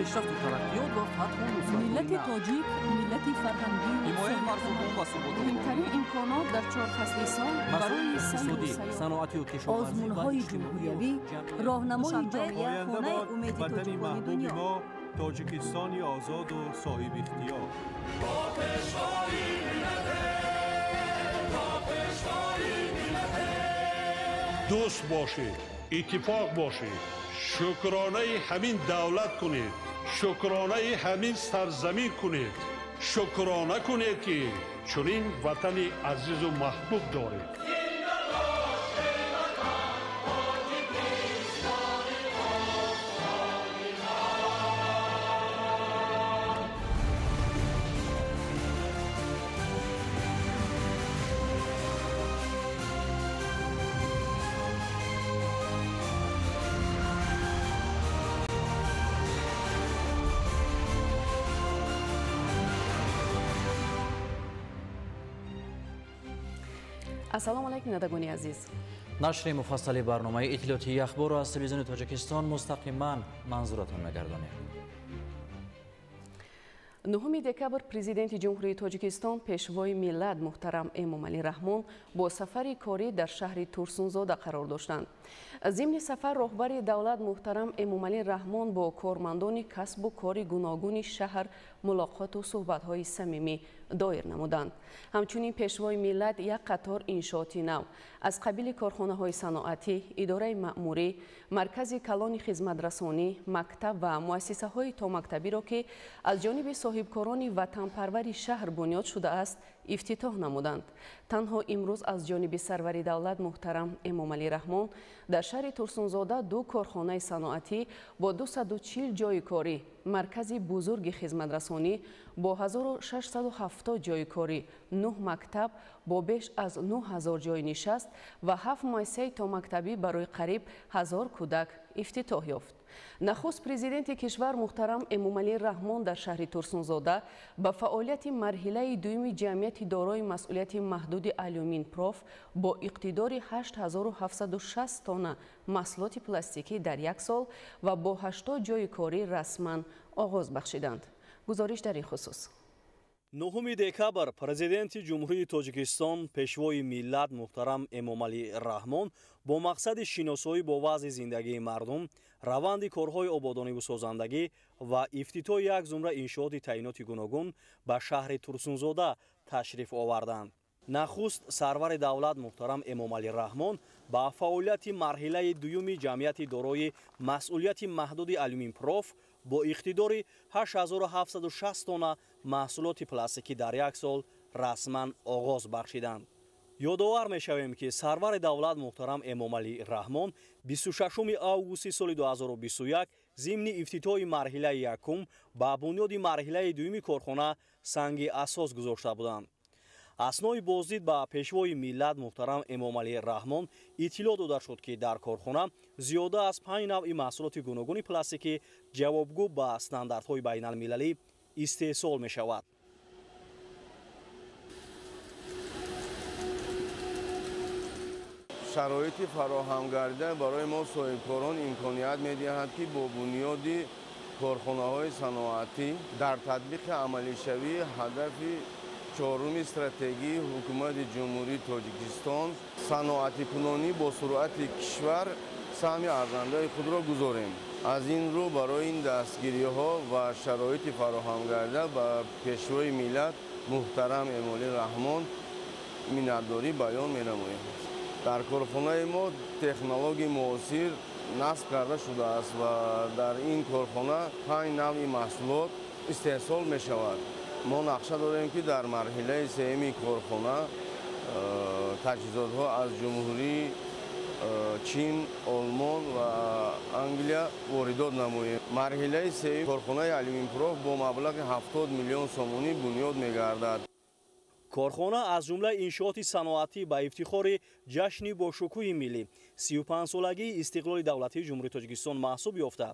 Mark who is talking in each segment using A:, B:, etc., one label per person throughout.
A: Пешрафту тараққиёт ва фатҳу нусратҳои
B: Миллати
A: нав.
B: тоҷик миллати фарҳангию
A: Ҳимояи марзубум ва суботи
B: муҳимтарин имконот дар чор фасли сол
A: масоили
B: барои сайру
A: иқтисодӣ,
B: сайёҳат.
A: саноатию кишоварзӣ ва
C: Озмунҳои
A: иҷтимоию
C: ҷумҳуриявӣ,
A: ҷамъиятӣ.
C: роҳнамои
D: Душанбе,
C: ҷомеа,
D: оянда
C: хонаи
D: бод
C: умеди
D: ватани
C: тоҷикони
D: маҳбуби
C: дунё.
D: мо, Тоҷикистони озоду соҳибихтиёр.
E: Дӯст бошед, иттифоқ бошед, шукронаи ҳамин давлат кунед, шукронаи ҳамин сарзамин кунед, шукрона кунед, ки чунин ватани азизу маҳбуб доред.
F: Ассалому алайкум, бинандагони азиз.
G: Нашри муфассали барномаи иттилоотии Ахборро аз телевизиони Тоҷикистон мустақиман манзуратон мегардонем.
F: 9 декабр Президенти Ҷумҳурии Тоҷикистон, Пешвои миллат муҳтарам Эмомалӣ Раҳмон бо сафари корӣ дар шаҳри Турсунзода қарор доштанд. Зимни сафар роҳбари давлат муҳтарам Эмомалӣ Раҳмон бо кормандони касбу кори гуногуни шаҳр мулоқоту суҳбатҳои самимӣ доир намуданд. Ҳамчунин Пешвои миллат як қатор иншооти нав аз қабили корхонаҳои саноатӣ, идораи маъмурӣ, маркази калони хизматрасонӣ, мактаб ва муассисаҳои томактабиро, ки аз ҷониби соҳибкорони ватанпарвари шаҳр бунёд шудааст, ифтитоҳ намуданд. Танҳо имрӯз аз ҷониби сарвари давлат муҳтарам Эмомалӣ Раҳмон дар шаҳри Турсунзода ду корхонаи саноатӣ бо 240 ҷойи корӣ, маркази бузурги хизматрасонӣ бо 1670 ҷойи корӣ, нӯҳ мактаб бо беш аз 9000 ҷойи нишаст ва ҳафт муассисаи томактабӣ барои қариб 1000 кӯдак ифтитоҳ ёфт. Нахуст Президенти кишвар муҳтарам Эмомалӣ Раҳмон дар шаҳри Турсунзода ба фаъолияти марҳилаи дуюми ҷамъияти дорои масъулияти маҳдуди Алюминпроф бо иқтидори 8760 тонна маҳсулоти пластикӣ дар як сол ва бо 80 ҷойи корӣ расман оғоз бахшиданд. Гузориш дар ин хусус.
H: 9 декабр Президенти Ҷумҳурии Тоҷикистон, Пешвои миллат муҳтарам Эмомалӣ Раҳмон бо мақсади шиносоӣ бо вазъи зиндагии мардум, раванди корҳои ободониву созандагӣ ва ифтитоҳи як зумра иншооти таъиноти гуногун ба шаҳри Турсунзода ташриф оварданд. Нахуст сарвари давлат муҳтарам Эмомалӣ Раҳмон ба фаъолияти марҳилаи дуюми ҷамъияти дорои масъулияти маҳдуди Алюминпроф бо иқтидори 8760 тонна маҳсулоти пластикӣ дар як сол расман оғоз бахшиданд. Ёдовар мешавем, ки сарвари давлат муҳтарам Эмомалӣ Раҳмон 26 августи соли 2021 зимни ифтитоҳи марҳилаи якум ба бунёди марҳилаи дуюми корхона санги асос гузошта буданд. Аснои боздид ба Пешвои миллат муҳтарам Эмомалӣ Раҳмон иттилоъ дода шуд, ки дар корхона зиёда аз панҷ навъи маҳсулоти гуногуни пластикӣ ҷавобгӯ ба стандартҳои байналмилалӣ истеҳсол мешавад.
I: Шароити фароҳам гардида барои мо соҳибкорон имконият медиҳад, ки бо бунёди корхонаҳои саноатӣ дар татбиқи амалишавии ҳадафи чоруми стратегии Ҳукумати Ҷумҳурии Тоҷикистон, саноатикунонӣ бо суръати кишвар, саҳми арзандаи худро гузорем. Аз ин рӯ барои ин дастгириҳо ва шароити фароҳамгардида ба Пешвои миллат муҳтарам Эмомалӣ Раҳмон миннатдорӣ баён менамоем. Дар корхонаи мо технологияи муосир насб карда шудааст ва дар ин корхона панҷ навъи маҳсулот истеҳсол мешавад. Мо нақша дорем, ки дар марҳилаи сеюми корхона таҷҳизотҳо аз Ҷумҳурии Чин, Олмон ва Англия воридот намоем. Марҳилаи сеюми корхонаи Алюминпроф бо маблағи 70 миллион сомонӣ бунёд мегардад.
H: Корхона аз ҷумлаи иншооти саноатӣ ба ифтихори ҷашни бошукӯҳи миллӣ, 35-солагии истиқлоли давлатии Ҷумҳурии Тоҷикистон маҳсуб ёфта,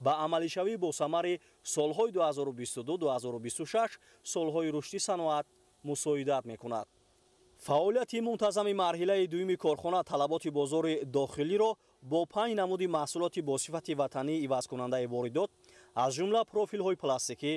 H: ба амалишавӣ бо самари солҳои 2022-2026, солҳои рушди саноат, мусоидат мекунад. Фаъолияти мунтазами марҳилаи дуюми корхона талаботи бозори дохилиро бо панҷ намуди маҳсулоти бо сифати ватанӣ ивазкунандаи воридот Аз ҷумла профилҳои пластикӣ,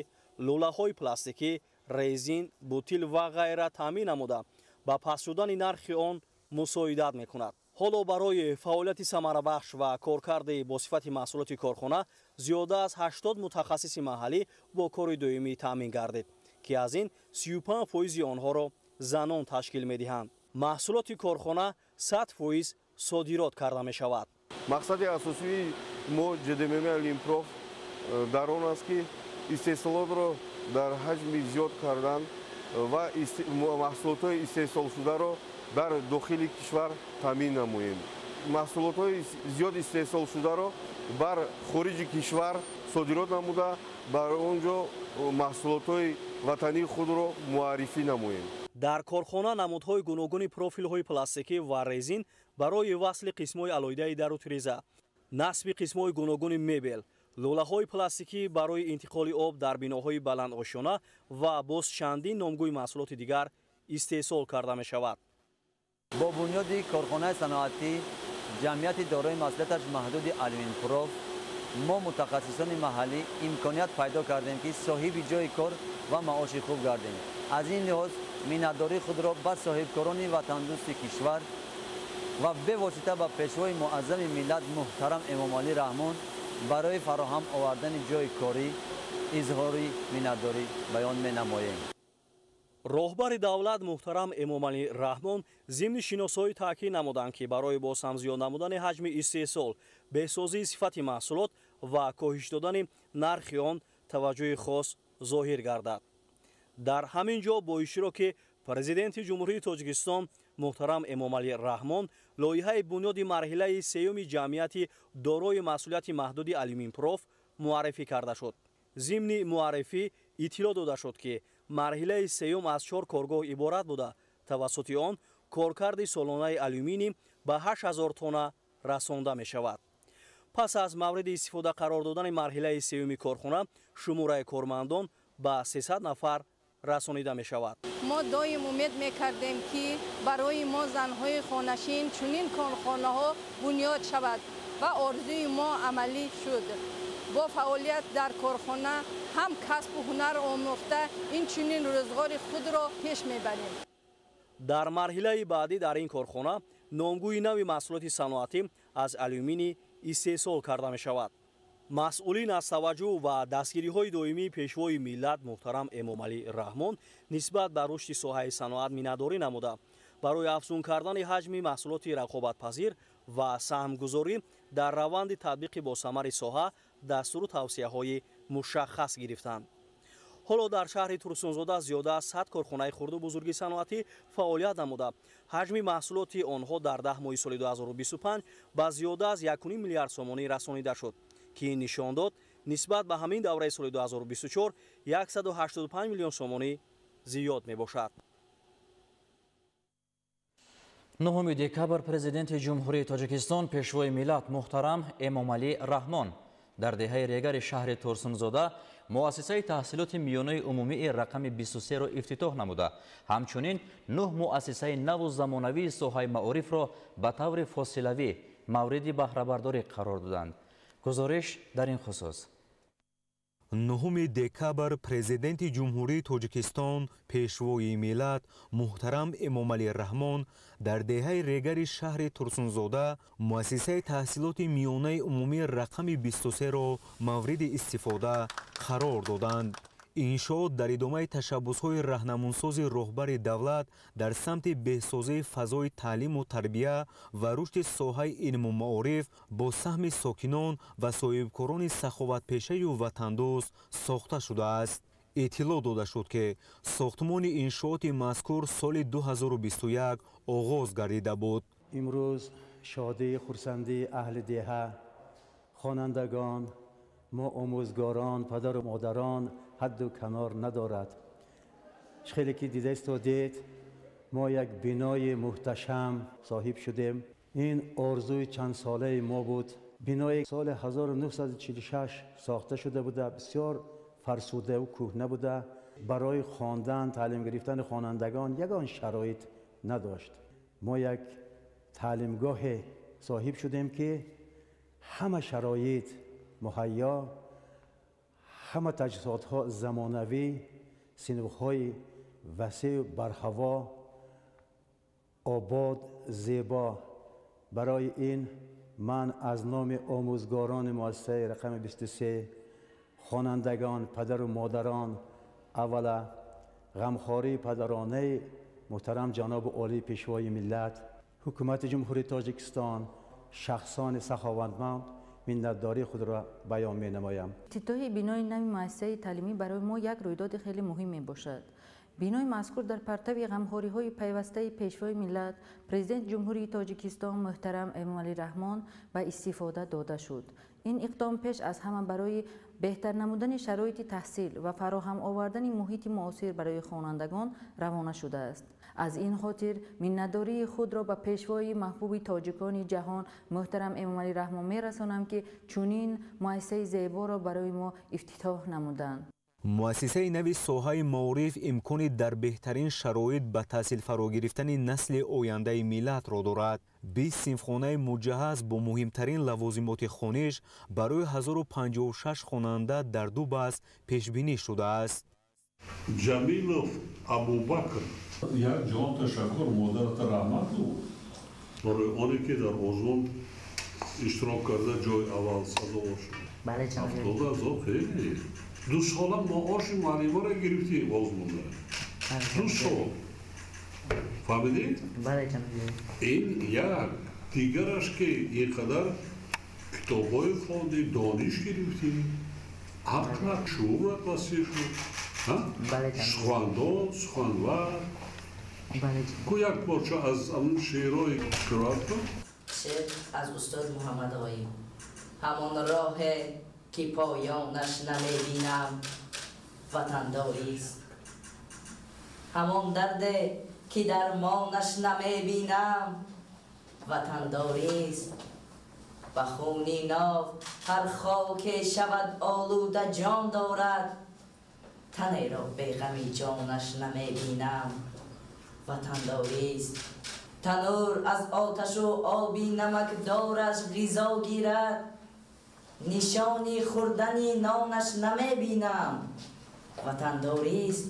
H: лӯлаҳои пластикӣ, резин, бутил ва ғайра таъмин намуда, ба паст шудани нархи он мусоидат мекунад. Ҳоло барои фаъолияти самарабахш ва коркарди бо сифати маҳсулоти корхона зиёда аз 80 мутахассиси маҳаллӣ бо кори доимӣ таъмин гардид, ки аз ин 35% онҳоро занон ташкил медиҳанд. Маҳсулоти корхона 100% содирот карда мешавад.
C: Мақсади асосии мо ҶДММ Алюминпроф дар он аст, ки истеҳсолотро дар ҳаҷми зиёд кардан ва маҳсулотҳои истеҳсолшударо дар дохили кишвар таъмин намоем. Маҳсулотҳои зиёд истеҳсолшударо бар хориҷи кишвар содирот намуда, бар он ҷо маҳсулотҳои ватании худро муаррифӣ намоем.
H: Дар корхона намудҳои гуногуни профилҳои пластикӣ ва резин барои васли қисмҳои алоҳидаи дару тиреза, насби қисмҳои гуногуни мебел, лӯлаҳои пластикӣ барои интиқоли об дар биноҳои баландошёна ва боз чандин номгӯи маҳсулоти дигар истеҳсол карда мешавад.
J: Бо бунёди корхонаи саноатӣ ҷамъияти дорои масъулияташ маҳдуди Алюминпроф мо мутахассисони маҳаллӣ имконият пайдо кардем, ки соҳиби ҷойи кор ва маоши хуб гардем. Аз ин лиҳоз миннатдории худро ба соҳибкорони ватандӯсти кишвар ва бевосита ба пешвои муаззами миллат муҳтарам Эмомалӣ Раҳмон барои фароҳам овардани ҷойи корӣ изҳори миннатдорӣ баён менамоем.
H: Роҳбари давлат муҳтарам Эмомалӣ Раҳмон зимни шиносоӣ таъкид намуданд, ки барои боз ҳам зиёд намудани ҳаҷми истеҳсол, беҳсозии сифати маҳсулот ва коҳиш додани нархи он таваҷҷӯҳи хос зоҳир гардад. Дар ҳамин ҷо бо иштироки Президенти Ҷумҳурии Тоҷикистон муҳтарам Эмомалӣ Раҳмон лоиҳаи бунёди марҳилаи сеюми ҷамъияти дорои масъулияти маҳдуди Алюминпроф муаррифӣ карда шуд. Зимни муаррифӣ иттилоъ дода шуд, ки марҳилаи сеюм аз 4 коргоҳ иборат буда, тавассути он коркарди солонаи алюминий ба 8000 тонна расонда мешавад. Пас аз мавриди истифода қарор додани марҳилаи сеюми корхона, шумораи кормандон ба 300 нафар расонида мешавад.
K: Мо доим умед мекардем, ки барои мо занҳои хонашин чунин корхонаҳо бунёд шавад ва орзуи мо амалӣ шуд. Бо фаъолият дар корхона ҳам касбу ҳунар омӯхта, инчунин рӯзғори худро пеш мебарем.
H: Дар марҳилаи баъдӣ дар ин корхона номгӯи нави маҳсулоти саноатӣ аз алюминий истеҳсол карда мешавад. Масъулин аз таваҷҷӯҳ ва дастгириҳои доимии пешвои миллат муҳтарам Эмомалӣ Раҳмон нисбат ба рушди соҳаи саноат миннатдорӣ намуда, барои афзун кардани ҳаҷми маҳсулоти рақобатпазир ва саҳмгузорӣ дар раванди татбиқи босамари соҳа дастуру тавсияҳои мушаххас гирифтанд. Ҳоло дар шаҳри Турсунзода зиёда аз 100 корхонаи хурду бузурги саноатӣ фаъолият намуда, ҳаҷми маҳсулоти онҳо дар 10 моҳи соли 2025 ба зиёда аз 1,5 миллиард сомонӣ расонида шуд, ки ин нишон дод нисбат ба ҳамин давраи соли 2024 185 миллион сомонӣ зиёд мебошад.
G: 9 декабр Президенти Ҷумҳурии Тоҷикистон Пешвои миллат муҳтарам Эмомалӣ Раҳмон дар деҳаи Регари шаҳри Турсунзода муассисаи таҳсилоти миёнаи умумии рақами 23-ро ифтитоҳ намуда, ҳамчунин 9 муассисаи наву замонавии соҳаи маорифро ба таври фосилавӣ мавриди баҳрабардорӣ қарор доданд. Гузориш дар ин хусус.
L: 9 декабр Президенти Ҷумҳурии Тоҷикистон Пешвои миллат муҳтарам Эмомалӣ Раҳмон дар деҳаи Регари шаҳри Турсунзода муассисаи таҳсилоти миёнаи умумии рақами 23-ро мавриди истифода қарор доданд. Иншоот дар идомаи ташаббусҳои раҳнамунсози роҳбари давлат дар самти беҳсозии фазои таълиму тарбия ва рушди соҳаи илму маориф бо саҳми сокинон ва соҳибкорони саховатпешаю ватандӯст сохта шудааст. Иттилоъ дода шуд, ки сохтмони иншооти мазкур соли 2021 оғоз гардида буд.
M: Имрӯз шодии хурсандии аҳли деҳа, хонандагон, мо омӯзгорон, падару модарон ҳадду канор надорад. Хеле ки дида истодед, мо як бинои муҳташам соҳиб шудем. Ин орзуи чандсолаи мо буд. Бинои соли 1946 сохта шуда буда, бисёр фарсудаву кӯҳна буда, барои хондан, таълим гирифтани хонандагон ягон шароит надошт. Мо як таълимгоҳе соҳиб шудем, ки ҳама шароит муҳайё, Ҳама таҷҳизотҳо замонавӣ, синфҳои васеъ, барҳаво, обод, зебо. Барои ин ман аз номи омӯзгорони муассисаи рақами 23, хонандагон, падару модарон, аввала ғамхории падаронаи муҳтарам ҷаноби олии Пешвои миллат, ҳукумати Ҷумҳурии Тоҷикистон, шахсони саховатманд миннатдории худро баён менамоям.
N: Ифтитоҳи бинои нави муассисаи таълимӣ барои мо як рӯйдоди хеле муҳим мебошад. Бинои мазкур дар партави ғамхориҳои пайвастаи Пешвои миллат, Президенти Ҷумҳурии Тоҷикистон муҳтарам Эмомалӣ Раҳмон ба истифода дода шуд. Ин иқдом пеш аз ҳама барои беҳтар намудани шароити таҳсил ва фароҳам овардани муҳити муосир барои хонандагон равона шудааст. Аз ин хотир миннатдории худро ба пешвои маҳбуби тоҷикони ҷаҳон муҳтарам Эмомалӣ Раҳмон мерасонам, ки чунин муассисаи зеборо барои мо ифтитоҳ намуданд.
L: Муассисаи нави соҳаи маориф имкони дар беҳтарин шароит ба таҳсил фаро гирифтани насли ояндаи миллатро дорад. 20 синфхонаи муҷаҳҳаз бо муҳимтарин лавозимоти хониш барои 1056 хонанда дар ду баҳс пешбинӣ шудааст.
E: Ҷамилов Абубакр, як ҷон ташаккур, модарата раҳмат барои оне ки дар озмун иштирок карда ҷои аввал сазовор шуд. 70,000 хеле. 2 сола маоши муаллимаро гирифтӣ озмунда. 2 сол. Фаҳмидӣ? Ин як. Дигараш ки ин қадар китобҳои хонди, дониш гирифтӣ, ақлат, шуурат васеъ шуд. Сухандон, суханвар. Ку як порча аз ҳамун шеърҳои қироат кун.
O: Шеър аз устод Муҳаммад Ғоиб. Ҳамон роҳе ки поёнаш намебинам ватандорист, ҳамон дарде ки дармонаш намебинам ватандорист. Ба хуни нов ҳар хоке шавад олуда ҷон дорад, танеро беғами ҷонаш намебинам ватандорист. Танур аз оташу оби намакдораш ғизо гирад, нишони хӯрдани нонаш намебинам ватандорист.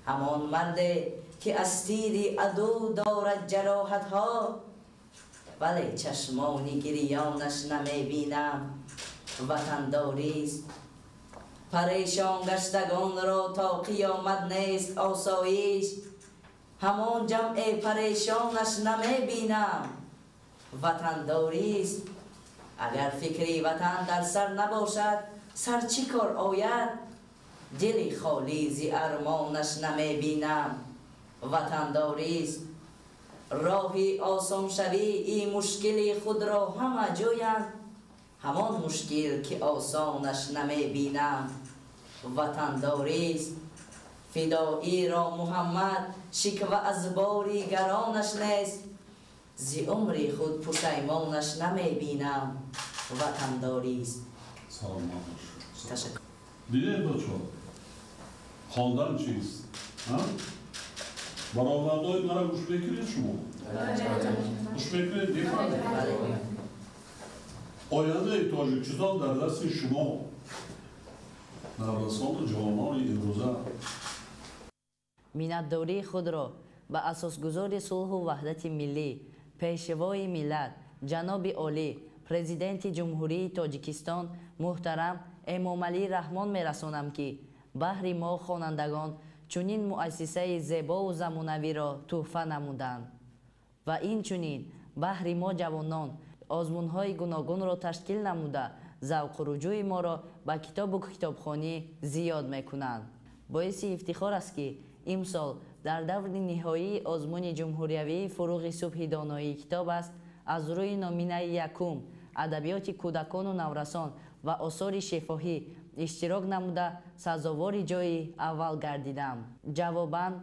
O: Ҳамон марде ки аз тири аду дорад ҷароҳатҳо, вале чашмони гирёнаш намебинам ватандорист. Парешон гаштагонро то қиёмат нест осоиш, ҳамон ҷамъи парешонаш намебинам ватандорист. Агар фикри ватан дар сар набошад, сар чӣ кор ояд? Дили холӣ зи армонаш намебинам ватандорист. Роҳи осоншавии мушкили худро ҳама ҷӯянд, ҳамон мушкил ки осонаш намебинам ватандорист. Фидоиро Муҳаммад шиква аз бори гаронаш нест, зи умри худ пушаймонаш намебинам ватандорист.
E: Саломат бош.
O: Ташаккур.
E: Дидед бачо, хондан чист? Баровардҳои мара гӯш мекунед шумо? Гӯш мекунед? Мефаҳмед? Ояндаи Тоҷикистон дар дасти шумо, наврасону ҷавонони имрӯза.
O: Миннатдории худро ба асосгузори сулҳу ваҳдати миллӣ, Пешвои миллат, ҷаноби олӣ, Президенти Ҷумҳурии Тоҷикистон муҳтарам Эмомалӣ Раҳмон мерасонам, ки баҳри мо хонандагон чунин муассисаи зебову замонавиро тӯҳфа намуданд ва инчунин баҳри мо ҷавонон озмунҳои гуногунро ташкил намуда завқу руҷӯи моро ба китобу китобхонӣ зиёд мекунанд. Боиси ифтихор аст, ки имсол дар даври ниҳоии озмуни ҷумҳуриявии фуруғи субҳи доноии китоб аст аз рӯи номинаи якум адабиёти кӯдакону наврасон ва осори шифоҳӣ иштирок намуда сазовори ҷои аввал гардидам. Ҷавобан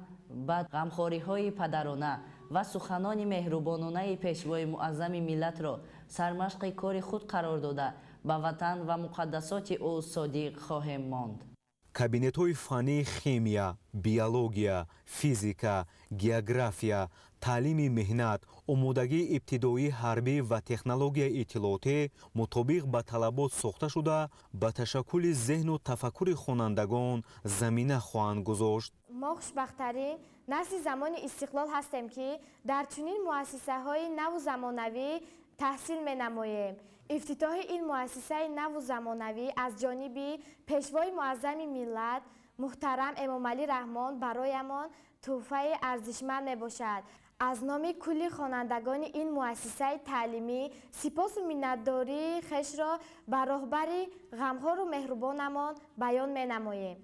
O: ба ғамхориҳои падарона ва суханони меҳрубононаи пешвои муаззами миллатро сармашқи кори худ қарор дода ба ватан ва муқаддасоти ӯ содиқ хоҳем монд.
L: Кабинетҳои фаннии химия, биология, физика, география, таълими меҳнат, омодагии ибтидоии ҳарбӣ ва технологияи иттилоотӣ мутобиқ ба талабот сохта шуда, ба ташаккули зеҳну тафаккури хонандагон замина хоҳанд гузошт.
P: Мо хушбахттарин насли замони истиқлол ҳастем, ки дар чунин муассисаҳои наву замонавӣ таҳсил менамоем. Ифтитоҳи ин муассисаи наву замонавӣ аз ҷониби Пешвои муаззами миллат муҳтарам Эмомалӣ Раҳмон бароямон тӯҳфаи арзишманд мебошад. Аз номи кулли хонандагони ин муассисаи таълимӣ сипосу миннатдории хешро ба роҳбари ғамхору меҳрубонамон баён менамоем.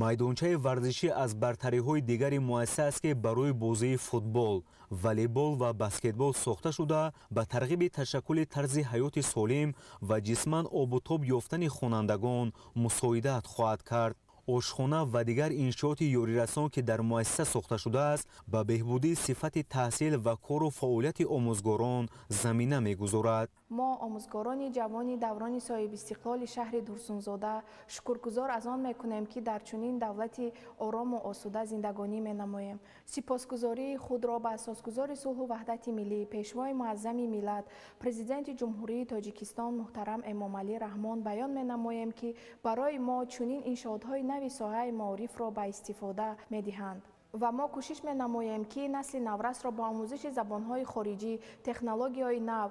L: Майдончаи варзишӣ аз бартариҳои дигари муассиса аст, ки барои бозии футбол, волейбол ва баскетбол сохта шуда, ба тарғиби ташаккули тарзи ҳаёти солим ва ҷисман обутоб ёфтани хонандагон мусоидат хоҳад кард. Ошхона ва дигар иншооти ёрирасон, ки дар муассиса сохта шудааст, ба беҳбудии сифати таҳсил ва кору фаъолияти омӯзгорон замина мегузорад.
Q: Мо, омӯзгорони ҷавони даврони соҳибистиқлоли шаҳри Турсунзода, шукргузор аз он мекунем, ки дар чунин давлати орому осуда зиндагонӣ менамоем. Сипосгузории худро ба асосгузори сулҳу ваҳдати миллӣ, Пешвои муаззами миллат, Президенти Ҷумҳурии Тоҷикистон муҳтарам Эмомалӣ Раҳмон баён менамоем, ки барои мо чунин иншоотҳои нави соҳаи маорифро ба истифода медиҳанд. Ва мо кӯшиш менамоем, ки насли наврасро ба омӯзиши забонҳои хориҷӣ, технологияҳои нав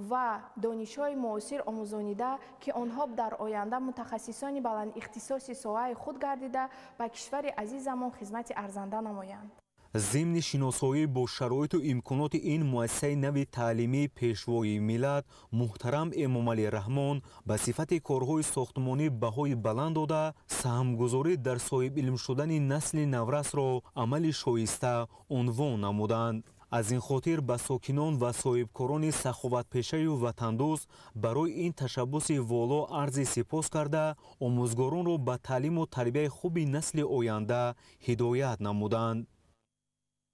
Q: ва донишҳои муосир омӯзонида, ки онҳо дар оянда мутахассисони баландихтисоси соҳаи худ гардида, ба кишвари азизамон хизмати арзанда намоянд.
L: Зимни шиносоӣ бо шароиту имконоти ин муассисаи нави таълимии Пешвои миллат муҳтарам Эмомалӣ Раҳмон ба сифати корҳои сохтмонӣ баҳои баланд дода, саҳмгузорӣ дар соҳибилм шудани насли наврасро амали шоиста унвон намуданд. Аз ин хотир ба сокинон ва соҳибкорони саховатпешаю ватандӯст барои ин ташаббуси воло арзи сипос карда, омӯзгоронро ба таълиму тарбияи хуби насли оянда ҳидоят намуданд.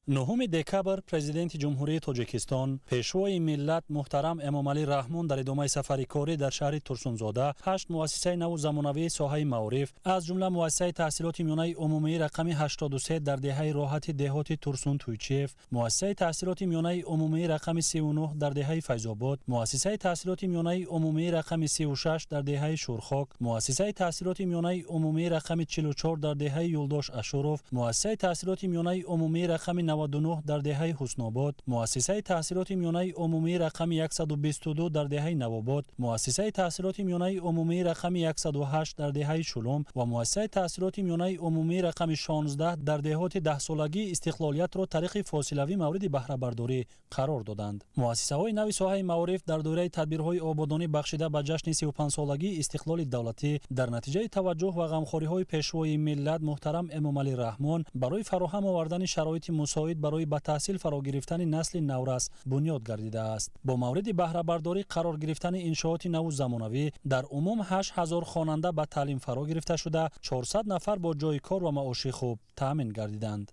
R: 9 декабр Президенти Ҷумҳурии Тоҷикистон, Пешвои миллат муҳтарам Эмомалӣ Раҳмон дар идомаи сафари корӣ дар шаҳри Турсунзода ҳашт муассисаи наву замонавии соҳаи маориф, аз ҷумла муассисаи таҳсилоти миёнаи умумии рақами 83 дар деҳаи Роҳати деҳоти Турсун Туйчиев, муассисаи таҳсилоти миёнаи умумии рақами 39 дар деҳаи Файзобод, муассисаи таҳсилоти миёнаи умумии рақами 36 дар деҳаи Шӯрхок, муассисаи таҳсилоти миёнаи умумии рақами 44 дар деҳаи Юлдош Ашуров, муассисаи таҳсилоти миёнаи умумии рақами 99 дар деҳаи Ҳуснобод, муассисаи таҳсилоти миёнаи умумии рақами 122 дар деҳаи Навобод, муассисаи таҳсилоти миёнаи умумии рақами 108 дар деҳаи Шулум ва муассисаи таҳсилоти миёнаи умумии рақами 16 дар деҳоти даҳсолагии истиқлолиятро тариқи фосилавӣ мавриди баҳрабардорӣ қарор доданд. Муассисаҳои нави соҳаи маориф дар доираи тадбирҳои ободонӣ бахшида ба ҷашни 35-солагии истиқлоли давлатӣ дар натиҷаи таваҷҷӯҳ ва ғамхориҳои Пешвои миллат муҳтарам Эмомалӣ Раҳмон барои фароҳам овардани шароити мусоид барои ба таҳсил фаро гирифтани насли наврас бунёд гардидааст. Бо мавриди баҳрабардорӣ қарор гирифтани иншооти наву замонавӣ дар умум 8000 хонанда ба таълим фаро гирифта шуда, 400 нафар бо ҷойи кор ва маоши хуб таъмин гардиданд.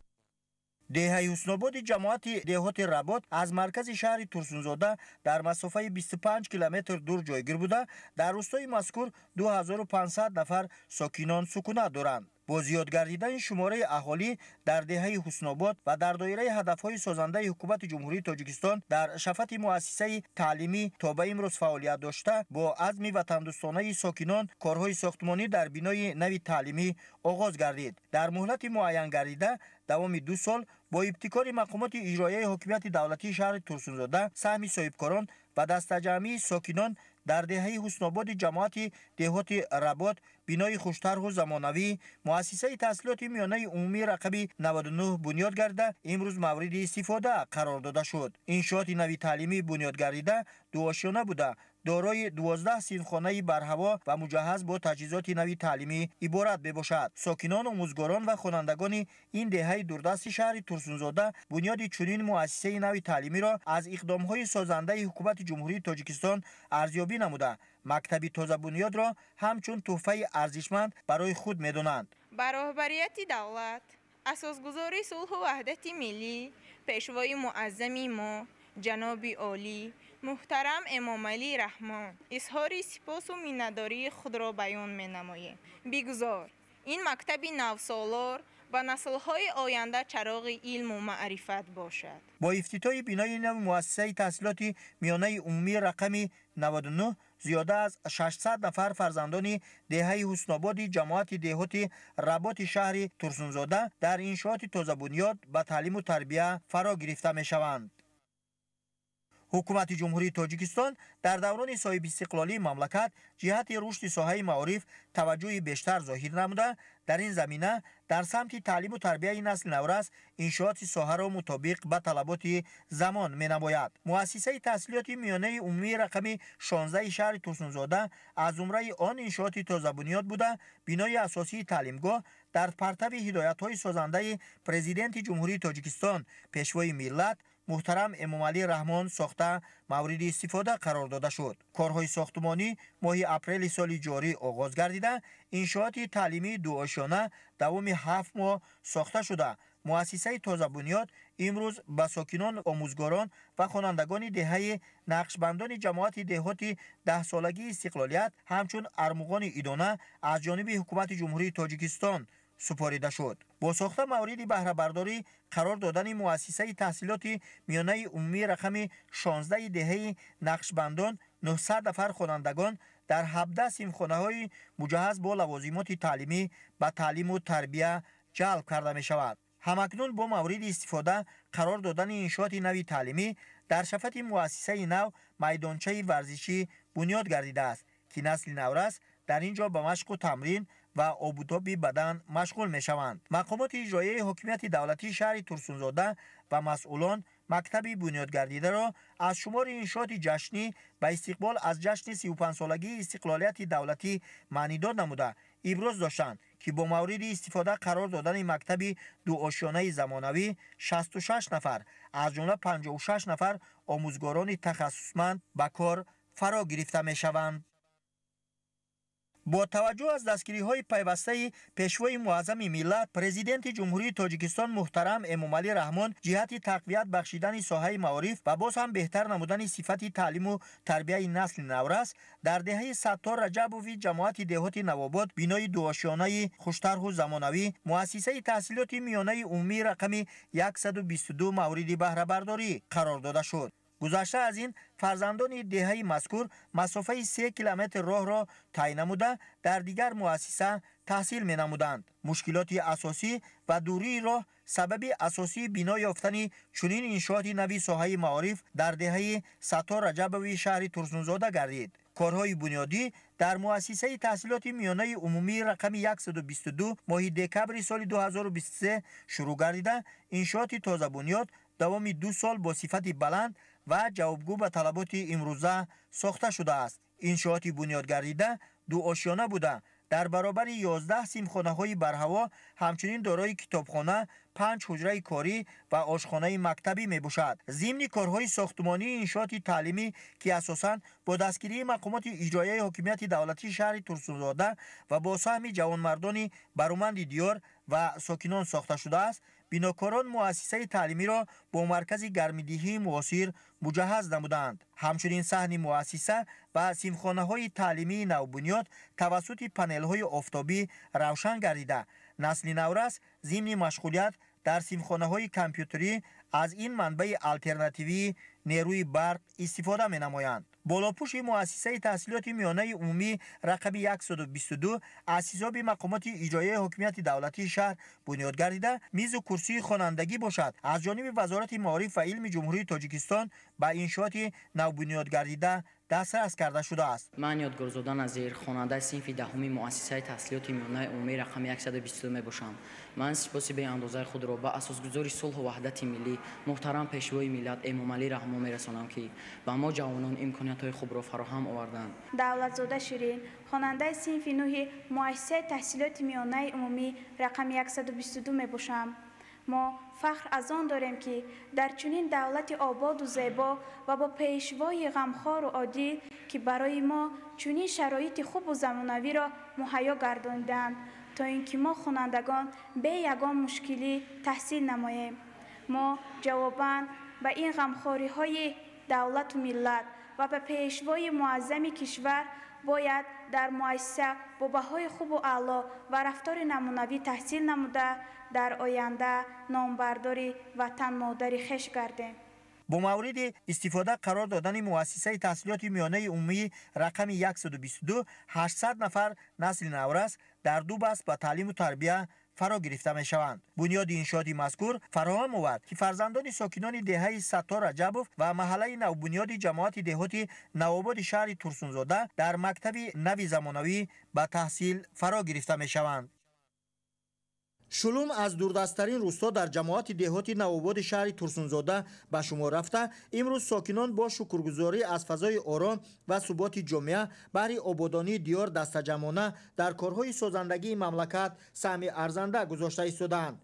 S: Деҳаи Ҳуснободи ҷамоати деҳоти Работ аз маркази шаҳри Турсунзода дар масофаи 25 километр дур ҷойгир буда, дар рӯстои мазкур 2500 нафар сокинон сукунат доранд. Бо зиёд гардидани шумораи аҳолӣ дар деҳаи Ҳуснобод ва дар доираи ҳадафҳои созандаи ҳукумати Ҷумҳурии Тоҷикистон дар шафати муассисаи таълимӣ то ба имрӯз фаъолият дошта, бо азми ватандӯстонаи сокинон корҳои сохтмонӣ дар бинои нави таълимӣ оғоз гардид. Дар муҳлати муайян гардида давоми 2 сол бо ибтикори мақомоти иҷроияи ҳокимияти давлатии шаҳри Турсунзода саҳми соҳибкорон ва дастаҷамъии сокинон дар деҳаи Ҳуснободи ҷамоати деҳоти Работ бинои хуштарҳу замонавӣ муассисаи таҳсилоти миёнаи умумии рақами 99 бунёд гардида, имрӯз мавриди истифода қарор дода шуд. Иншооти нави таълимӣ бунёд гардида дуошёна буда, дорои 12 синфхонаи барҳаво ва муҷаҳҳаз бо таҷҳизоти нави таълимӣ иборат мебошад. Сокинон, омӯзгорон ва хонандагони ин деҳаи дурдасти шаҳри Турсунзода бунёди чунин муассисаи нави таълимиро аз иқдомҳои созандаи ҳукумати Ҷумҳурии Тоҷикистон арзёбӣ намуда, мактаби тозабунёдро ҳамчун тӯҳфаи арзишманд барои худ медонанд.
T: Ба роҳбарияти давлат, асосгузори сулҳу ваҳдати миллӣ, пешвои муаззами мо, ҷаноби олӣ муҳтарам Эмомалӣ Раҳмон изҳори сипосу миннатдории худро баён менамоем. Бигузор Ин мактаби навсолор ба наслҳои оянда чароғи илму маърифат бошад.
S: Бо ифтитоҳи бинои нави муассисаи таҳсилоти миёнаи умумии рақами 99 зиёда аз 600 нафар фарзандони деҳаи Ҳуснободи ҷамоати деҳоти Работи шаҳри Турсунзода дар иншооти тозабунёд ба таълиму тарбия фаро гирифта мешаванд. Ҳукумати Ҷумҳурии Тоҷикистон дар даврони соҳибистиқлолии мамлакат ҷиҳати рушди соҳаи маориф таваҷҷӯҳи бештар зоҳир намуда, дар ин замина дар самти таълиму тарбияи насли наврас иншооти соҳаро мутобиқ ба талаботи замон менамояд. Муассисаи таҳсилоти миёнаи умумии рақами 16 шаҳри Турсунзода аз зумраи он иншооти тозабунёд буда, бинои асосии таълимгоҳ дар партави ҳидоятҳои созандаи Президенти Ҷумҳурии Тоҷикистон, Пешвои миллат муҳтарам Эмомалӣ Раҳмон сохта мавриди истифода қарор дода шуд. Корҳои сохтумонӣ моҳи апрели соли ҷорӣ оғоз гардида, иншооти таълимии дуошёна давоми 7 моҳ сохта шуда, муассисаи тозабунёд имрӯз ба сокинон, омӯзгорон ва хонандагони деҳаи Нақшбандони ҷамоати деҳоти 10-солагии истиқлолият ҳамчун армуғони идона аз ҷониби ҳукумати Ҷумҳурии Тоҷикистон супорида шуд. Бо сохта мавриди баҳрабардорӣ қарор додани муассисаи таҳсилоти миёнаи умумии рақами 16 деҳаи Нақшбандон 900 нафар хонандагон дар 17 синфхонаҳои муҷаҳҳаз бо лавозимоти таълимӣ ба таълиму тарбия ҷалб карда мешавад. Ҳамакнун бо мавриди истифода қарор додани иншооти нави таълимӣ дар шафати муассисаи нав майдончаи варзишӣ бунёд гардидааст, ки насли наврас дар ин ҷо ба машқу тамрин ва обутоби бадан машғул мешаванд. Мақомоти иҷроияи ҳокимияти давлатии шаҳри Турсунзода ва масъулон мактаби бунёдгардидаро аз шумори иншооти ҷашнӣ ба истиқбол аз ҷашни 35-солагии истиқлолияти давлатӣ маънидод намуда, иброз доштанд, ки бо мавриди истифода қарор додани мактаби дуошёнаи замонавӣ 66 нафар, аз ҷумла 56 нафар омӯзгорони тахассусманд ба кор фаро гирифта мешаванд. Бо таваҷҷӯҳ аз дастгириҳои пайвастаи Пешвои муаззами миллат, Президенти Ҷумҳурии Тоҷикистон муҳтарам Эмомалӣ Раҳмон ҷиҳати тақвият бахшидани соҳаи маориф ва боз ҳам беҳтар намудани сифати таълиму тарбияи насли наврас дар деҳаи Саттор Раҷабови ҷамоати деҳоти Навобод бинои дуошёнаи хуштарҳу замонавӣ муассисаи таҳсилоти миёнаи умумии рақами 122 мавриди баҳрабардорӣ қарор дода шуд. Гузашта аз ин, фарзандони деҳаи мазкур масофаи 3 километр роҳро тай намуда, дар дигар муассиса таҳсил менамуданд. Мушкилоти асосӣ ва дурии роҳ сабаби асосии бино ёфтани чунин иншооти нави соҳаи маориф дар деҳаи Саттор Раҷабови шаҳри Турсунзода гардид. Корҳои бунёдӣ дар муассисаи таҳсилоти миёнаи умумии рақами 122 моҳи декабри соли 2023 шурӯъ гардида, иншооти тозабунёд давоми 2 сол бо сифати баланд ва ҷавобгӯ ба талаботи имрӯза сохта шудааст. Иншооти бунёдгардида дуошёна буда, дар баробари 11 синфхонаҳои барҳаво ҳамчунин дорои китобхона, 5 ҳуҷраи корӣ ва ошхонаи мактабӣ мебошад. Зимни корҳои сохтумонии иншооти таълимӣ, ки асосан бо дастгирии мақомоти иҷроияи ҳокимияти давлатии шаҳри Турсунзода ва бо саҳми ҷавонмардони бароманди диёр ва сокинон сохта шудааст, бинокорон муассисаи таълимиро бо маркази гармидиҳии муосир муҷаҳҳаз намуданд. Ҳамчунин саҳни муассиса ва синфхонаҳои таълимии навбунёд тавассути панелҳои офтобӣ равшан гардида, насли наврас зимни машғулият дар синфхонаҳои компютерӣ аз ин манбаи алтернативии нерӯи барқ истифода менамоянд. Болопӯши муассисаи таҳсилоти миёнаи умумӣ рақами 122 аз ҳисоби мақомоти иҷроияи ҳокимияти давлатии шаҳр бунёд гардида, мизу курсии хонандагӣ бошад аз ҷониби Вазорати маориф ва илми Ҷумҳурии Тоҷикистон ба иншооти навбунёдгардида дастрас карда шудааст.
U: Ман Ёдгорзода Назир, хонандаи синфи 10-уми муассисаи таҳсилоти миёнаи умумӣ рақами 122 мебошам. Ман сипоси беандозаи худро ба асосгузори сулҳу ваҳдати миллӣ муҳтарам Пешвои миллат Эмомалӣ Раҳмон мерасонам, ки ба мо ҷавонон имкониятҳои хубро фароҳам оварданд.
V: Давлатзода Ширин, хонандаи синфи 9 муассисаи таҳсилоти миёнаи умумӣ рақами 122 мебошам. Мо фахр аз он дорем, ки дар чунин давлати ободу зебо ва бо пешвои ғамхору одил, ки барои мо чунин шароити хубу замонавиро муҳайё гардониданд, то ин ки мо хонандагон бе ягон мушкилӣ таҳсил намоем. Мо ҷавобан ба ин ғамхориҳои давлату миллат ва ба пешвои муаззами кишвар Бояд дар муассиса бо баҳои хубу аъло ва рафтори намунавӣ таҳсил намуда, дар оянда номбардори ватан-модари хеш гардем.
S: Бо мавриди истифода қарор додани муассисаи таҳсилоти миёнаи умумии рақами 122 800 нафар насли наврас дар ду баст ба таълиму тарбия фаро гирифта мешаванд. Бунёди иншооти мазкур фароҳам овард, ки фарзандони сокинони деҳаи Саттор Раҷабов ва маҳаллаи навбунёди ҷамоати деҳоти Навободи шаҳри Турсунзода дар мактаби нави замонавӣ ба таҳсил фаро гирифта мешаванд. Шулум аз дурдасттарин рӯсто дар ҷамоати деҳоти Навободи шаҳри Турсунзода ба шумор рафта, имрӯз сокинон бо шукргузорӣ аз фазои ором ва суботи ҷомеа баҳри ободонии диёр дастаҷамъона дар корҳои созандагии мамлакат саҳми арзанда гузошта истодаанд.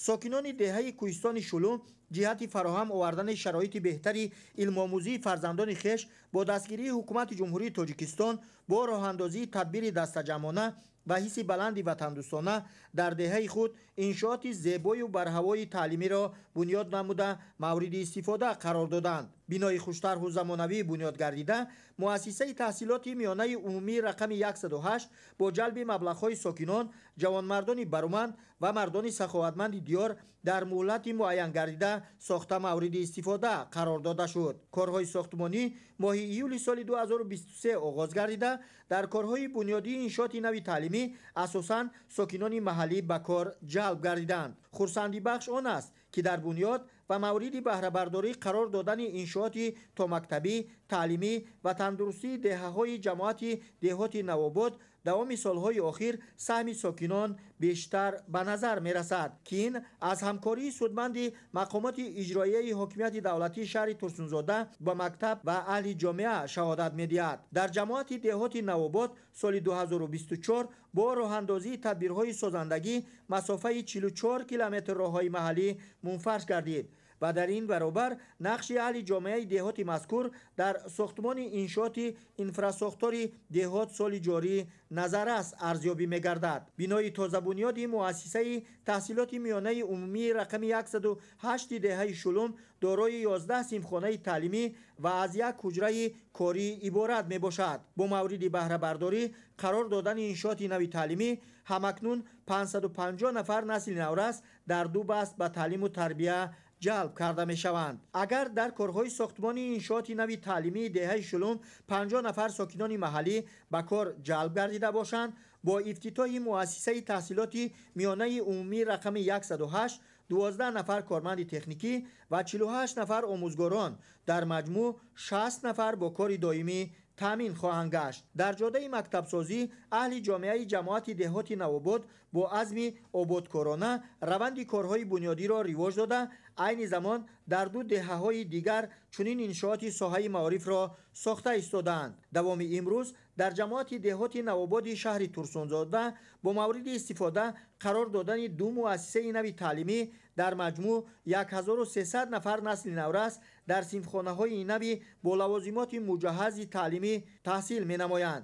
S: Сокинони деҳаи кӯҳистони Шулум ҷиҳати фароҳам овардани шароити беҳтари илмомӯзии фарзандони хеш бо дастгирии ҳукумати Ҷумҳурии Тоҷикистон бо роҳандозии тадбири дастаҷамъона ва ҳисси баланди ватандӯстона дар деҳаи худ иншооти зебою барҳавои таълимиро бунёд намуда мавриди истифода қарор доданд. Бинои хуштарҳу замонавӣ бунёд гардида, муассисаи таҳсилоти миёнаи умумии рақами 108 бо ҷалби маблағҳои сокинон, ҷавонмардони баруманд ва мардони саховатманди диёр дар муҳлати муайян гардида сохта мавриди истифода қарор дода шуд. Корҳои сохтмонӣ моҳи июли соли 2023 оғоз гардида, дар корҳои бунёдии иншооти нави таълимӣ асосан сокинони маҳаллӣ ба кор ҷалб гардиданд. Хурсандибахш он аст, ки дар бунёд ва мавриди баҳрабардорӣ қарор додани иншооти томактабӣ, таълимӣ ва тандурустии деҳаҳои ҷамоати деҳоти Навобод давоми солҳои охир саҳми сокинон бештар ба назар мерасад, ки ин аз ҳамкории судманди мақомоти иҷроияи ҳокимияти давлатии шаҳри Турсунзода ба мактаб ва аҳли ҷомеа шаҳодат медиҳад. Дар ҷамоати деҳоти Навобод соли 2024 бо роҳандозии тадбирҳои созандагӣ масофаи 44 километр роҳҳои маҳаллӣ мунфарш гардид ва дар ин баробар нақши аҳли ҷомеаи деҳоти мазкур дар сохтмони иншооти инфрасохтори деҳот соли ҷорӣ назаррас арзёбӣ мегардад. Бинои тозабунёди муассисаи таҳсилоти миёнаи умумии рақами 108 деҳаи Шулум дорои 11 синфхонаи таълимӣ ва аз як ҳуҷраи корӣ иборат мебошад. Бо мавриди баҳрабардорӣ қарор додани иншооти нави таълимӣ ҳамакнун 550 нафар насли наврас дар ду баст ба таълиму тарбия ҷалб карда мешаванд. Агар дар корҳои сохтмони иншооти нави таълимии деҳаи Шулум 50 нафар сокинони маҳаллӣ ба кор ҷалб гардида бошанд, бо ифтитоҳи муассисаи таҳсилоти миёнаи умумии рақами 108 12 нафар корманди техникӣ ва 48 нафар омӯзгорон дар маҷмӯъ 60 нафар бо кори доимӣ таъмин хоҳанд гашт. Дар ҷодаи мактабсозӣ аҳли ҷомеаи ҷамоати деҳоти Навобод бо азми ободкорона раванди корҳои бунёдиро ривоҷ дода, айни замон дар ду деҳаҳои дигар чунин иншооти соҳаи маорифро сохта истодаанд. Давоми имрӯз дар ҷамоати деҳоти Навободи шаҳри Турсунзода бо мавриди истифода қарор додани ду муассисаи нави таълимӣ дар маҷмӯъ 1300 нафар насли наврас дар синфхонаҳои нави бо лавозимоти муҷаҳҳази таълимӣ таҳсил менамоянд.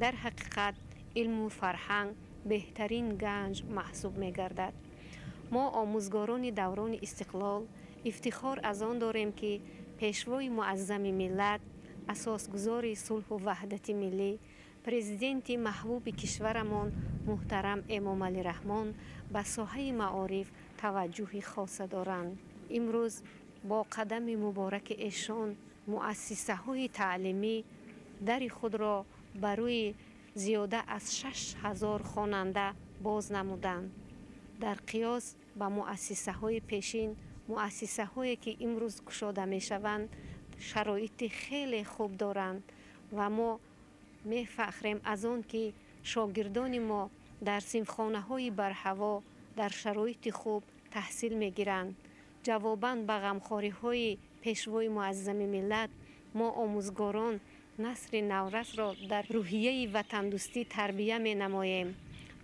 A: Дар ҳақиқат илму фарҳанг беҳтарин ганҷ маҳсуб мегардад. Мо омӯзгорони даврони истиқлол ифтихор аз он дорем, ки пешвои муаззами миллат, асосгузори сулҳу ваҳдати миллӣ, президенти маҳбуби кишварамон муҳтарам Эмомалӣ Раҳмон ба соҳаи маориф таваҷҷӯҳи хоса доранд. Имрӯз бо қадами мубораки эшон муассисаҳои таълимӣ дари худро ба рӯи зиёда аз 6000 хонанда боз намуданд. Дар қиёс ба муассисаҳои пешин, муассисаҳое ки имрӯз кушода мешаванд, шароити хеле хуб доранд ва мо мефахрем аз он, ки шогирдони мо дар синфхонаҳои барҳаво дар шароити хуб таҳсил мегиранд. Ҷавобан ба ғамхориҳои пешвои муаззами миллат, мо омӯзгорон насли наврасро дар рӯҳияи ватандӯстӣ тарбия менамоем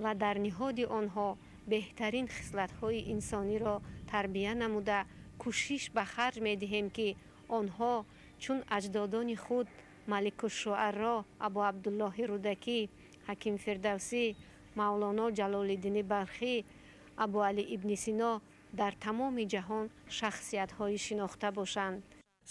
A: ва дар ниҳоди онҳо беҳтарин хислатҳои инсониро тарбия намуда кӯшиш ба харҷ медиҳем, ки онҳо чун аҷдодони худ Маликушшуаро Абу Абдуллоҳи Рӯдакӣ, Ҳаким Фирдавсӣ, Мавлоно Ҷалолиддини Балхӣ, Абуалӣ ибни Сино дар тамоми ҷаҳон шахсиятҳои шинохта бошанд.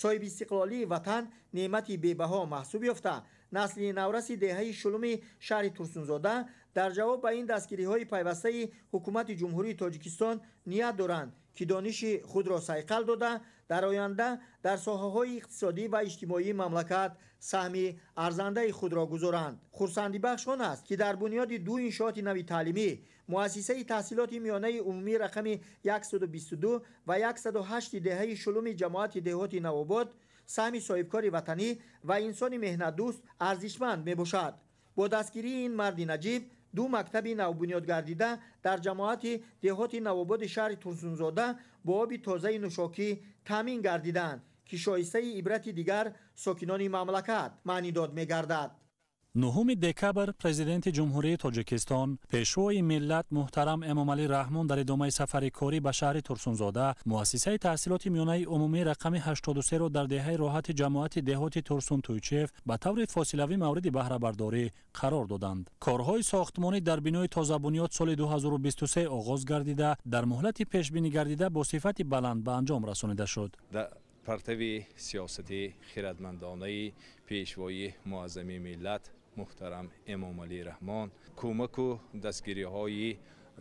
S: Соҳиби истиқлолии ватан неъмати бебаҳо маҳсуб ёфта, Насли навраси деҳаи Шулуми шаҳри Турсунзода дар ҷавоб ба ин дастгириҳои пайвастаи ҳукумати Ҷумҳурии Тоҷикистон ният доранд, ки дониши худро сайқал дода, дар оянда дар соҳаҳои иқтисодӣ ва иҷтимоии мамлакат саҳми арзандаи худро гузоранд. Хурсандибахш он аст, ки дар бунёди ду иншооти нави таълимӣ, муассисаи таҳсилоти миёнаи умумӣ рақами 122 ва 108 деҳаи Шулуми ҷамоати деҳоти Навобод, саҳми соҳибкори ватанӣ ва инсони меҳнатдӯст арзишманд мебошад. Бо дастгирии ин марди наҷиб, ду мактаби навбунёдгардида дар ҷамоати деҳоти Навободи шаҳри Турсунзода бо оби тозаи нӯшокӣ таъмин гардиданд, ки шоистаи ибрати дигар сокинони мамлакат маънидод мегардад.
R: 9 декабр Президенти Ҷумҳурии Тоҷикистон, Пешвои миллат муҳтарам Эмомалӣ Раҳмон дар идомаи сафари корӣ ба шаҳри Турсунзода муассисаи таҳсилоти миёнаи умумӣ рақами 83-ро дар деҳаи Роҳати ҷамоати деҳоти Турсун-Туйчиев ба таври фосилавӣ мавриди баҳрабардорӣ қарор доданд. Корҳои сохтмонӣ дар бинои тозабунёд соли 2023 оғоз гардида, дар муҳлати пешбинӣ гардида бо сифати баланд ба анҷом расонида шуд.
B: Партави сиёсати хирадмандонаи Пешвои муаззами миллат муҳтарам Эмомалӣ Раҳмон, кӯмаку дастгириҳои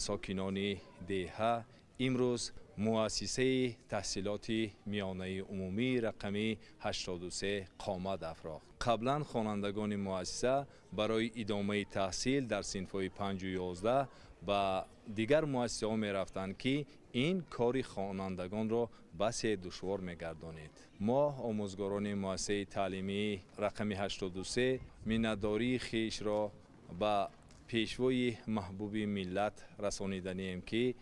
B: сокинони деҳа, имрӯз муассисаи таҳсилоти миёнаи умумӣ рақами 83 қомат афрохт. Қаблан хонандагони муассиса барои идомаи таҳсил дар синфҳои 5 11 ба дигар муассисаҳо мерафтанд, ки ин кори хонандагонро басе душвор мегардонид. Мо омӯзгорони муассисаи таълимии рақами 83 миннатдории хешро ба пешвои маҳбуби миллат расониданием, ки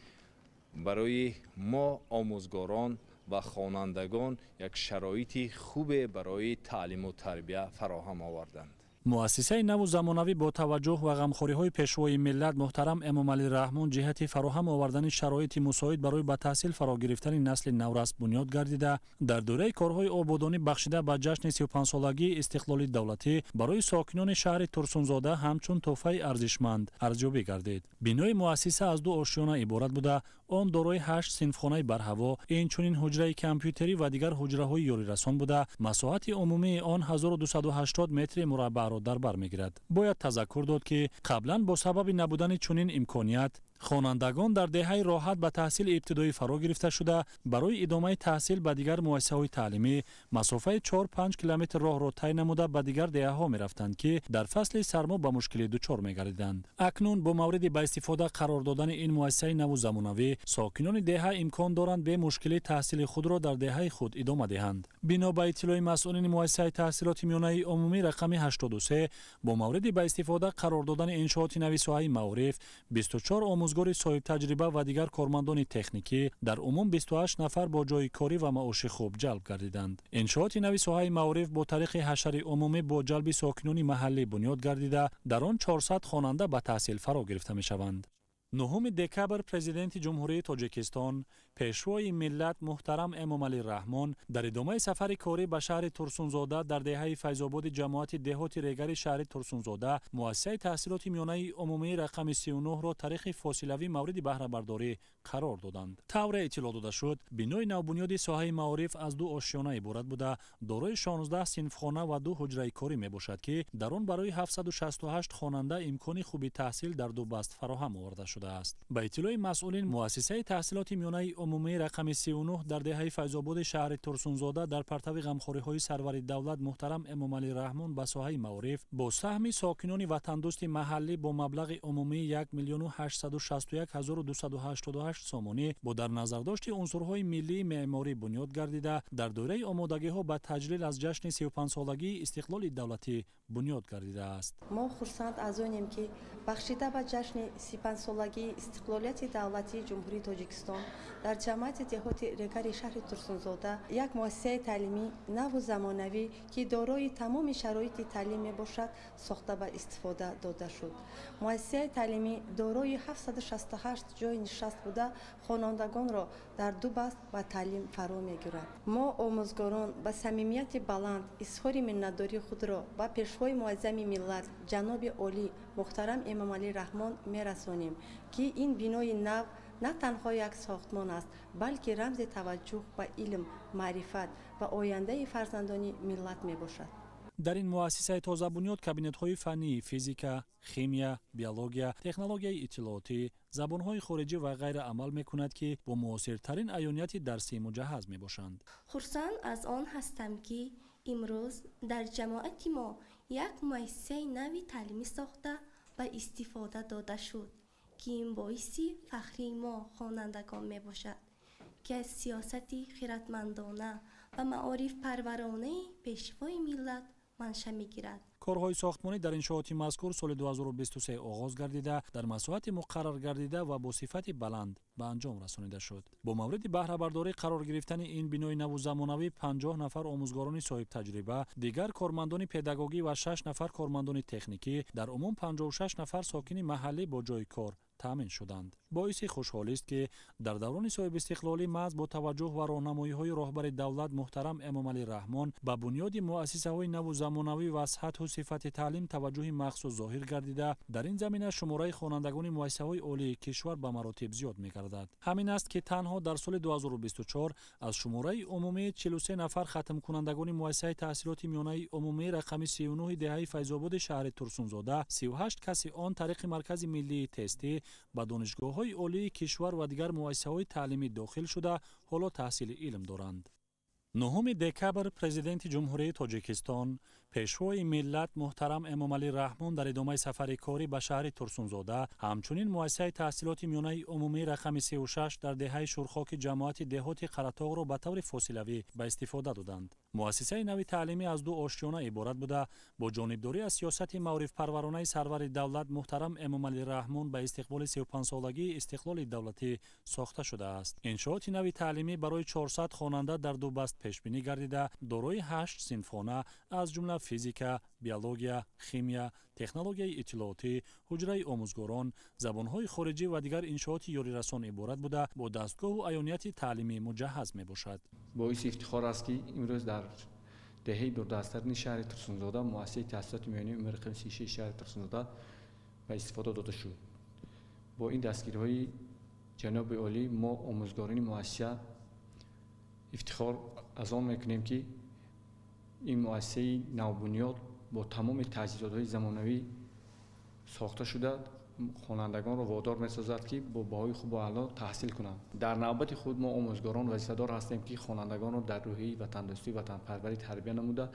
B: барои мо омӯзгорон ва хонандагон як шароити хубе барои таълиму тарбия фароҳам оварданд.
R: Муассисаи наву замонавӣ бо таваҷҷӯҳ ва ғамхориҳои Пешвои миллат муҳтарам Эмомалӣ Раҳмон ҷиҳати фароҳам овардани шароити мусоид барои ба таҳсил фаро гирифтани насли наврас бунёд гардида, дар доираи корҳои ободонӣ бахшида ба ҷашни 35-солагии истиқлоли давлатӣ барои сокинони шаҳри Турсунзода ҳамчун тӯҳфаи арзишманд арзёбӣ гардид. Бинои муассиса аз ду ошёна иборат буда, он дорои 8 синфхонаи барҳаво, инчунин ҳуҷраи компютерӣ ва дигар ҳуҷраҳои ёрирасон буда, масоҳати умумии он 1280 метри мураббаъро дар бар мегирад. Бояд тазаккур дод, ки қаблан бо сабаби набудани чунин имконият хонандагон дар деҳаи Роҳат ба таҳсили ибтидоӣ фаро гирифта шуда, барои идомаи таҳсил ба дигар муассисаҳои таълимӣ масофаи 4-5 километр роҳро тай намуда ба дигар деҳаҳо мерафтанд, ки дар фасли сармо ба мушкилӣ дучор мегардиданд. Акнун бо мавриди ба истифода қарор додани ин муассисаи наву замонавӣ сокинони деҳа имкон доранд бемушкилӣ таҳсили худро дар деҳаи худ идома диҳанд. Бино ба иттилои масъулини муассисаи таҳсилоти миёнаи умумӣ рақами 83 бо мавриди ба истифода қарор додани иншооти нави соҳаи маориф 24 омӯзгори соҳибтаҷриба ва дигар кормандони техникӣ дар умум 28 нафар бо ҷойи корӣ ва маоши хуб ҷалб гардиданд. Иншооти нави соҳаи маориф бо тариқи ҳашари умумӣ бо ҷалби сокинони маҳаллӣ бунёд гардида, дар он 400 хонанда ба таҳсил фаро гирифта мешаванд. 9 декабр Президенти Ҷумҳурии Тоҷикистон, Пешвои миллат муҳтарам Эмомалӣ Раҳмон дар идомаи сафари корӣ ба шаҳри Турсунзода дар деҳаи Файзободи ҷамоати деҳоти Регари шаҳри Турсунзода муассисаи таҳсилоти миёнаи умумии рақами 39-ро тариқи фосилавӣ мавриди баҳрабардорӣ қарор доданд. Тавре иттилоъ дода шуд, бинои навбунёди соҳаи маориф аз ду ошёна иборат буда, дорои 16 синфхона ва ду ҳуҷраи корӣ мебошад, ки дар он барои 768 хонанда имкони хуби таҳсил дар ду баст фароҳам оварда шудааст. Ба иттилои масъулин, муассисаи таҳсилоти миёнаи умумии рақами 39 дар деҳаи Файзободи шаҳри Турсунзода дар партави ғамхориҳои сарвари давлат муҳтарам Эмомалӣ Раҳмон ба соҳаи маориф бо саҳми сокинони ватандӯсти маҳаллӣ бо маблағи умумии 1 861 288 сомонӣ бо дар назардошти унсурҳои миллии меъморӣ бунёд гардида, дар доираи омодагиҳо ба таҷлил аз ҷашни 35-солагии истиқлоли давлатӣ бунёд гардидааст.
D: Мо хурсанд аз онем, ки бахшида ба ҷашни 35-солагии истиқлолияти давлатии Ҷумҳурии Тоҷикистон дар ҷамоати деҳоти Регари шаҳри Турсунзода як муассисаи таълимӣ наву замонавӣ, ки дорои тамоми шароити таълим мебошад, сохта ба истифода дода шуд. Муассисаи таълимӣ дорои 768 ҷойи нишаст буда, хонандагонро дар ду баст ба таълим фаро мегирад. Мо омӯзгорон ба самимияти баланд изҳори миннатдории худро ба Пешвои муаззами миллат ҷаноби олӣ муҳтарам Эмомалӣ Раҳмон мерасонем, ки ин бинои нав на танҳо як сохтмон аст, балки рамзи таваҷҷӯҳ ба илм, маърифат ва ояндаи фарзандони миллат мебошад.
R: Дар ин муассисаи тозабунёд кабинетҳои фаннии физика, химия, биология, технологияи иттилоотӣ, забонҳои хориҷӣ ва ғайра амал мекунад, ки бо муосиртарин аёнияти дарсӣ муҷаҳҳаз мебошанд.
F: Хурсанд аз он ҳастам, ки имрӯз дар ҷамоати мо як муассисаи нави таълимӣ сохта ба истифода дода шуд, ки ин боиси фахри мо хонандагон мебошад, ки аз сиёсати хиратмандона ва маорифпарваронаи Пешвои миллат манша мегирад.
R: Корҳои сохтмонӣ дар иншооти мазкур соли 2023 оғоз гардида, дар масоҳати муқаррар гардида ва бо сифати баланд ба анҷом расонида шуд. Бо мавриди баҳрабардорӣ қарор гирифтани ин бинои наву замонавӣ 50 нафар омӯзгорони соҳибтаҷриба, дигар кормандони педагогӣ ва 6 нафар кормандони техникӣ, дар умум 56 нафар сокини маҳаллӣ бо ҷойи кор таъмин шуданд. Боиси хушҳолист, ки дар даврони соҳибистиқлолӣ маҳз бо таваҷҷӯҳ ва роҳнамоиҳои роҳбари давлат муҳтарам Эмомалӣ Раҳмон ба бунёди муассисаҳои наву замонавӣ ва сатҳу сифати таълим таваҷҷӯҳи махсус зоҳир гардида, дар ин замина шумораи хонандагони муассисаҳои олии кишвар ба маротиб зиёд мегардад. Ҳамин аст, ки танҳо дар соли 2024 аз шумораи умумии 43 нафар хатмкунандагони муассисаи таҳсилоти миёнаи умумии рақами 39 деҳаи Файзободи шаҳри Турсунзода 38 каси он тариқи Маркази миллии тестӣ ба донишгоҳҳои олии кишвар ва дигар муассисаҳои таълимӣ дохил шуда, ҳоло таҳсили илм доранд. 9 декабр Президенти Ҷумҳурии Тоҷикистон, Пешвои миллат муҳтарам Эмомалӣ Раҳмон дар идомаи сафари корӣ ба шаҳри Турсунзода, ҳамчунин муассисаи таҳсилоти миёнаи умумии рақами 36 дар деҳаи Шурхоки ҷамоати деҳоти Қаратоғро ба таври фосилавӣ ба истифода доданд. Муассисаи нави таълимӣ аз ду ошёна иборат буда, бо ҷонибдорӣ аз сиёсати маорифпарваронаи сарвари давлат муҳтарам Эмомалӣ Раҳмон ба истиқболи 35-солагии истиқлоли давлатӣ сохта шудааст. Иншооти нави таълимӣ барои 400 хонанда дар ду баст пешбинӣ гардида, дорои 8 синфхона, аз ҷумла физика, биология, химия, технологияи иттилоотӣ, ҳуҷраи омӯзгорон, забонҳои хориҷӣ ва дигар иншооти ёрирасон иборат буда, бо дастгоҳу аёнияти таълимӣ муҷаҳҳаз мебошад.
I: Боиси ифтихор аст, ки имрӯз дар деҳаи дурдасттарини шаҳри Турсунзода муассисаи таҳсилоти миёнаи умумии рақами 36 шаҳри Турсунзода ба истифода дода шуд. Бо ин дастгириҳои ҷаноби олӣ мо омӯзгорони муассиса ифтихор аз он мекунем, ки ин муассисаи навбунёд бо тамоми таҷҳизотҳои замонавӣ сохта шуда, хонандагонро водор месозад, ки бо баҳои хубу аъло таҳсил кунанд. Дар навбати худ мо омӯзгорон вазифадор ҳастем, ки хонандагонро дар рӯҳияи ватандӯстӣ, ватанпарварӣ тарбия намуда,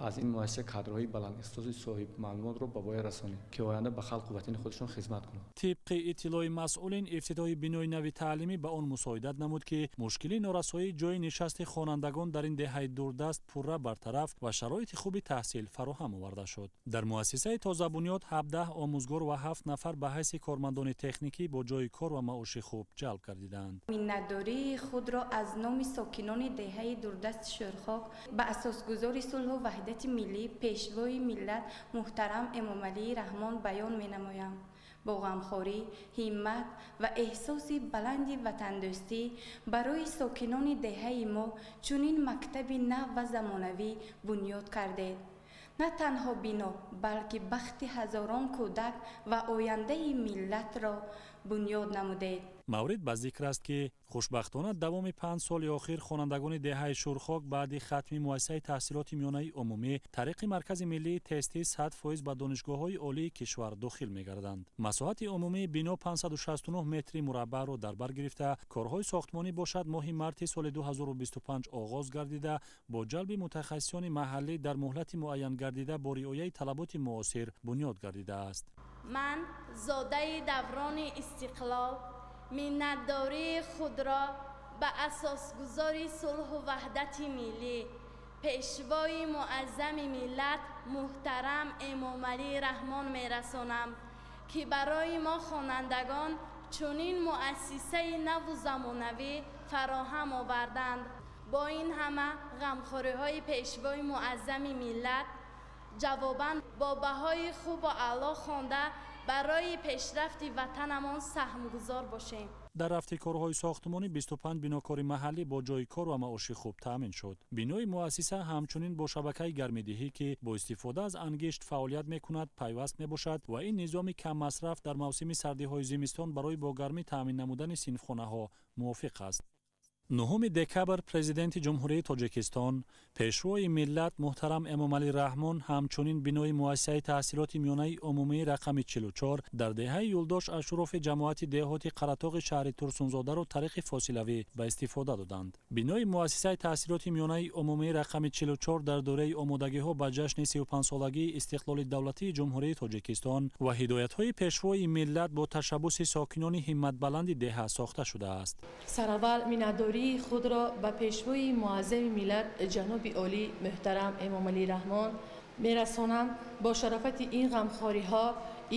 I: аз ин муассиса кадрҳои баландихтисоси соҳибмаълумотро ба воя расонем, ки оянда ба халқу ватани худашон хизмат кунанд.
R: Тибқи иттилои масъулин, ифтитоҳи бинои нави таълимӣ ба он мусоидат намуд, ки мушкили норасоии ҷойи нишасти хонандагон дар ин деҳаи дурдаст пурра бартараф ва шароити хуби таҳсил фароҳам оварда шуд. Дар муассисаи тозабунёд 17 омӯзгор ва 7 нафар ба ҳайси кормандони техникӣ бо ҷойи кор ва маоши хуб ҷалб гардиданд.
W: Миннатдории худро аз номи сокинони деҳаи дурдасти Шӯрхок ба асосгузори сулҳу ваҳдати миллӣ, Пешвои миллат муҳтарам Эмомалӣ Раҳмон баён менамоям. Бо ғамхорӣ, ҳиммат ва эҳсоси баланди ватандӯстӣ барои сокинони деҳаи мо чунин мактаби нав ва замонавӣ бунёд кардед. На танҳо бино, балки бахти ҳазорон кӯдак ва ояндаи миллатро бунёд намудед.
R: Маврид ба зикр аст, ки хушбахтона давоми 5 соли охир хонандагони деҳаи Шурхок баъди хатми муассисаи таҳсилоти миёнаи умумӣ тариқи Маркази миллии тестӣ 100% ба донишгоҳҳои олии кишвар дохил мегарданд. Масоҳати умумии бино 569 метри мураббаъро дар бар гирифта, корҳои сохтмонӣ бошад моҳи марти соли 2025 оғоз гардида, бо ҷалби мутахассисони маҳаллӣ дар муҳлати муайян гардида бо риояи талаботи муосир бунёд гардидааст.
X: Ман зодаи даврони истиқлол миннатдории худро ба асосгузори сулҳу ваҳдати миллӣ, Пешвои муаззами миллат муҳтарам Эмомалӣ Раҳмон мерасонам, ки барои мо хонандагон чунин муассисаи наву замонавӣ фароҳам оварданд. Бо ин ҳама ғамхориҳои Пешвои муаззами миллат ҷавобан бо баҳои хубу аъло хонда барои пешрафти ватанамон саҳмгузор бошем.
R: Дар рафти корҳои сохтмонӣ 25 бинокори маҳаллӣ бо ҷойи кор ва маоши хуб таъмин шуд. Бинои муассиса ҳамчунин бо шабакаи гармидиҳӣ, ки бо истифода аз ангишт фаъолият мекунад, пайваст мебошад ва ин низоми каммасраф дар мавсими сардиҳои зимистон барои бо гармӣ таъмин намудани синфхонаҳо мувофиқ аст. 9 декабр Президенти Ҷумҳурии Тоҷикистон, Пешвои миллат муҳтарам Эмомалӣ Раҳмон ҳамчунин бинои муассисаи таҳсилоти миёнаи умумии рақами 44 дар деҳаи Юлдош Ашурофи ҷамоати деҳоти Қаратоғи шаҳри Турсунзодаро тариқи фосилавӣ ба истифода доданд. Бинои муассисаи таҳсилоти миёнаи умумии рақами 44 дар доираи омодагиҳо ба ҷашни 35-солагии истиқлоли давлатии Ҷумҳурии Тоҷикистон ва ҳидоятҳои Пешвои миллат бо ташаббуси сокинони ҳимматбаланди деҳа сохта шудааст.
C: Сараввал миннатдории худро ба пешвои муаззами миллат ҷаноби олӣ муҳтарам Эмомалӣ Раҳмон мерасонам. Бо шарофати ин ғамхориҳо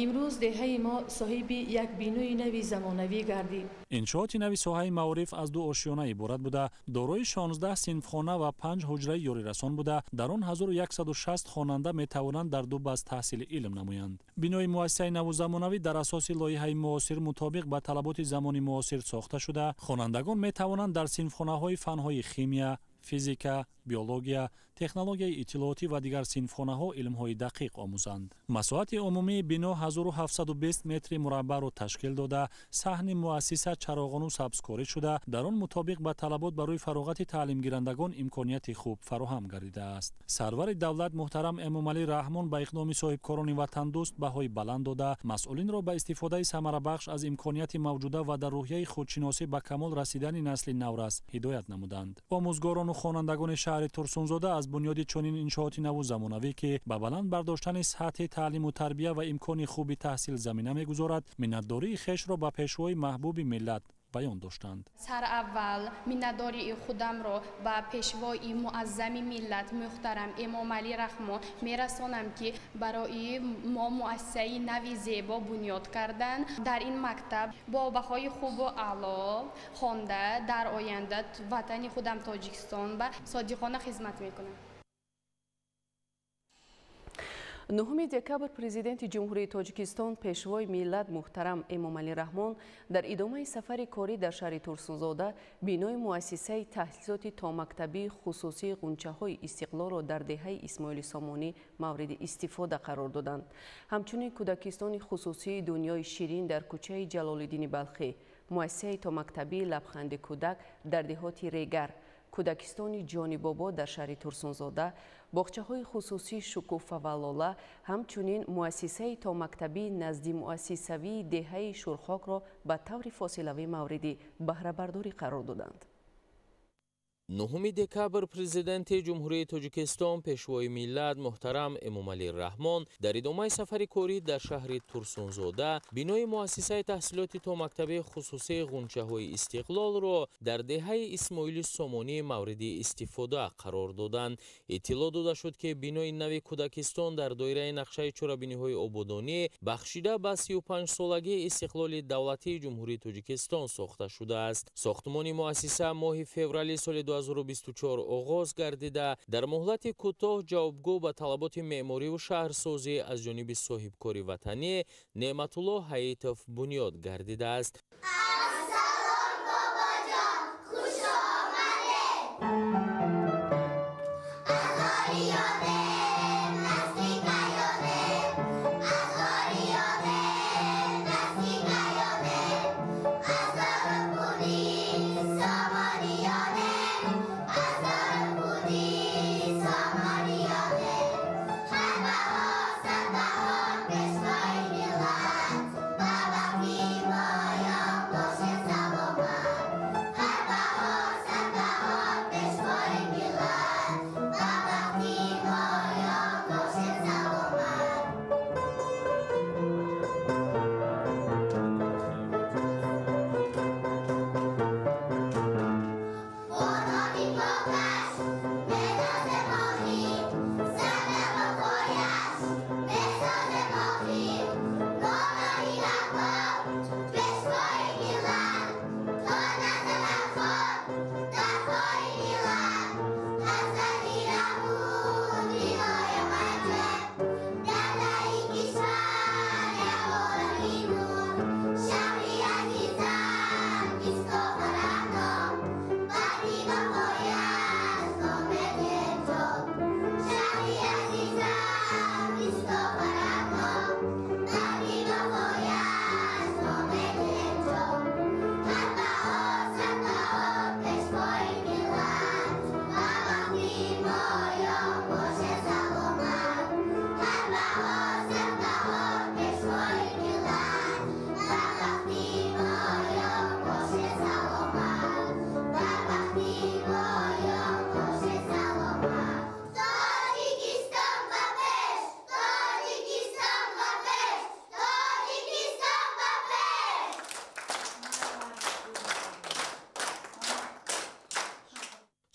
C: имрӯз деҳаи мо соҳиби як бинои нави замонавӣ гардид.
R: Иншооти нави соҳаи маориф аз ду ошёна иборат буда, дорои 16 синфхона ва 5 ҳуҷраи ёрирасон буда, дар он 1160 хонанда метавонанд дар ду баст таҳсили илм намоянд. Бинои муассисаи наву замонавӣ дар асоси лоиҳаи муосир мутобиқ ба талаботи замони муосир сохта шуда, хонандагон метавонанд дар синфхонаҳои фанҳои химия, физика, биология, технологияи иттилоотӣ ва дигар синфхонаҳо илмҳои дақиқ омӯзанд. Масоҳати умумии бино 1720 метри мураббаъро ташкил дода, саҳни муассиса чароғону сабзкорӣ шуда, дар он мутобиқ ба талабот барои фароғати таълимгирандагон имконияти хуб фароҳам гардидааст. Сарвари давлат муҳтарам Эмомалӣ Раҳмон ба иқдоми соҳибкорони ватандӯст баҳои баланд дода, масъулинро ба истифодаи самарабахш аз имконияти мавҷуда ва дар рӯҳияи худшиносӣ ба камол расидани насли наврас ҳидоят намуданд. Омӯзгорону хонандагони шаҳри Турсунзода аз бунёди чунин иншооти наву замонавӣ, ки ба баланд бардоштани сатҳи таълиму тарбия ва имкони хуби таҳсил замина мегузорад, миннатдории хешро ба пешвои маҳбуби миллат баён доштанд.
H: Сараввал миннатдории худамро ба пешвои муаззами миллат муҳтарам Эмомалӣ Раҳмон мерасонам, ки барои мо муассисаи нави зебо бунёд карданд. Дар ин мактаб бо баҳои хубу аъло хонда, дар оянда ватани худам Тоҷикистон ба содиқона хизмат мекунам.
J: 9 декабр Президенти Ҷумҳурии Тоҷикистон, Пешвои миллат муҳтарам Эмомалӣ Раҳмон дар идомаи сафари корӣ дар шаҳри Турсунзода бинои муассисаи таҳсилоти томактабии хусусии ғунчаҳои истиқлолро дар деҳаи Исмоили Сомонӣ мавриди истифода қарор доданд. Ҳамчунин кӯдакистони хусусии Дунёи ширин дар кӯчаи Ҷалолиддини Балхӣ, муассисаи томактабии Лабханди кӯдак дар деҳоти Регар, кӯдакистони Ҷонибобо дар шаҳри Турсунзода, боғчаҳои хусусии Шукуфа ва Лола, ҳамчунин муассисаи томактабии назди муассисавии деҳаи Шурхокро ба таври фосилавӣ мавриди баҳрабардорӣ қарор доданд.
K: 9 декабр Президенти Ҷумҳурии Тоҷикистон, Пешвои миллат муҳтарам Эмомалӣ Раҳмон дар идомаи сафари корӣ дар шаҳри Турсунзода бинои муассисаи таҳсилоти томактабии хусусии ғунчаҳои истиқлолро дар деҳаи Исмоили Сомонӣ мавриди истифода қарор доданд. Иттилоъ дода шуд, ки бинои нави кӯдакистон дар доираи нақшаи чорабиниҳои ободонӣ бахшида ба 35-солагии истиқлоли давлатии Ҷумҳурии Тоҷикистон сохта шудааст. Сохтмони муассиса моҳи феврали соли 2024 оғоз гардида, дар муҳлати кӯтоҳ ҷавобгӯ ба талаботи меъмориву шаҳрсозӣ аз ҷониби соҳибкори ватанӣ Неъматулло Ҳаитов бунёд гардидааст.
Y: Ассалом, бобоҷон, хуш омадед!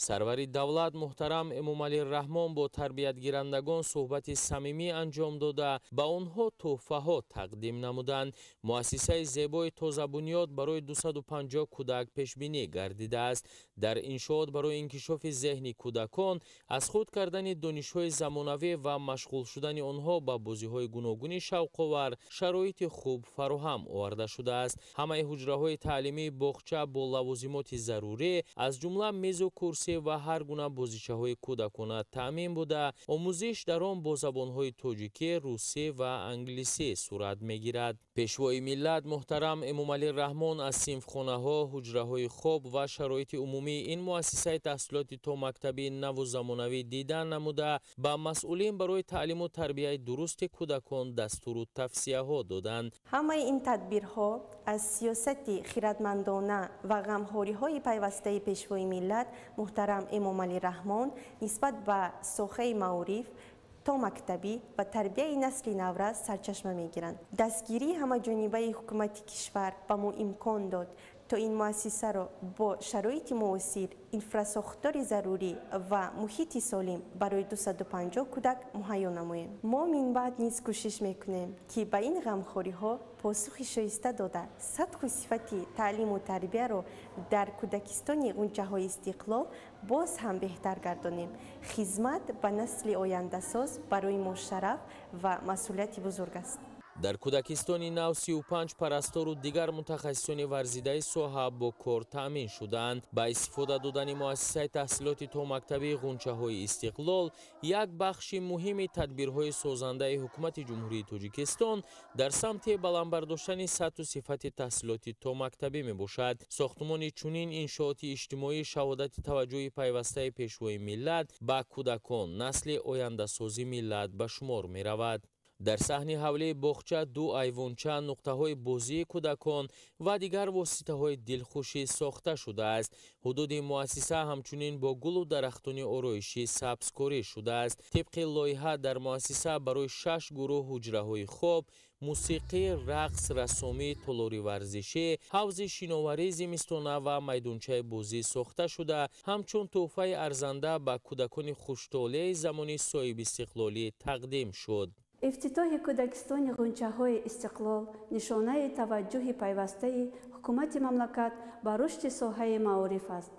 K: Сарвари давлат муҳтарам Эмомалӣ Раҳмон бо тарбиятгирандагон суҳбати самимӣ анҷом дода, ба онҳо тӯҳфаҳо тақдим намуданд. Муассисаи зебои тозабунёд барои 250 кӯдак пешбинӣ гардидааст. Дар иншоот барои инкишофи зеҳни кӯдакон, аз худ кардани донишҳои замонавӣ ва машғул шудани онҳо ба бозиҳои гуногуни шавқовар шароити хуб фароҳам оварда шудааст. Ҳамаи ҳуҷраҳои таълимии боғча бо лавозимоти зарурӣ, аз ҷумла мизу курсӣ ва ҳар гуна бозичаҳои кӯдакона таъмин буда, омӯзиш дар он бо забонҳои тоҷикӣ, русӣ ва англисӣ сурат мегирад. Пешвои миллат муҳтарам Эмомалӣ Раҳмон аз синфхонаҳо, ҳуҷраҳои хоб ва шароити умумии ин муассисаи таҳсилоти томактабии наву замонавӣ дида намуда, ба масъулин барои таълиму тарбияи дурусти кӯдакон дастуру тавсияҳо доданд.
E: Ҳамаи ин тадбирҳо аз сиёсати хиратмандона ва ғамхориҳои пайвастаи пешвои миллат муҳтарам Эмомалӣ Раҳмон нисбат ба соҳаи маориф, томактабӣ ва тарбияи насли наврас сарчашма мегиранд. Дастгирии ҳамаҷонибаи ҳукумати кишвар ба мо имкон дод, то ин муассисаро бо шароити муосир, инфрасохтори зарурӣ ва муҳити солим барои 250 кӯдак муҳайё намоем. Мо минбаъд низ кӯшиш мекунем, ки ба ин ғамхориҳо посухи шоиста дода, сатҳу сифати таълиму тарбияро дар кӯдакистони Ғунчаҳои Истиқлол боз ҳам беҳтар гардонем. Хизмат ба насли ояндасоз барои мо шараф ва масъулияти бузург аст.
K: Дар кӯдакистони нав 35 парастору дигар мутахассисони варзидаи соҳа бо кор таъмин шудаанд. Ба истифода додани муассисаи таҳсилоти томактабии Ғунчаҳои Истиқлол як бахши муҳими тадбирҳои созандаи ҳукумати Ҷумҳурии Тоҷикистон дар самти баланд бардоштани сатҳу сифати таҳсилоти томактабӣ мебошад. Сохтумони чунин иншооти иҷтимоӣ шаҳодати таваҷҷӯҳи пайвастаи пешвои миллат ба кӯдакон, насли ояндасози миллат ба шумор меравад. Дар саҳни ҳавлии боғча ду айвонча, нуқтаҳои бозии кӯдакон ва дигар воситаҳои дилхушӣ сохта шудааст. Ҳудуди муассиса ҳамчунин бо гулу дарахтони ороишӣ сабзкорӣ шудааст. Тибқи лоиҳа дар муассиса барои 6 гурӯҳ ҳуҷраҳои хоб, мусиқӣ, рақс, рассомӣ, толори варзишӣ, ҳавзи шиноварии зимистона ва майдончаи бозӣ сохта шуда, ҳамчун тӯҳфаи арзанда ба кӯдакони хуштолеи замони соҳибистиқлолӣ тақдим шуд.
G: Ифтитоҳи кӯдакистони Ғунчаҳои Истиқлол нишонаи таваҷҷӯҳи пайвастаи ҳукумати мамлакат ба рушди соҳаи маориф аст.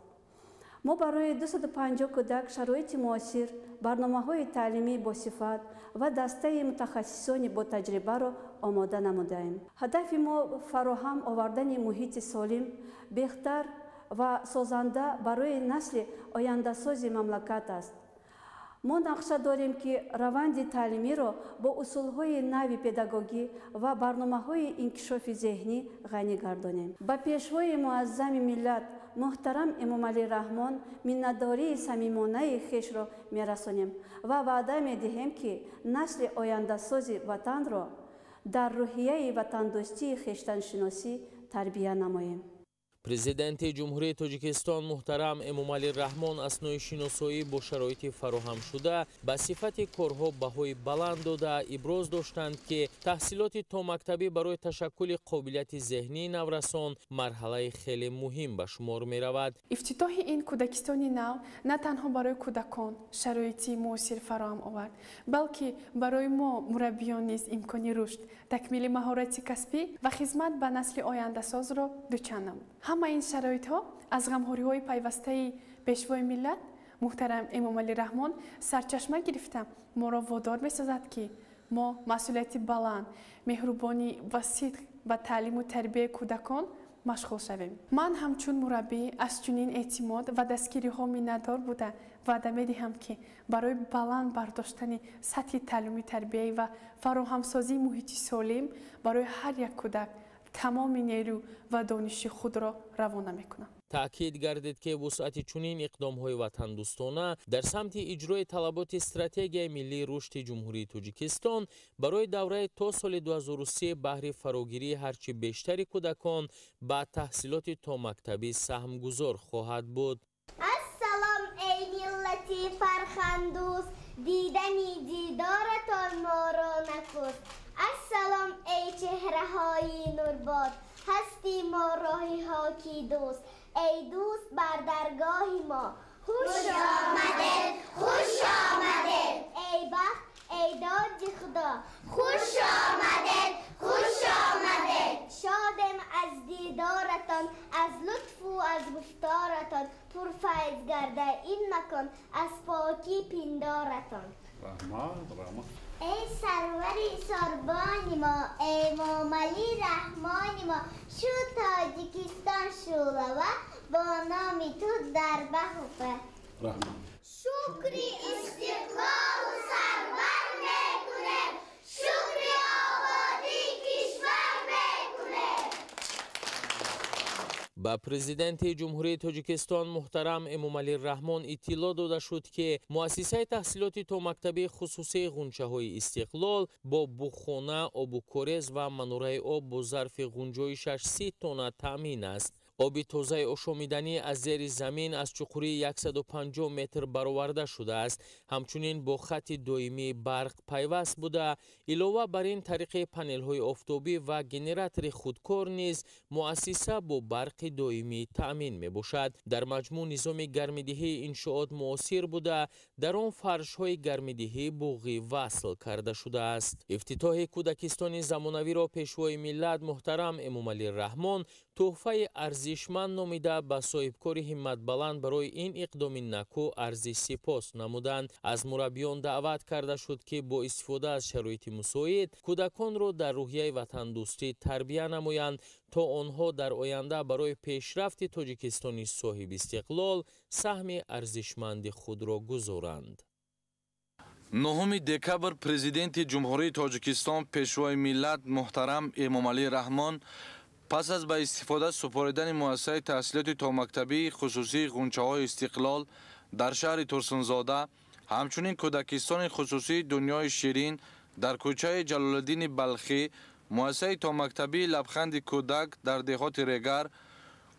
G: Мо барои 250 кӯдак шароити муосир, барномаҳои таълимӣ босифат ва дастаи мутахассисони ботаҷрибаро омода намудаем. Ҳадафи мо фароҳам овардани муҳити солим, беҳтар ва созанда барои насли ояндасози мамлакат аст. Мо нақша дорем, ки раванди таълимиро бо усулҳои нави педагогӣ ва барномаҳои инкишофи зеҳнӣ ғанӣ гардонем. Ба пешвои муаззами миллат муҳтарам Эмомалӣ Раҳмон миннатдории самимонаи хешро мерасонем ва ваъда медиҳем, ки насли ояндасози ватанро дар рӯҳияи ватандӯстии хештаншиносӣ тарбия намоем.
K: Президенти Ҷумҳурии Тоҷикистон муҳтарам Эмомалӣ Раҳмон аснои шиносоӣ бо шароити фароҳамшуда ба сифати корҳо баҳои баланд дода, иброз доштанд, ки таҳсилоти томактабӣ барои ташаккули қобилияти зеҳнии наврасон марҳалаи хеле муҳим ба шумор меравад.
M: Ифтитоҳи ин кӯдакистони нав на танҳо барои кӯдакон шароити муосир фароҳам овард, балки барои мо мураббиён низ имкони рушд, такмили маҳорати касбӣ ва хизмат ба насли ояндасозро дучанд намуд. Ҳамаи ин шароитҳо аз ғамхориҳои пайвастаи пешвои миллат муҳтарам Эмомалӣ Раҳмон сарчашма гирифта моро водор месозад, ки мо масъулияти баланд, меҳрубонӣ ва сидқ ба таълиму тарбияи кӯдакон машғул шавем. Ман ҳамчун мураббӣ аз чунин эътимод ва дастгириҳо миннатдор буда ваъда медиҳам, ки барои баланд бардоштани сатҳи таълиму тарбияӣ ва фароҳамсозии муҳити солим барои ҳар як кӯдак тамоми нерӯ ва дониши худро равона мекунам.
K: Таъкид гардид, ки вусъати чунин иқдомҳои ватандӯстона дар самти иҷрои талаботи стратегияи миллии рушди Ҷумҳурии Тоҷикистон барои давраи то соли 2003 баҳри фарогирии ҳарчи бештари кӯдакон ба таҳсилоти томактабӣ саҳмгузор хоҳад буд.
Y: Ассалом, эй миллати фарҳангдӯст, дидани дидоратон моро накуст. Ассалом, эй чеҳраҳои нурбод, ҳасти мо роҳи ҳоки дӯст. Эй дӯст, бар даргоҳи мо Хуш омадед, хуш омадед, эй бахт, эй доди Худо. Хуш омадед, хуш омадед. Шодем аз дидоратон, аз лутфу аз гуфторатон. Пурфайз гарда ин макон аз покӣ пиндоратон.
L: Раҳмат, раҳмат.
Y: Эй сарвари сорбони мо, Эмомалӣ Раҳмони мо, шу Тоҷикистон шӯлава, бо номи ту дар баҳуфа.
L: Раҳмат.
Y: Шукри истиқлолу сарвар мекунем, шукри ободии кишвар мекунем.
K: Ба президенти Ҷумҳурии Тоҷикистон муҳтарам Эмомалӣ Раҳмон иттилоъ дода шуд, ки муассисаи таҳсилоти томактабии хусусии Ғунчаҳои Истиқлол бо буғхона, обу корез ва манораи об бо зарфи ғунҷоишаш 30 тонна таъмин аст. Оби тозаи ошомиданӣ аз зери замин аз чуқурии 150 метр бароварда шудааст. Ҳамчунин бо хатти доимии барқ пайваст буда, илова бар ин тариқи панелҳои офтобӣ ва генератори худкор низ муассиса бо барқи доимӣ таъмин мебошад. Дар маҷмӯъ низоми гармидиҳии иншоот муосир буда, дар он фаршҳои гармидиҳӣ буғӣ васл карда шудааст. Ифтитоҳи кӯдакистони замонавиро Пешвои миллат муҳтарам Эмомалӣ Раҳмон тӯҳфаи арзишманд номида, ба соҳибкори ҳимматбаланд барои ин иқдоми накӯ арзи сипос намуданд. Аз мураббиён даъват карда шуд, ки бо истифода аз шароити мусоид кӯдаконро дар рӯҳияи ватандӯстӣ тарбия намоянд, то онҳо дар оянда барои пешрафти Тоҷикистони соҳибистиқлол саҳми арзишманди худро гузоранд.
N: 9 декабр Президенти Ҷумҳурии Тоҷикистон, Пешвои миллат муҳтарам Эмомалӣ Раҳмон пас аз ба истифода супоридани муассисаи таҳсилоти томактабии хусусии Ғунчаҳои Истиқлол дар шаҳри Турсунзода, ҳамчунин кӯдакистони хусусии Дунёи Ширин дар кӯчаи Ҷалолиддини Балхӣ, муассисаи томактабии Лабханди кӯдак дар деҳоти Регар,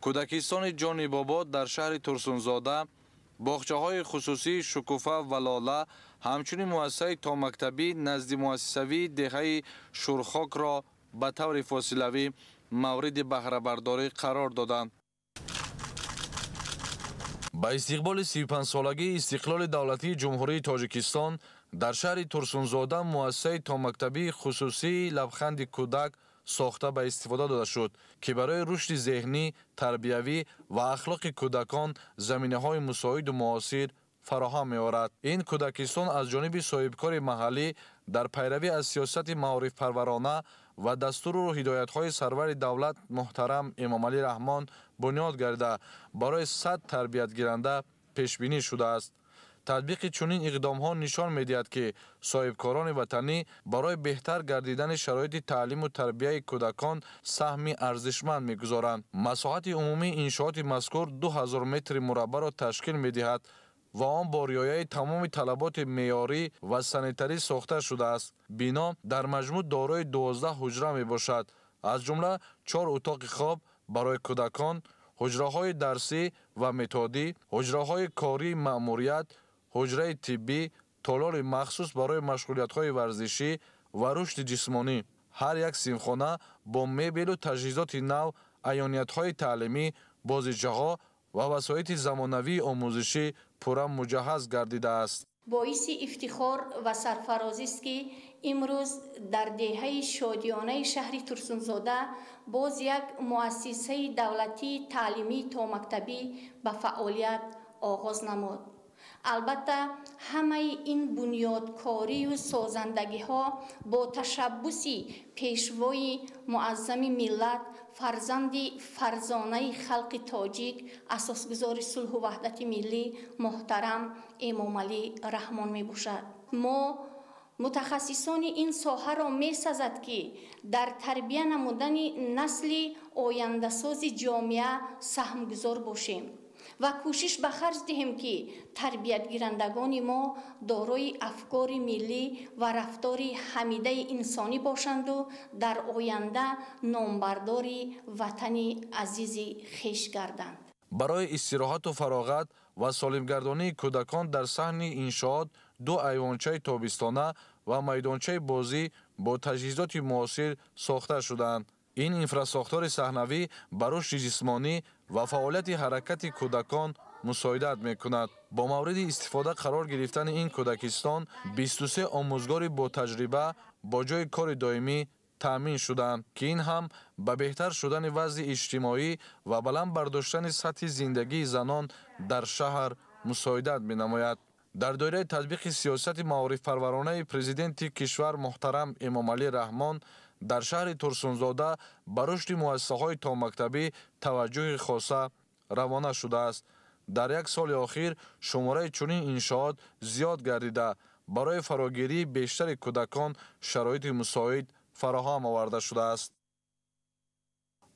N: кӯдакистони Ҷони Бобо дар шаҳри Турсунзода, боғчаҳои хусусии Шукуфа ва Лола, ҳамчунин муассисаи томактабӣ назди муассисавии деҳаи Шурхокро ба таври фосилавӣ мавриди баҳрабардорӣ қарор доданд. Ба истиқболи 35-солагии истиқлоли давлатии Ҷумҳурии Тоҷикистон дар шаҳри Турсунзода муассисаи томактабии хусусии Лабханди кӯдак сохта ба истифода дода шуд, ки барои рушди зеҳнӣ, тарбиявӣ ва ахлоқи кӯдакон заминаҳои мусоиду муосир фароҳам меорад. Ин кӯдакистон аз ҷониби соҳибкори маҳаллӣ дар пайравӣ аз сиёсати маорифпарварона ва дастуру ҳидоятҳои сарвари давлат муҳтарам Эмомалӣ Раҳмон бунёд гардида, барои 100 тарбиятгиранда пешбинӣ шудааст. Татбиқи чунин иқдомҳо нишон медиҳад, ки соҳибкорони ватанӣ барои беҳтар гардидани шароити таълиму тарбияи кӯдакон саҳми арзишманд мегузоранд. Масоҳати умумии иншооти мазкур 2000 метри мураббаъро ташкил медиҳад ва он бо риояи тамоми талаботи меъёрӣ ва санитарӣ сохта шудааст. Бино дар маҷмӯъ дорои 12 ҳуҷра мебошад, аз ҷумла 4 утоқи хоб барои кӯдакон, ҳуҷраҳои дарсӣ ва методӣ, ҳуҷраҳои кории маъмурият, ҳуҷраи тиббӣ, толори махсус барои машғулиятҳои варзишӣ ва рушди ҷисмонӣ. Ҳар як синфхона бо мебелу таҷҳизоти нав, аёниятҳои таълимӣ, бозичаҳо ва васоити замонавии омӯзишӣ пурра муҷаҳҳаз гардидааст.
O: Боиси ифтихор ва сарфарозист, ки имрӯз дар деҳаи шодиёнаи шаҳри Турсунзода боз як муассисаи давлатии таълимии томактабӣ ба фаъолият оғоз намуд. Албатта, ҳамаи ин бунёдкорию созандагиҳо бо ташаббуси Пешвои муаззами миллат, фарзанди фарзонаи халқи тоҷик, асосгузори сулҳу ваҳдати миллӣ муҳтарам Эмомалӣ Раҳмон мебошад. Мо мутахассисони ин соҳаро месазад, ки дар тарбия намудани насли ояндасози ҷомеа саҳмгузор бошем ва кӯшиш ба харҷ диҳем, ки тарбиятгирандагони мо дорои афкори миллӣ ва рафтори ҳамидаи инсонӣ бошанду дар оянда номбардори ватани азизи хеш гарданд.
N: Барои истироҳату фароғат ва солимгардонии кӯдакон дар саҳни иншоот 2 айвончаи тобистона ва майдончаи бозӣ бо таҷҳизоти муосир сохта шудаанд. Ин инфрасохтори саҳнавӣ ба рушди ҷисмонӣ ва фаъолияти ҳаракати кӯдакон мусоидат мекунад. Бо мавриди истифода қарор гирифтани ин кӯдакистон 23 омӯзгори ботаҷриба бо ҷойи кори доимӣ таъмин шуданд, ки ин ҳам ба беҳтар шудани вазъи иҷтимоӣ ва баланд бардоштани сатҳи зиндагии занон дар шаҳр мусоидат менамояд. Дар доираи татбиқи сиёсати маорифпарваронаи президенти кишвар муҳтарам Эмомалӣ Раҳмон дар шаҳри Турсунзода ба рушди муассисаҳои томактабӣ таваҷҷӯҳи хоса равона шудааст. Дар як соли охир шумораи чунин иншоот зиёд гардида, барои фарогирии бештари кӯдакон шароити мусоид фароҳам оварда шудааст.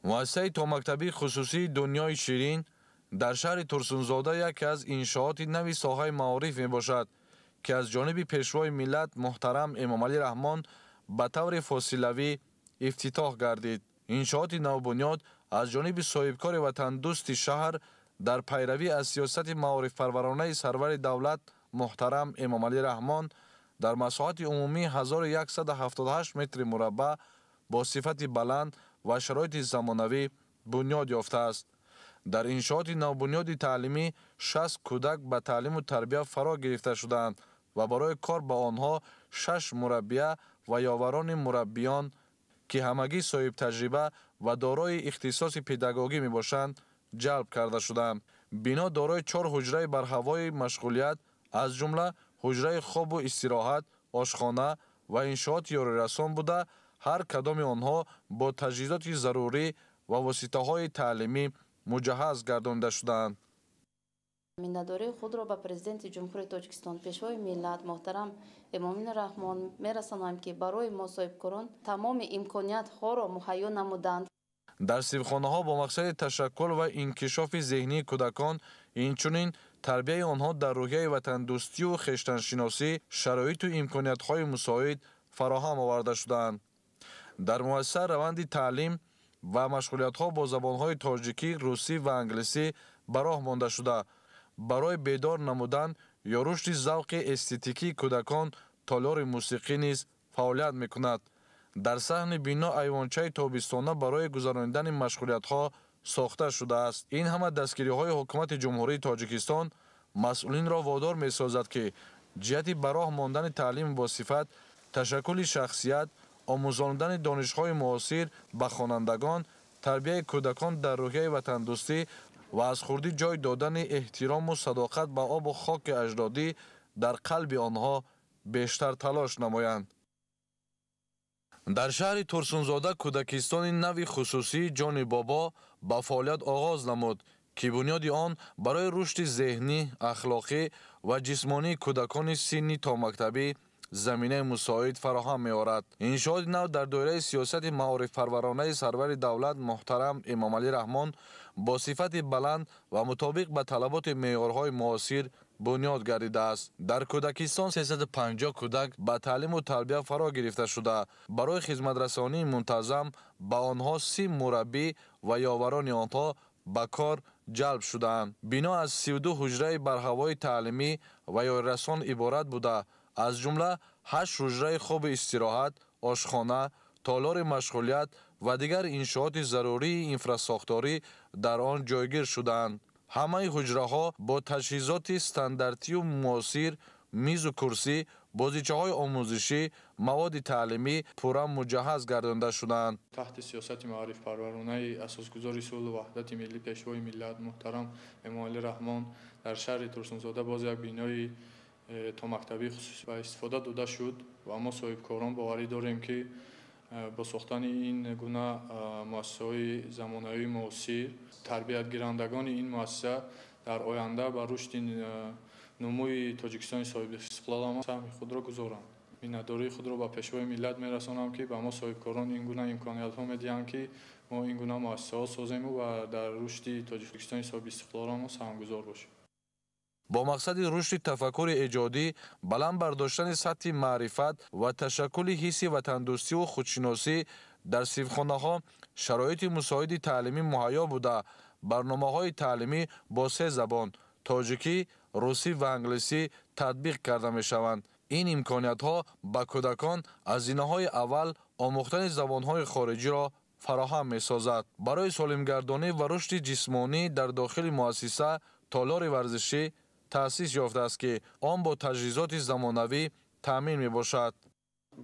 N: Муассисаи томактабии хусусии «Дунёи ширин» дар шаҳри Турсунзода яке аз иншооти нави соҳаи маориф мебошад, ки аз ҷониби пешвои миллат муҳтарам Эмомалӣ Раҳмон ба таври фосилавӣ ифтитоҳ гардид. Иншооти навбунёд аз ҷониби соҳибкори ватандӯсти шаҳр дар пайравӣ аз сиёсати маорифпарваронаи сарвари давлат муҳтарам Эмомалӣ Раҳмон дар масоҳати умумии 1178 метри мураббаъ бо сифати баланд ва шароити замонавӣ бунёд ёфтааст. Дар иншооти навбунёди таълимӣ 60 кӯдак ба таълиму тарбия фаро гирифта шудаанд ва барои кор ба онҳо 6 мураббия ва ёварони мураббиён, ки ҳамагӣ соҳибтаҷриба ва дорои ихтисоси педагогӣ мебошанд, ҷалб карда шудаанд. Бино дорои 4 ҳуҷраи барҳавои машғулият, аз ҷумла ҳуҷраи хобу истироҳат, ошхона ва иншооти ёрирасон буда, ҳар кадоми онҳо бо таҷҳизоти зарурӣ ва воситаҳои таълимӣ муҷаҳҳаз гардонида шудаанд.
P: Миннатдории худро ба Президенти Ҷумҳурии Тоҷикистон, Пешвои миллат муҳтарам Эмомалӣ Раҳмон мерасонам, ки барои мо соҳибкорон тамоми имкониятҳоро муҳайё намуданд.
N: Дар синфхонаҳо бо мақсади ташаккул ва инкишофи зеҳнии кӯдакон, инчунин тарбияи онҳо дар рӯҳияи ватандӯстию хештаншиносӣ шароиту имкониятҳои мусоид фароҳам оварда шудаанд. Дар муассиса раванди таълим ва машғулиятҳо бо забонҳои тоҷикӣ, русӣ ва англисӣ ба роҳ монда шуда, барои бедор намудан ё рушди завқи эстетикии кӯдакон толори мусиқӣ низ фаъолият мекунад. Дар саҳни бино айвончаи тобистона барои гузаронидани машғулиятҳо сохта шудааст. Ин ҳама дастгириҳои ҳукумати Ҷумҳурии Тоҷикистон масъулинро водор месозад, ки ҷиҳати ба роҳ мондани таълими босифат, ташаккули шахсият, омӯзондани донишҳои муосир ба хонандагон, тарбияи кӯдакон дар рӯҳияи ватандӯстӣ ва аз хурдӣ ҷой додани эҳтирому садоқат ба обу хоки аҷдодӣ дар қалби онҳо бештар талош намоянд. Дар шаҳри Турсунзода кӯдакистони нави хусусии «Ҷони Бобо» ба фаъолият оғоз намуд, ки бунёди он барои рушди зеҳнӣ, ахлоқӣ ва ҷисмонии кӯдакони синни томактабӣ заминаи мусоид фароҳам меорад. Иншооти нав дар доираи сиёсати маорифпарваронаи сарвари давлат муҳтарам Эмомалӣ Раҳмон бо сифати баланд ва мутобиқ ба талаботи меъёрҳои муосир бунёд гардидааст. Дар кӯдакистон 350 кӯдак ба таълиму тарбия фаро гирифта шуда, барои хизматрасонии мунтазам ба онҳо 30 мураббӣ ва ёварони онҳо ба кор ҷалб шудаанд. Бино аз 32 ҳуҷраи барҳавои таълимӣ ва ёрирасон иборат буда, аз ҷумла 8 ҳуҷраи хоби истироҳат, ошхона, толори машғулият ва дигар иншооти зарурии инфрасохторӣ дар он ҷойгир шудаанд. Ҳамаи ҳуҷраҳо бо таҷҳизоти стандартию муосир, мизу курсӣ, бозичаҳои омӯзишӣ, маводи таълимӣ пурра муҷаҳҳаз гардонида шудаанд.
Q: Таҳти сиёсати маорифпарваронаи асосгузори сулҳу ваҳдати миллӣ, Пешвои миллат муҳтарам Эмомалӣ Раҳмон дар шаҳри Турсунзода боз як бинои томактабии хусусӣ ба истифода дода шуд ва мо соҳибкорон боварӣ дорем, ки бо сохтани ин гуна муассисаҳои замонавии муосир тарбиятгирандагони ин муассиса дар оянда ба рушди нумӯи Тоҷикистони соҳибистиқлол саҳми худро гузоранд. Миннатдории худро ба Пешвои миллат мерасонам, ки ба мо соҳибкорон ин гуна имкониятҳо медиҳанд, ки мо ин гуна муассисаҳо созему ва дар рушди Тоҷикистони соҳибистиқлоламон саҳмгузор бошем.
N: Бо мақсади рушди тафаккури эҷодӣ, баланд бардоштани сатҳи маърифат ва ташаккули ҳисси ватандӯстиву худшиносӣ дар синфхонаҳо шароити мусоиди таълимӣ муҳайё буда, барномаҳои таълимӣ бо 3 забон тоҷикӣ, русӣ ва англисӣ татбиқ карда мешаванд. Ин имкониятҳо ба кӯдакон аз зинаҳои аввал омӯхтани забонҳои хориҷиро фароҳам месозад. Барои солимгардонӣ ва рушди ҷисмонӣ дар дохили муассиса толори варзишӣ таъсис ёфтааст, ки он бо таҷҳизоти замонавӣ таъмин мебошад.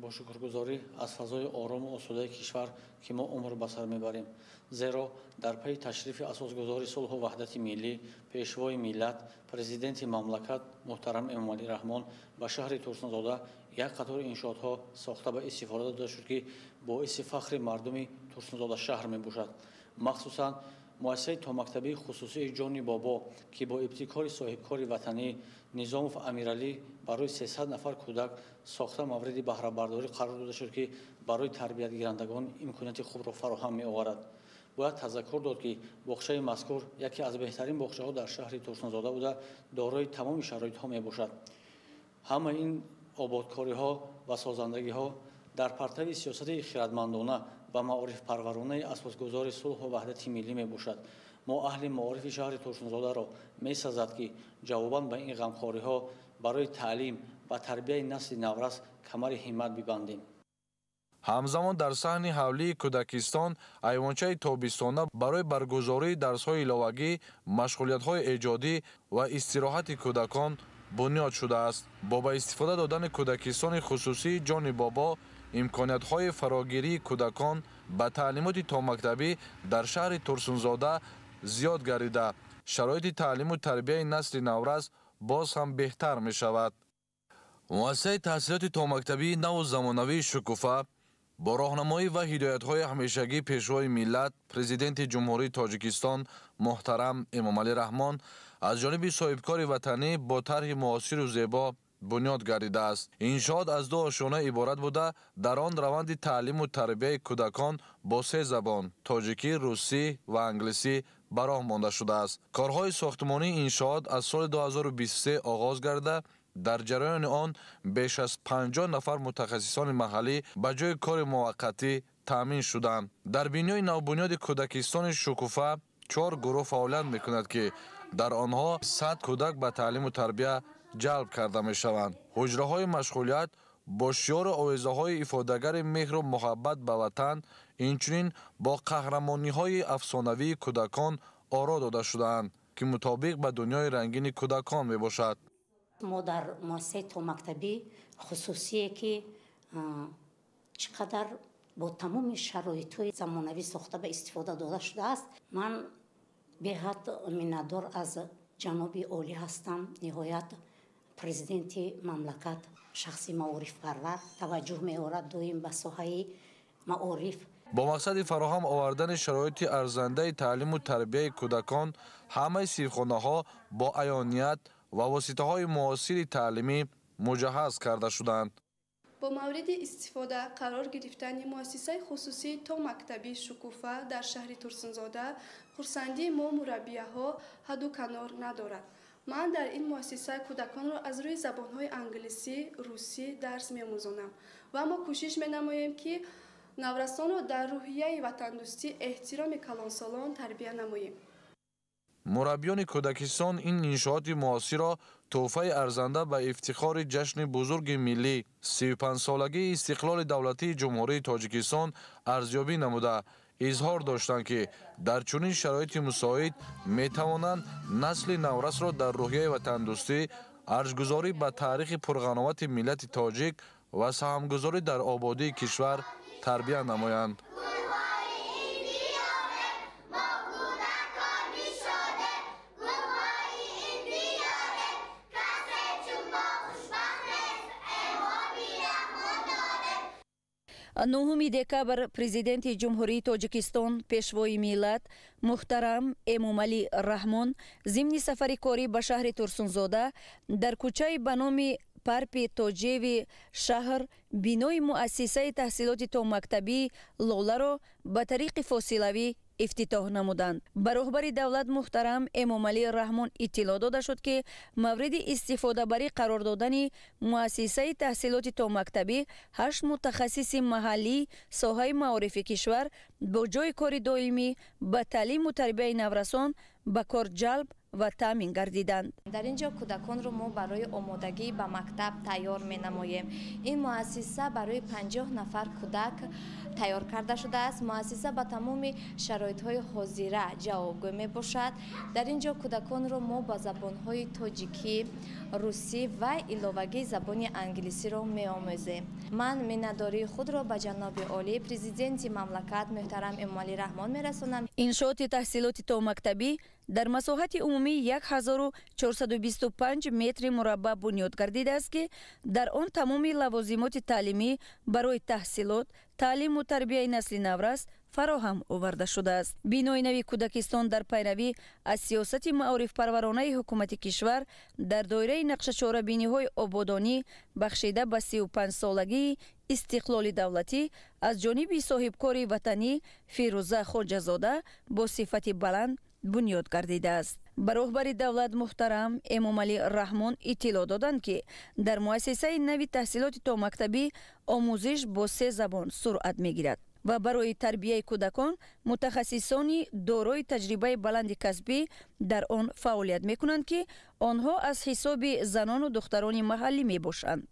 A: Бо шукргузорӣ аз фазои орому осудаи кишвар, ки мо умр ба сар мебарем, зеро дар пайи ташрифи асосгузори сулҳу ваҳдати миллӣ, пешвои миллат, президенти мамлакат муҳтарам Эмомалӣ Раҳмон ба шаҳри Турсунзода як қатор иншоотҳо сохта ба истифода дода шуд, ки боиси фахри мардуми Турсунзода шаҳр мебошад. Махсусан муассисаи томактабии хусусии Ҷони Бобо, ки бо ибтикори соҳибкори ватанӣ Низомов Амиралӣ барои 300 нафар кӯдак сохта мавриди баҳрабардорӣ қарор дода шуд, ки барои тарбиятгирандагон имконияти хубро фароҳам меоварад. Бояд тазаккур дод, ки боғчаи мазкур яке аз беҳтарин боғчаҳо дар шаҳри Турсунзода буда, дорои тамоми шароитҳо мебошад. Ҳамаи ин ободкориҳо ва созандагиҳо дар партави сиёсати хирадмандона ва маорифпарваронаи асосгузори сулҳу ваҳдати миллӣ мебошад. Мо аҳли маорифи шаҳри Турсунзодаро месазад, ки ҷавобан ба ин ғамхориҳо барои таълим ва тарбияи насли наврас камари ҳиммат бибандем.
N: Ҳамзамон дар саҳни ҳавлии кӯдакистон айвончаи тобистона барои баргузории дарсҳои иловагӣ, машғулиятҳои эҷодӣ ва истироҳати кӯдакон бунёд шудааст. Бо ба истифода додани кӯдакистони хусусии Ҷони Бобо имкониятҳои фарогирии кӯдакон ба таълимоти томактабӣ дар шаҳри Турсунзода зиёд гардида, шароити таълиму тарбияи насли наврас боз ҳам беҳтар мешавад. Муассисаи таҳсилоти томактабии наву замонавии Шукуфа бо роҳнамоӣ ва ҳидоятҳои ҳамешагии пешвои миллат, президенти Ҷумҳурии Тоҷикистон муҳтарам Эмомалӣ Раҳмон аз ҷониби соҳибкори ватанӣ бо тарҳи муосиру зебо бунёд гардидааст. Иншоот аз ду ошёна иборат буда, дар он раванди таълиму тарбияи кӯдакон бо се забон тоҷикӣ, русӣ ва англисӣ ба роҳ монда шудааст. Корҳои сохтмонии иншоот аз соли 2023 оғоз гардида, дар ҷараёни он беш аз 50 нафар мутахассисони маҳаллӣ ба ҷои кори муваққатӣ таъмин шуданд. Дар бинои навбунёди кӯдакистони Шукуфа 4 гурӯҳ фаъолият мекунад, ки дар онҳо 100 кӯдак ба таълиму тарбия ҷалб карда мешаванд. Ҳуҷраҳои машғулият бо шиёру овезаҳои ифодагари меҳру муҳаббат ба ватан, инчунин бо қаҳрамониҳои афсонавии кӯдакон оро дода шудаанд, ки мутобиқ ба дунёи рангини кӯдакон мебошад.
S: Мо дар муассисаи томактабӣ хусусие, ки чӣ қадар бо тамоми шароитҳои замонавӣ сохта ба истифода дода шудааст. Ман беҳад миннатдор аз ҷаноби олӣ ҳастам. Ниҳоят президенти мамлакат шахси маорифпарвар таваҷҷӯҳ меорад доим ба соҳаи маориф.
N: Бо мақсади фароҳам овардани шароити арзандаи таълиму тарбияи кӯдакон ҳамаи синфхонаҳо бо аёният ва воситаҳои муосири таълимӣ муҷаҳҳаз карда шуданд.
T: Бо мавриди истифода қарор гирифтани муассисаи хусусии томактабии Шукуфа дар шаҳри Турсунзода хурсандии мо мураббияҳо ҳадду канор надорад. Ман дар ин муассиса кӯдаконро аз рӯи забонҳои англисӣ, русӣ дарс меомӯзонам ва мо кӯшиш менамоем, ки наврасонро дар рӯҳияи ватандӯстӣ, эҳтироми калонсолон тарбия намоем.
N: Мураббиёни кӯдакистон ин иншооти муосирро тӯҳфаи арзанда ба ифтихори ҷашни бузурги миллӣ 35-солагии истиқлоли давлатии Ҷумҳурии Тоҷикистон арзёбӣ намуда, изҳор доштанд, ки дар чунин шароити мусоид метавонанд насли наврасро дар рӯҳияи ватандӯстӣ, арҷгузорӣ ба таърихи пурғановати миллати тоҷик ва саҳмгузорӣ дар ободии кишвар тарбия намоянд.
U: 9 декабр президенти Ҷумҳурии Тоҷикистон, пешвои миллат муҳтарам Эмомалӣ Раҳмон зимни сафари корӣ ба шаҳри Турсунзода дар кӯчаи ба номи Парпи Тоҷеви шаҳр бинои муассисаи таҳсилоти томактабии Лоларо ба тариқи фосилавӣ ифтитоҳ намуданд. Ба роҳбари давлат муҳтарам Эмомалӣ Раҳмон иттилоъ дода шуд, ки мавриди истифодабарӣ қарор додани муассисаи таҳсилоти томактабӣ 8 мутахассиси маҳаллӣ соҳаи маорифи кишвар бо ҷойи кори доимӣ ба таълиму тарбияи наврасон ба кор ҷалб ва таъмин гардиданд.
V: Дар ин ҷо кӯдаконро мо барои омодагӣ ба мактаб тайёр менамоем. Ин муассиса барои 50 нафар кӯдак тайёр карда шудааст. Муассиса ба тамоми шароитҳои ҳозира ҷавобгӯ мебошад. Дар ин ҷо кӯдаконро мо ба забонҳои тоҷикӣ, русӣ ва иловагии забони англисиро меомӯзем. Ман миннатдории худро ба ҷаноби олӣ, президенти мамлакат муҳтарам Эмомалӣ Раҳмон мерасонам.
U: Иншооти таҳсилоти томактабӣ дар масоҳати умумии 1425 метри мураббаъ бунёд гардидааст, ки дар он тамоми лавозимоти таълимӣ барои таҳсилот, таълиму тарбияи насли наврас фароҳам оварда шудааст. Бинои нави кӯдакистон дар пайравӣ аз сиёсати маорифпарваронаи ҳукумати кишвар дар доираи нақшачорабиниҳои ободонӣ бахшида ба 35-солагии истиқлоли давлатӣ аз ҷониби соҳибкори ватанӣ Фирӯза Хоҷазода бо сифати баланд бунёд гардидааст. Ба роҳбари давлат муҳтарам Эмомалӣ Раҳмон иттилоъ доданд, ки дар муассисаи нави таҳсилоти томактабӣ омӯзиш бо се забон суръат мегирад ва барои тарбияи кӯдакон мутахассисони дорои таҷрибаи баланди касбӣ дар он фаъолият мекунанд, ки онҳо аз ҳисоби занону духтарони маҳаллӣ мебошанд.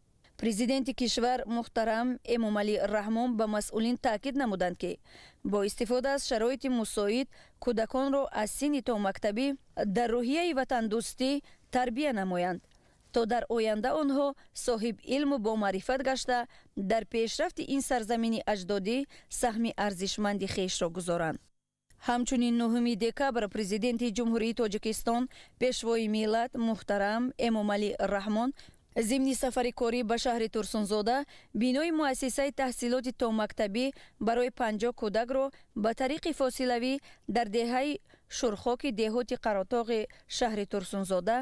U: Президенти кишвар муҳтарам Эмомалӣ Раҳмон ба масъулин таъкид намуданд, ки бо истифода аз шароити мусоид кӯдаконро аз синни томактабӣ дар рӯҳияи ватандӯстӣ тарбия намоянд, то дар оянда онҳо соҳиб илму бомаърифат гашта дар пешрафти ин сарзамини аҷдодӣ саҳми арзишманди хешро гузоранд. Ҳамчунин 9 декабр Президенти Ҷумҳурии Тоҷикистон, Пешвои миллат муҳтарам Эмомалӣ Раҳмон зимни сафари корӣ ба шаҳри Турсунзода бинои муассисаи таҳсилоти томактабӣ барои 50 кӯдакро ба тариқи фосилавӣ дар деҳаи Шурхоки деҳоти Қаротоғи шаҳри Турсунзода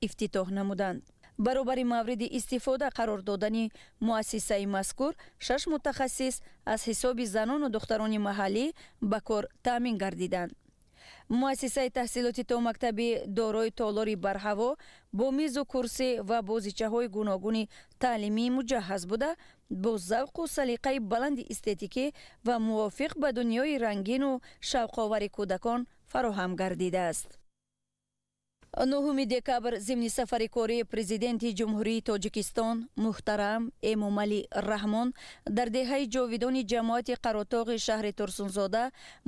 U: ифтитоҳ намуданд. Баробари мавриди истифода қарор додани муассисаи мазкур 6 мутахассис аз ҳисоби занону духтарони маҳаллӣ ба кор таъмин гардиданд. Муассисаи таҳсилоти томактабӣ дорои толори барҳаво бо мизу курсӣ ва бозичаҳои гуногуни таълимӣ муҷаҳҳаз буда, бо завқу салиқаи баланди эстетикӣ ва мувофиқ ба дунёи рангину шавқовари кӯдакон фароҳам гардидааст. 9 декабр зимни сафари кории Президенти Ҷумҳурии Тоҷикистон муҳтарам Эмомалӣ Раҳмон дар деҳаи ҷовидони ҷамоати Қаротоғи шаҳри Турсунзода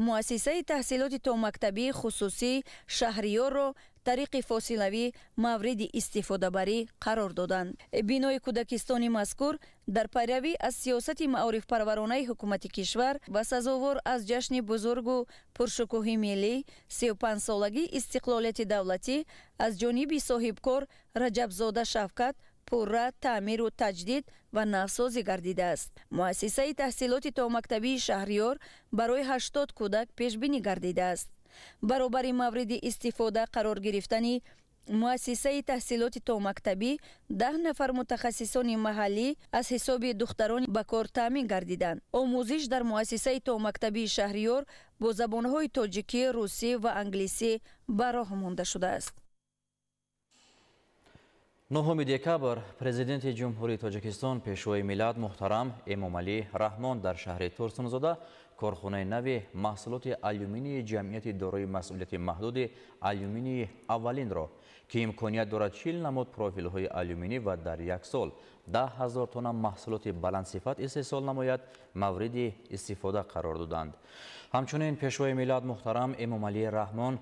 U: муассисаи таҳсилоти томактабии хусусии Шаҳриёрро тариқи фосилавӣ мавриди истифодабарӣ қарор доданд. Бинои кӯдакистони мазкур дар пайравӣ аз сиёсати маорифпарваронаи ҳукумати кишвар ва сазовор аз ҷашни бузургу пуршукӯҳи миллӣ 35-солагии истиқлолияти давлатӣ аз ҷониби соҳибкор Раҷабзода Шавкат пурра таъмиру таҷдид ва навсозӣ гардидааст. Муассисаи таҳсилоти томактабии Шаҳриёр барои 80 кӯдак пешбинӣ гардидааст. Баробари мавриди истифода қарор гирифтани муассисаи таҳсилоти томактабӣ 10 нафар мутахассисони маҳаллӣ аз ҳисоби духтарон ба кор таъмин гардиданд. Омӯзиш дар муассисаи томактабии Шаҳриёр бо забонҳои тоҷикӣ, русӣ ва англисӣ ба роҳ монда шудааст.
B: 9 декабр Президенти Ҷумҳурии Тоҷикистон, Пешвои миллат муҳтарам Эмомалӣ Раҳмон дар шаҳри Турсунзода корхонаи нави маҳсулоти алюминии ҷамъияти дорои масъулияти маҳдуди алюминии аввалинро, ки имконият дорад 40 намуд профилҳои алюминӣ ва дар як сол 10 000 тонна маҳсулоти баландсифат истеҳсол намояд, мавриди истифода қарор доданд. Ҳамчунин Пешвои миллат муҳтарам Эмомалӣ Раҳмон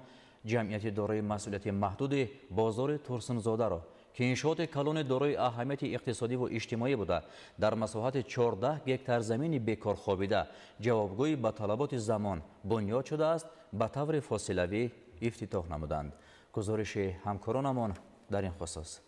B: ҷамъияти дорои масъулияти маҳдуди бозори Турсунзодаро, ки иншооти калони дорои аҳамияти иқтисодӣ ва иҷтимоӣ буда, дар масоҳати 14 гектар замини бекор хобида ҷавобгӯи ба талаботи замон бунёд шудааст, ба таври фосилавӣ ифтитоҳ намуданд. Гузориши ҳамкоронамон дар ин хусус.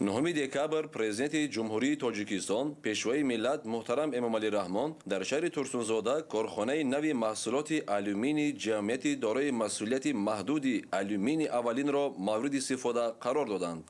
D: 9 декабр Президенти Ҷумҳурии Тоҷикистон, Пешвои миллат муҳтарам Эмомалӣ Раҳмон дар шаҳри Турсунзода корхонаи нави маҳсулоти алюминии ҷамъияти дорои масъулияти маҳдуди алюминии аввалинро мавриди истифода қарор доданд.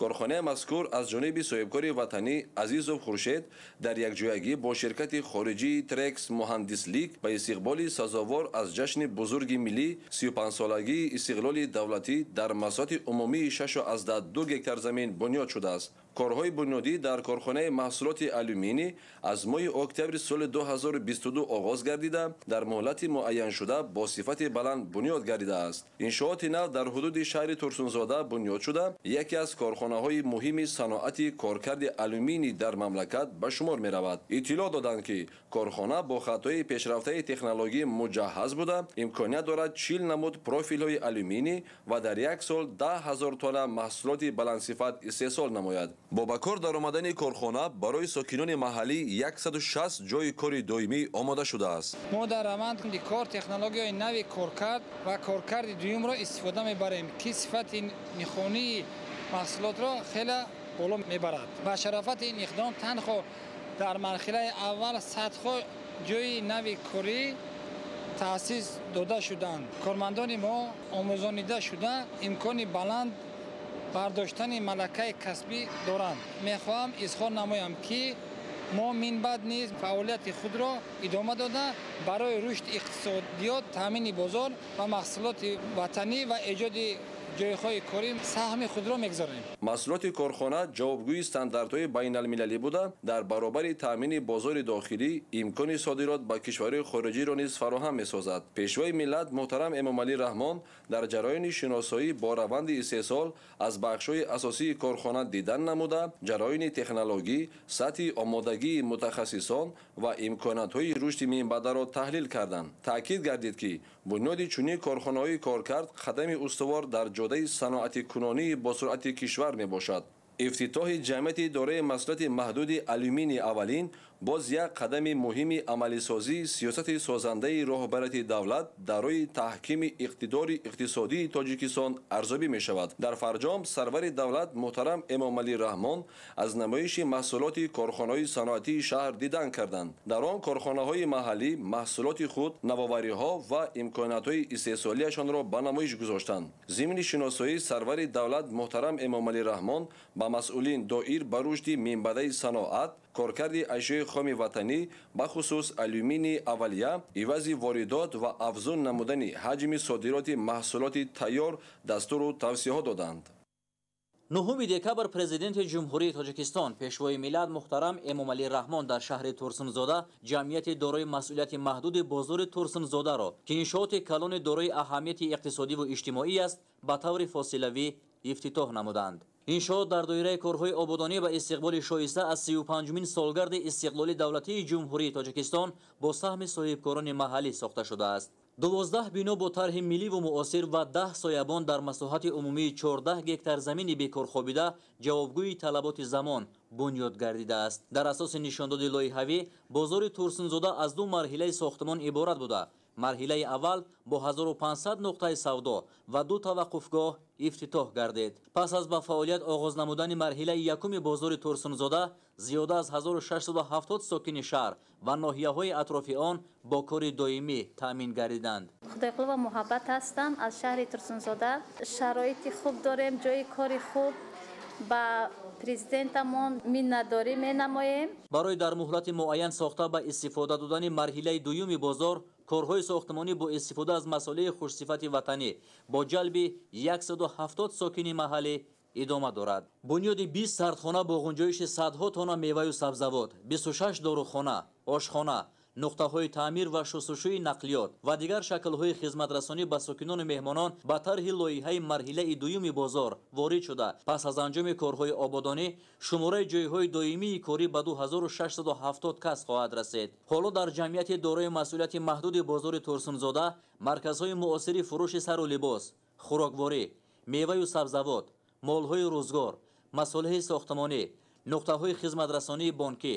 D: Корхонаи мазкур аз ҷониби соҳибкори ватанӣ Азизов Хуршед дар якҷоягӣ бо ширкати хориҷии Трекс Муҳандислик ба истиқболи сазовор аз ҷашни бузурги миллӣ 35-солагии истиқлоли давлатӣ дар масоҳати умумии 6,2 гектар замин бунёд шудааст. Корҳои бунёдӣ дар корхонаи маҳсулоти алюминӣ аз моҳи октябри соли 2022 оғоз гардида, дар муҳлати муайяншуда бо сифати баланд бунёд гардидааст. Иншооти нав дар ҳудуди шаҳри Турсунзода бунёд шуда, яке аз корхонаҳои муҳими саноати коркарди алюминӣ дар мамлакат ба шумор меравад. Иттилоъ доданд, ки корхона бо хатҳои пешрафтаи технологӣ муҷаҳҳаз буда, имконият дорад 40 намуд профилҳои алюминӣ ва дар як сол 10 000 тонна маҳсулоти баландсифат истеҳсол намояд. Бо ба кор даромадани корхона барои сокинони маҳаллӣ 160 ҷойи кори доимӣ омода шудааст.
C: Мо дар раванди кор технологияи нави коркард ва коркарди дуюмро истифода мебарем, ки сифати нихонии маҳсулотро хеле боло мебарад. Ба шарафати ин иқдом танҳо дар марҳилаи аввал садҳо ҷойи нави корӣ таъсис дода шуданд. Кормандони мо омӯзонида шуда имкони баланд бардоштани малакаи касбӣ доранд. Мехоҳам изҳор намоям, ки мо минбаъд низ фаъолияти худро идома дода барои рушди иқтисодиёт, таъмини бозор ва маҳсулоти ватанӣ ва эҷоди ҷойҳои корӣ саҳми худро мегузорем.
D: Маҳсулоти корхона ҷавобгӯи стандартҳои байналмилалӣ буда, дар баробари таъмини бозори дохилӣ имкони содирот ба кишварҳои хориҷиро низ фароҳам месозад. Пешвои миллат муҳтарам Эмомалӣ Раҳмон дар ҷараёни шиносоӣ бо раванди истеҳсол аз бахшҳои асосии корхона дидан намуда, ҷараёни технологӣ, сатҳи омодагии мутахассисон ва имкониятҳои рушди минбаъдаро таҳлил карданд. Таъкид гардид, ки бунёди чунин корхонаҳои коркард қадами устувор дар ҷодаи саноатикунонии босуръати кишвар мебошад. Ифтитоҳи ҷамъияти дораи масъулияти маҳдуди алюминии аввалин боз як қадами муҳими амалисозии сиёсати созандаи роҳбарияти давлат дар роҳи таҳкими иқтидори иқтисодии Тоҷикистон арзёбӣ мешавад. Дар фарҷом сарвари давлат муҳтарам Эмомалӣ Раҳмон аз намоиши маҳсулоти корхонаҳои саноатии шаҳр дидан карданд. Дар он корхонаҳои маҳаллӣ маҳсулоти худ, навовариҳо ва имкониятҳои истеҳсолиашонро ба намоиш гузоштанд. Зимни шиносоӣ сарвари давлат муҳтарам Эмомалӣ Раҳмон ба масъулин доир ба рушди минбаъдаи саноат, коркарди ашёи хоми ватанӣ, бахусус алюминии аввалия, ивази воридот ва афзун намудани ҳаҷми содироти маҳсулоти тайёр дастуру тавсияҳо доданд.
B: 9 декабр Президенти Ҷумҳурии Тоҷикистон, Пешвои миллат муҳтарам Эмомалӣ Раҳмон дар шаҳри Турсунзода ҷамъияти дорои масъулияти маҳдуди бозори Турсунзодаро, ки иншооти калони дорои аҳамияти иқтисодиву иҷтимоӣ аст, ба таври фосилавӣ ифтитоҳ намуданд. Иншоот дар доираи корҳои ободонӣ ва истиқболи шоиста аз 35-умин солгарди истиқлоли давлатии Ҷумҳурии Тоҷикистон бо саҳми соҳибкорони маҳаллӣ сохта шудааст. 12 бино бо тарҳи милливу муосир ва 10 соябон дар масоҳати умумии 14 гектар замини бекорхобида ҷавобгӯи талаботи замон бунёд гардидааст. Дар асоси нишондоди лоиҳавӣ бозори Турсунзода аз ду марҳилаи сохтмон иборат буда, марҳилаи аввал бо 1500 нуқтаи савдо ва ду таваққуфгоҳ ифтитоҳ гардид. Пас аз ба фаъолият оғоз намудани марҳилаи якуми бозори Турсунзода зиёда аз 1670 сокини шаҳр ва ноҳияҳои атрофи он бо кори доимӣ таъмин гардиданд.
F: Худойқулова Муҳаббат ҳастам аз шаҳри Турсунзода. Шароити хуб дорем, ҷои кори хуб, ба президентамон миннатдорӣ менамоем.
B: Барои дар муҳлати муайян сохта ба истифода додани марҳилаи дуюми бозор, корҳои сохтмонӣ бо истифода аз масолеҳи хушсифати ватанӣ бо ҷалби 170 сокини маҳаллӣ идома дорад. Бунёди 20 сардхона бо ғунҷоиши садҳо тонна меваю сабзавот, 26 дорухона, ошхона, нуқтаҳои таъмир ва шустушӯи нақлиёт ва дигар шаклҳои хизматрасонӣ ба сокинону меҳмонон ба тарҳи лоиҳаи марҳилаи дуюми бозор ворид шуда, пас аз анҷоми корҳои ободонӣ шумораи ҷойҳои доимии корӣ ба 2670 кас хоҳад расид. Ҳоло дар ҷамъияти дорои масъулияти маҳдуди бозори Турсунзода марказҳои муосири фурӯши сару либос, хӯрокворӣ, меваю сабзавот, молҳои рӯзгор, масолеҳи сохтмонӣ, нуқтаҳои хизматрасонии бонкӣ,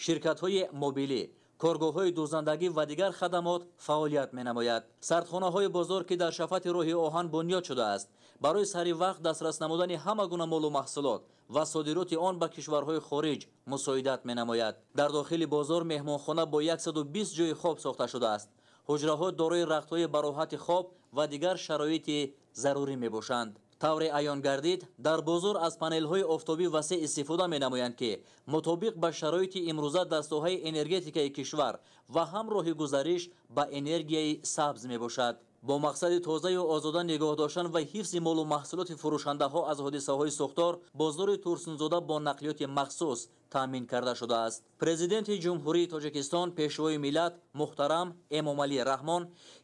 B: ширкатҳои мобилӣ, коргоҳҳои дӯзандагӣ ва дигар хадамот фаъолият менамояд. Сардхонаҳои бозор, ки дар шафати роҳи оҳан бунёд шудааст, барои сари вақт дастрас намудани ҳама гуна молу маҳсулот ва содироти он ба кишварҳои хориҷ мусоидат менамояд. Дар дохили бозор меҳмонхона бо 120 ҷойи хоб сохта шудааст. Ҳуҷраҳо дорои рахтҳои бароҳати хоб ва дигар шароити зарурӣ мебошанд. Тавре аён гардид, дар бозор аз панелҳои офтобӣ васеъ истифода менамоянд, ки мутобиқ ба шароити имрӯза дар соҳаи энергетикаи кишвар ва ҳам роҳи гузариш ба энергияи сабз мебошад. Бо мақсади тозаю озода нигоҳ доштан ва ҳифзи молу маҳсулоти фурӯшандаҳо аз ҳодисаҳои сӯхтор, бозори Турсунзода бо нақлиёти махсус таъмин карда шудааст. Президенти Ҷумҳурии Тоҷикистон, Пешвои миллат муҳтарам Эмомалӣ Раҳмон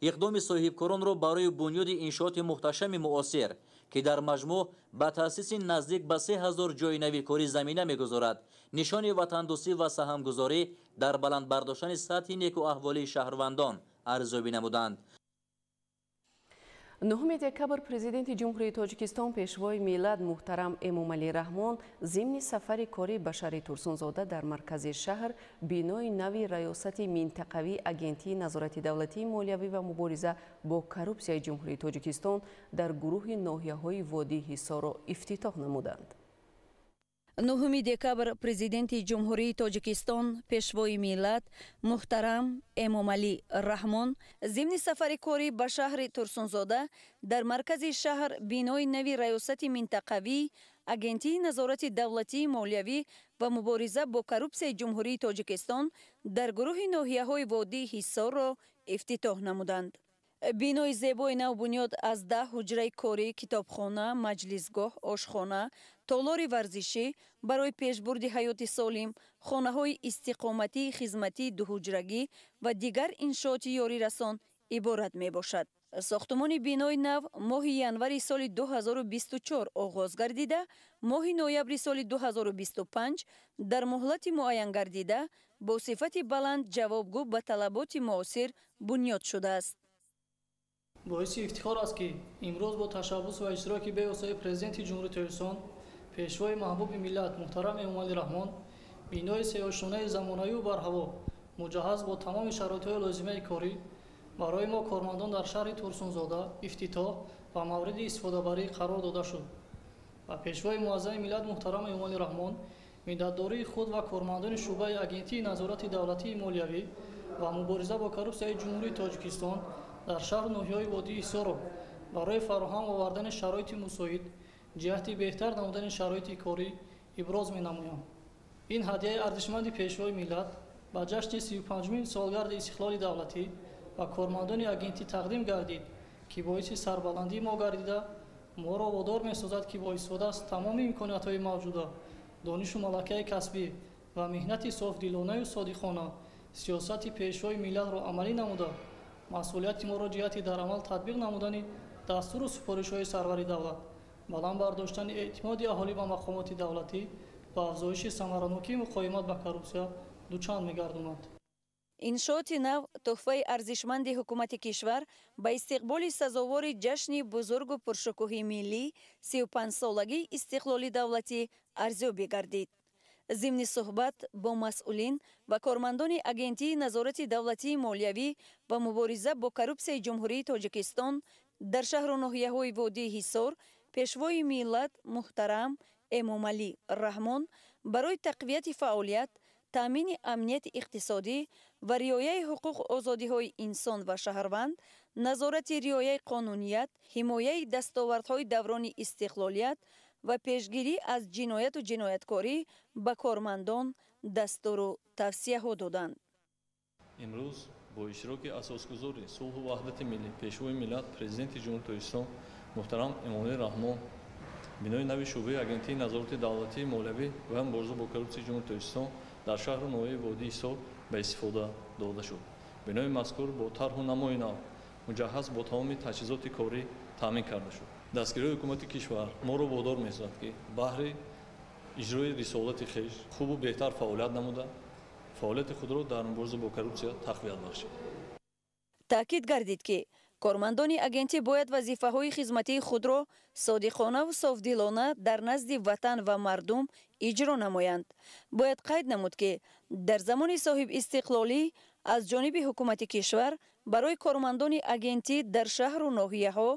B: иқдоми соҳибкоронро барои бунёди иншооти муҳташами муосир, ки дар маҷмӯъ ба таъсиси наздик ба 3000 ҷойи нави корӣ замина мегузорад, нишони ватандӯстӣ ва саҳмгузорӣ дар баланд бардоштани сатҳи некуаҳволии шаҳрвандон арзёбӣ намуданд.
J: 9 декабр Президенти Ҷумҳурии Тоҷикистон, Пешвои миллат муҳтарам Эмомалӣ Раҳмон зимни сафари корӣ ба шаҳри Турсунзода дар маркази шаҳр бинои нави Раёсати минтақавии Агентии назорати давлатии молиявӣ ва мубориза бо коррупсияи Ҷумҳурии Тоҷикистон дар гурӯҳи ноҳияҳои водии Ҳисорро ифтитоҳ намуданд.
U: 9 декабр Президенти Ҷумҳурии Тоҷикистон, Пешвои миллат муҳтарам Эмомалӣ Раҳмон зимни сафари корӣ ба шаҳри Турсунзода дар маркази шаҳр бинои нави Раёсати минтақавии Агентии назорати давлатии молиявӣ ва мубориза бо коррупсияи Ҷумҳурии Тоҷикистон дар гурӯҳи ноҳияҳои водии Ҳисорро ифтитоҳ намуданд. Бинои зебои навбунёд аз 10 ҳуҷраи корӣ, китобхона, маҷлисгоҳ, ошхона, толори варзишӣ барои пешбурди ҳаёти солим, хонаҳои истиқоматии хизматии дуҳуҷрагӣ ва дигар иншооти ёрирасон иборат мебошад. Сохтумони бинои нав моҳи январи соли 2024 оғоз гардида, моҳи ноябри соли 2025 дар муҳлати муайян гардида бо сифати баланд ҷавобгӯ ба талаботи муосир бунёд шудааст.
H: Боиси ифтихор аст, ки имрӯз бо ташаббус ва иштироки бевоситаи Президенти Ҷумҳурии Тоҷикистон, Пешвои маҳбуби миллат муҳтарам Эмомалӣ Раҳмон бинои сеошёнаи замонавию барҳаво, муҷаҳҳаз бо тамоми шароитҳои лозимаи корӣ барои мо кормандон дар шаҳри Турсунзода ифтитоҳ ва мавриди истифодабарӣ қарор дода шуд. Ва Пешвои муаззами миллат муҳтарам Эмомалӣ Раҳмон миннатдории худ ва кормандони шӯъбаи Агентии назорати давлатии молиявӣ ва мубориза бо коррупсияи Ҷумҳурии Тоҷикистон дар шаҳру ноҳияҳои водии Ҳисорро барои фароҳам овардани шароити мусоид ҷиҳати беҳтар намудани шароити корӣ иброз менамоям. Ин ҳадияи арзишманди Пешвои миллат ба ҷашни 35-умин солгарди истиқлоли давлатӣ ва кормандони агентӣ тақдим гардид, ки боиси сарбаландии мо гардида, моро водор месозад, ки бо истифода аз тамоми имкониятҳои мавҷуда, донишу малакаи касбӣ ва меҳнати софдилонаю содиқона сиёсати Пешвои миллатро амалӣ намуда, масъулияти моро ҷиҳати дар амал татбиқ намудани дастуру супоришҳои сарвари давлат, баланд бардоштани эътимоди аҳолӣ ба мақомоти давлатӣ ва афзоиши самаранокии муқовимат ба коррупсия дучанд мегардонад.
U: Иншооти нав тӯҳфаи арзишманди ҳукумати кишвар ба истиқболи сазовори ҷашни бузургу пуршукӯҳи миллӣ, 35-солагии истиқлоли давлатӣ арзёбӣ гардид. Зимни суҳбат бо масъулин ва кормандони Агентии назорати давлатии молиявӣ ва мубориза бо коррупсияи Ҷумҳурии Тоҷикистон дар шаҳру ноҳияҳои водии Ҳисор, Пешвои миллат муҳтарам Эмомалӣ Раҳмон барои тақвияти фаъолият, таъмини амнияти иқтисодӣ ва риояи ҳуқуқу озодиҳои инсон ва шаҳрванд, назорати риояи қонуният, ҳимояи дастовардҳои даврони истиқлолият ва пешгирӣ аз ҷинояту ҷинояткорӣ ба кормандон дастуру тавсияҳо доданд.
Q: Имрӯз бо иштироки асосгузори сулҳу ваҳдати миллӣ, Пешвои миллат, Президенти Ҷумҳурии Тоҷикистон муҳтарам Эмомалӣ Раҳмон бинои нави шӯъбаи Агентии назорати давлатии молиявӣ ва мубориза бо коррупсияи Ҷумҳурии Тоҷикистон дар шаҳру ноҳияи водии Ҳисор ба истифода дода шуд. Бинои мазкур бо тарҳу намои нав, муҷаҳҳаз бо тамоми таҷҳизоти корӣ таъмин карда шуд. Дастгириҳои ҳукумати кишвар моро водор месозад, ки баҳри иҷрои рисолати хеш хубу беҳтар фаъолият намуда, фаъолияти худро дар мубориза бо коррупсия тақвият бахшид.
U: Таъкид гардид, ки кормандони агентӣ бояд вазифаҳои хизматии худро содиқонаву софдилона дар назди ватан ва мардум иҷро намоянд. Бояд қайд намуд, ки дар замони соҳибистиқлолӣ аз ҷониби ҳукумати кишвар барои кормандони агентӣ дар шаҳру ноҳияҳо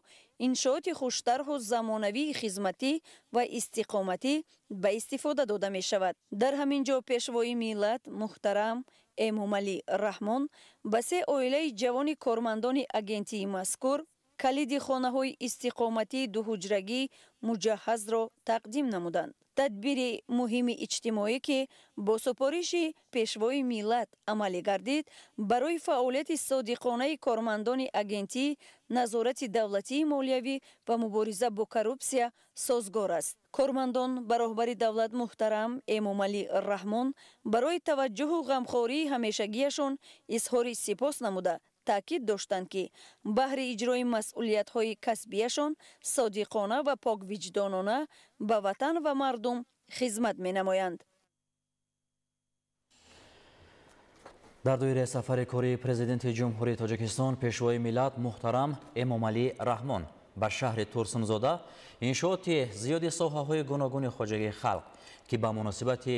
U: иншооти хуштарҳу замонавии хизматӣ ва истиқоматӣ ба истифода дода мешавад. Дар ҳамин ҷо Пешвои миллат муҳтарам Эмомалӣ Раҳмон ба се оилаи ҷавони кормандони агентии мазкур калиди хонаҳои истиқоматии дуҳуҷрагӣ муҷаҳҳазро тақдим намуданд. Тадбири муҳими иҷтимоӣ, ки бо супориши Пешвои миллат амалӣ гардид, барои фаъолияти содиқонаи кормандони агентӣ, назорати давлатии молиявӣ ва мубориза бо коррупсия созгор аст. Кормандон ба роҳбари давлат муҳтарам Эмомалӣ Раҳмон барои таваҷҷуҳу ғамхории ҳамешагиашон изҳори сипос намуда, таъкид доштанд, ки баҳри иҷрои масъулиятҳои касбияшон содиқона ва поквиҷдонона ба ватан ва мардум хизмат менамоянд.
B: Дар доираи сафари кории Президенти Ҷумҳурии Тоҷикистон, Пешвои миллат муҳтарам Эмомалӣ Раҳмон ба шаҳри Турсунзода иншооти зиёди соҳаҳои гуногуни хоҷагии халқ, ки ба муносибати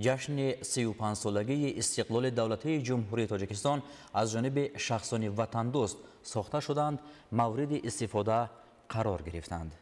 B: ҷашни 35-солагии истиқлоли давлатии Ҷумҳурии Тоҷикистон аз ҷониби шахсони ватандӯст сохта шуданд, мавриди истифода қарор гирифтанд.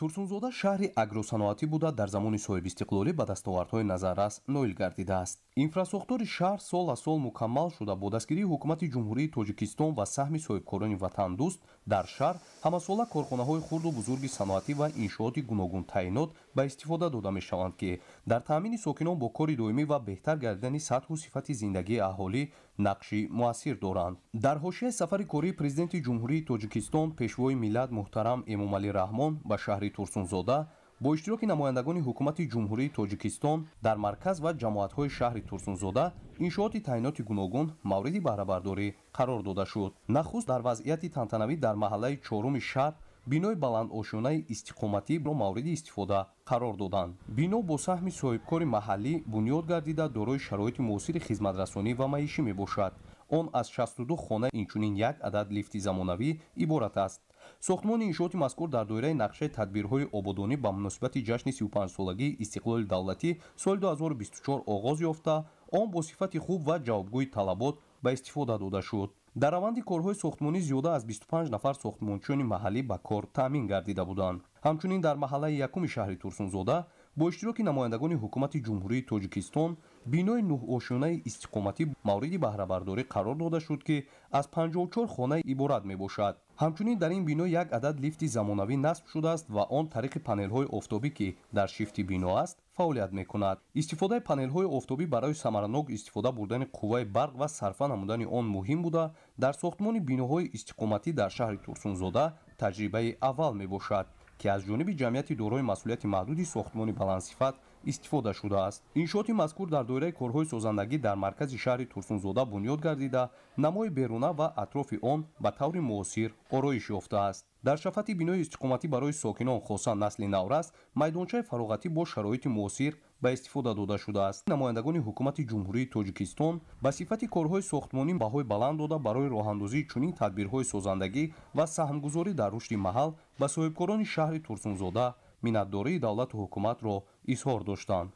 E: Турсунзода шаҳри агросаноатӣ буда, дар замони соҳибистиқлолӣ ба дастовардҳои назаррас ноил гардидааст. Инфрасохтори шаҳр сол аз сол мукаммал шуда, бо дастгирии ҳукумати Ҷумҳурии Тоҷикистон ва саҳми соҳибкорони ватандӯст дар шаҳр ҳамасола корхонаҳои хурду бузурги саноатӣ ва иншооти гуногунтаъинот ба истифода дода мешаванд, ки дар таъмини сокинон бо кори доимӣ ва беҳтар гардидани сатҳу сифати зиндагии аҳолӣ нақши муассир доранд. Дар ҳошияи сафари кории Президенти Ҷумҳурии Тоҷикистон, Пешвои миллат муҳтарам Эмомалӣ Раҳмон ба шаҳри Турсунзода бо иштироки намояндагони ҳукумати Ҷумҳурии Тоҷикистон дар марказ ва ҷамоатҳои шаҳри Турсунзода иншооти таъиноти гуногун мавриди баҳрабардорӣ қарор дода шуд. Нахуст дар вазъияти тантанавӣ дар маҳаллаи чоруми шаҳр бинои баландошёнаи истиқоматиро мавриди истифода қарор доданд. Бино бо саҳми соҳибкори маҳаллӣ бунёд гардида, дорои шароити муосири хизматрасонӣ ва маишӣ мебошад. Он аз 62 хона, инчунин як адад лифти замонавӣ иборат аст. Сохтмони иншооти мазкур дар доираи нақшаи тадбирҳои ободонӣ ба муносибати ҷашни 35-солагии истиқлоли давлатӣ соли 2024 оғоз ёфта, он бо сифати хуб ва ҷавобгӯи талабот ба истифода дода шуд. Дар раванди корҳои сохтмонӣ зиёда аз 25 нафар сохтмончиёни маҳаллӣ ба кор таъмин гардида буданд. Ҳамчунин дар маҳаллаи якуми шаҳри Турсунзода бо иштироки намояндагони ҳукумати Ҷумҳурии Тоҷикистон бинои нӯҳошёнаи истиқоматӣ мавриди баҳрабардорӣ қарор дода шуд, ки аз 54 хона иборат мебошад. Ҳамчунин дар ин бино як адад лифти замонавӣ насб шудааст ва он тариқи панелҳои офтобӣ, ки дар шифти бино аст, фаъолият мекунад. Истифодаи панелҳои офтобӣ барои самаранок истифода бурдани қувваи барқ ва сарфа намудани он муҳим буда, дар сохтмони биноҳои истиқоматӣ дар шаҳри Турсунзода таҷрибаи аввал мебошад, ки аз ҷониби ҷамъияти дорои масъулияти маҳдуди сохтмони баландсифат истифода шудааст. Иншооти мазкур дар доираи корҳои созандагӣ дар маркази шаҳри Турсунзода бунёд гардида, намои беруна ва атрофи он ба таври муосир ороиш ёфтааст. Дар шафати бинои истиқоматӣ барои сокинон, хоса насли наврас, майдончаи фароғатӣ бо шароити муосир ба истифода дода шудааст. Намояндагони ҳукумати Ҷумҳурии Тоҷикистон ба сифати корҳои сохтмонӣ баҳои баланд дода, барои роҳандозии чунин тадбирҳои созандагӣ ва саҳмгузорӣ дар рушди маҳал ба соҳибкорони шаҳри Турсунзода миннатдории давлату ҳукуматро изҳор доштанд.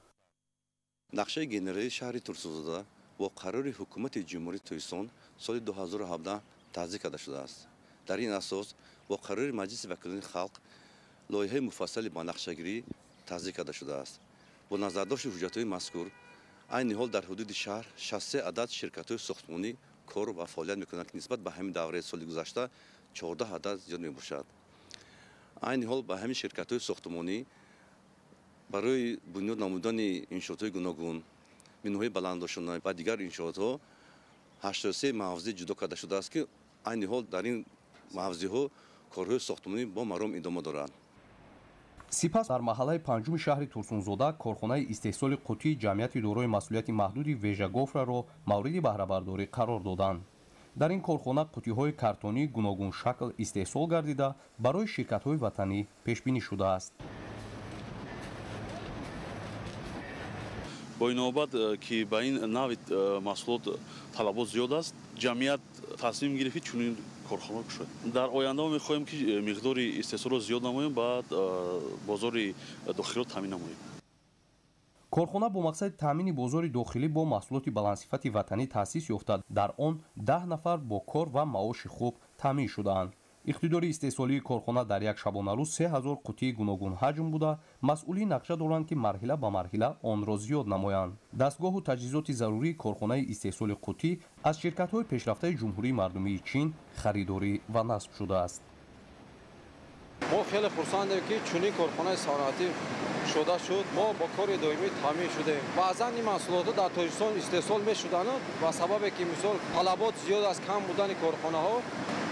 I: Нақшаи генералии шаҳри Турсунзода бо қарори ҳукумати Ҷумҳурии Тоҷикистон соли 2017 тасдиқ карда шудааст. Дар ин асос бо қарори Маҷлиси вакилони халқ лоиҳаи муфассали ба нақшагирӣ тасдиқ карда шудааст. Бо назардошти ҳуҷҷатҳои мазкур айни ҳол дар ҳудуди шаҳр 63 адад ширкатҳои сохтмонӣ кор ва фаъолият мекунанд, ки нисбат ба ҳамин давраи соли гузашта 14 адад зиёд мебошад. Айни ҳол ба ҳамин ширкатҳои сохтмонӣ барои бунёд намудани иншоотҳои гуногун, биноҳои баландошёна ва дигар иншоотҳо 83 мавзеъ ҷудо карда шудааст, ки айни ҳол дар ин мавзеъҳо корҳои сохтмонӣ бо маром идома доранд.
E: Сипас дар маҳаллаи панҷуми шаҳри Турсунзода корхонаи истеҳсоли қутии ҷамъияти дорои масъулияти маҳдуди Вежагофраро мавриди баҳрабардорӣ қарор доданд. Дар ин корхона қутиҳои картонии гуногуншакл истеҳсол гардида, барои ширкатҳои ватанӣ пешбинӣ шудааст.
R: Бо ин навбат, ки ба ин нави маҳсулот талабот зиёд аст, ҷамъият тасмим гирифт, ки чунин корхона кушояд. Дар оянда мо мехоҳем, ки миқдори истеҳсолро зиёд намоем, баъд бозори дохилиро таъмин намоем.
E: Корхона бо мақсади таъмини бозори дохилӣ бо маҳсулоти баландсифати ватанӣ таъсис ёфта, дар он 10 нафар бо кор ва маоши хуб таъмин шудаанд. Иқтидори истеҳсолии корхона дар як шабонарӯз 3000 қутии гуногунҳаҷм буда, масъулин нақша доранд, ки марҳила ба марҳила онро зиёд намоянд. Дастгоҳу таҷҳизоти зарурии корхонаи истеҳсоли қутӣ аз ширкатҳои пешрафтаи Ҷумҳурии Мардумии Чин харидорӣ ва насб шудааст.
G: Мо хеле хурсандем, ки чунин корхонаи саноатӣ шуда шуд. Мо бо кори доимӣ таъмин шудем. Баъзан ин маҳсулотҳо дар Тоҷикистон истеҳсол мешуданд, ба сабабе ки мисол талабот зиёд аст, кам будани корхонаҳо,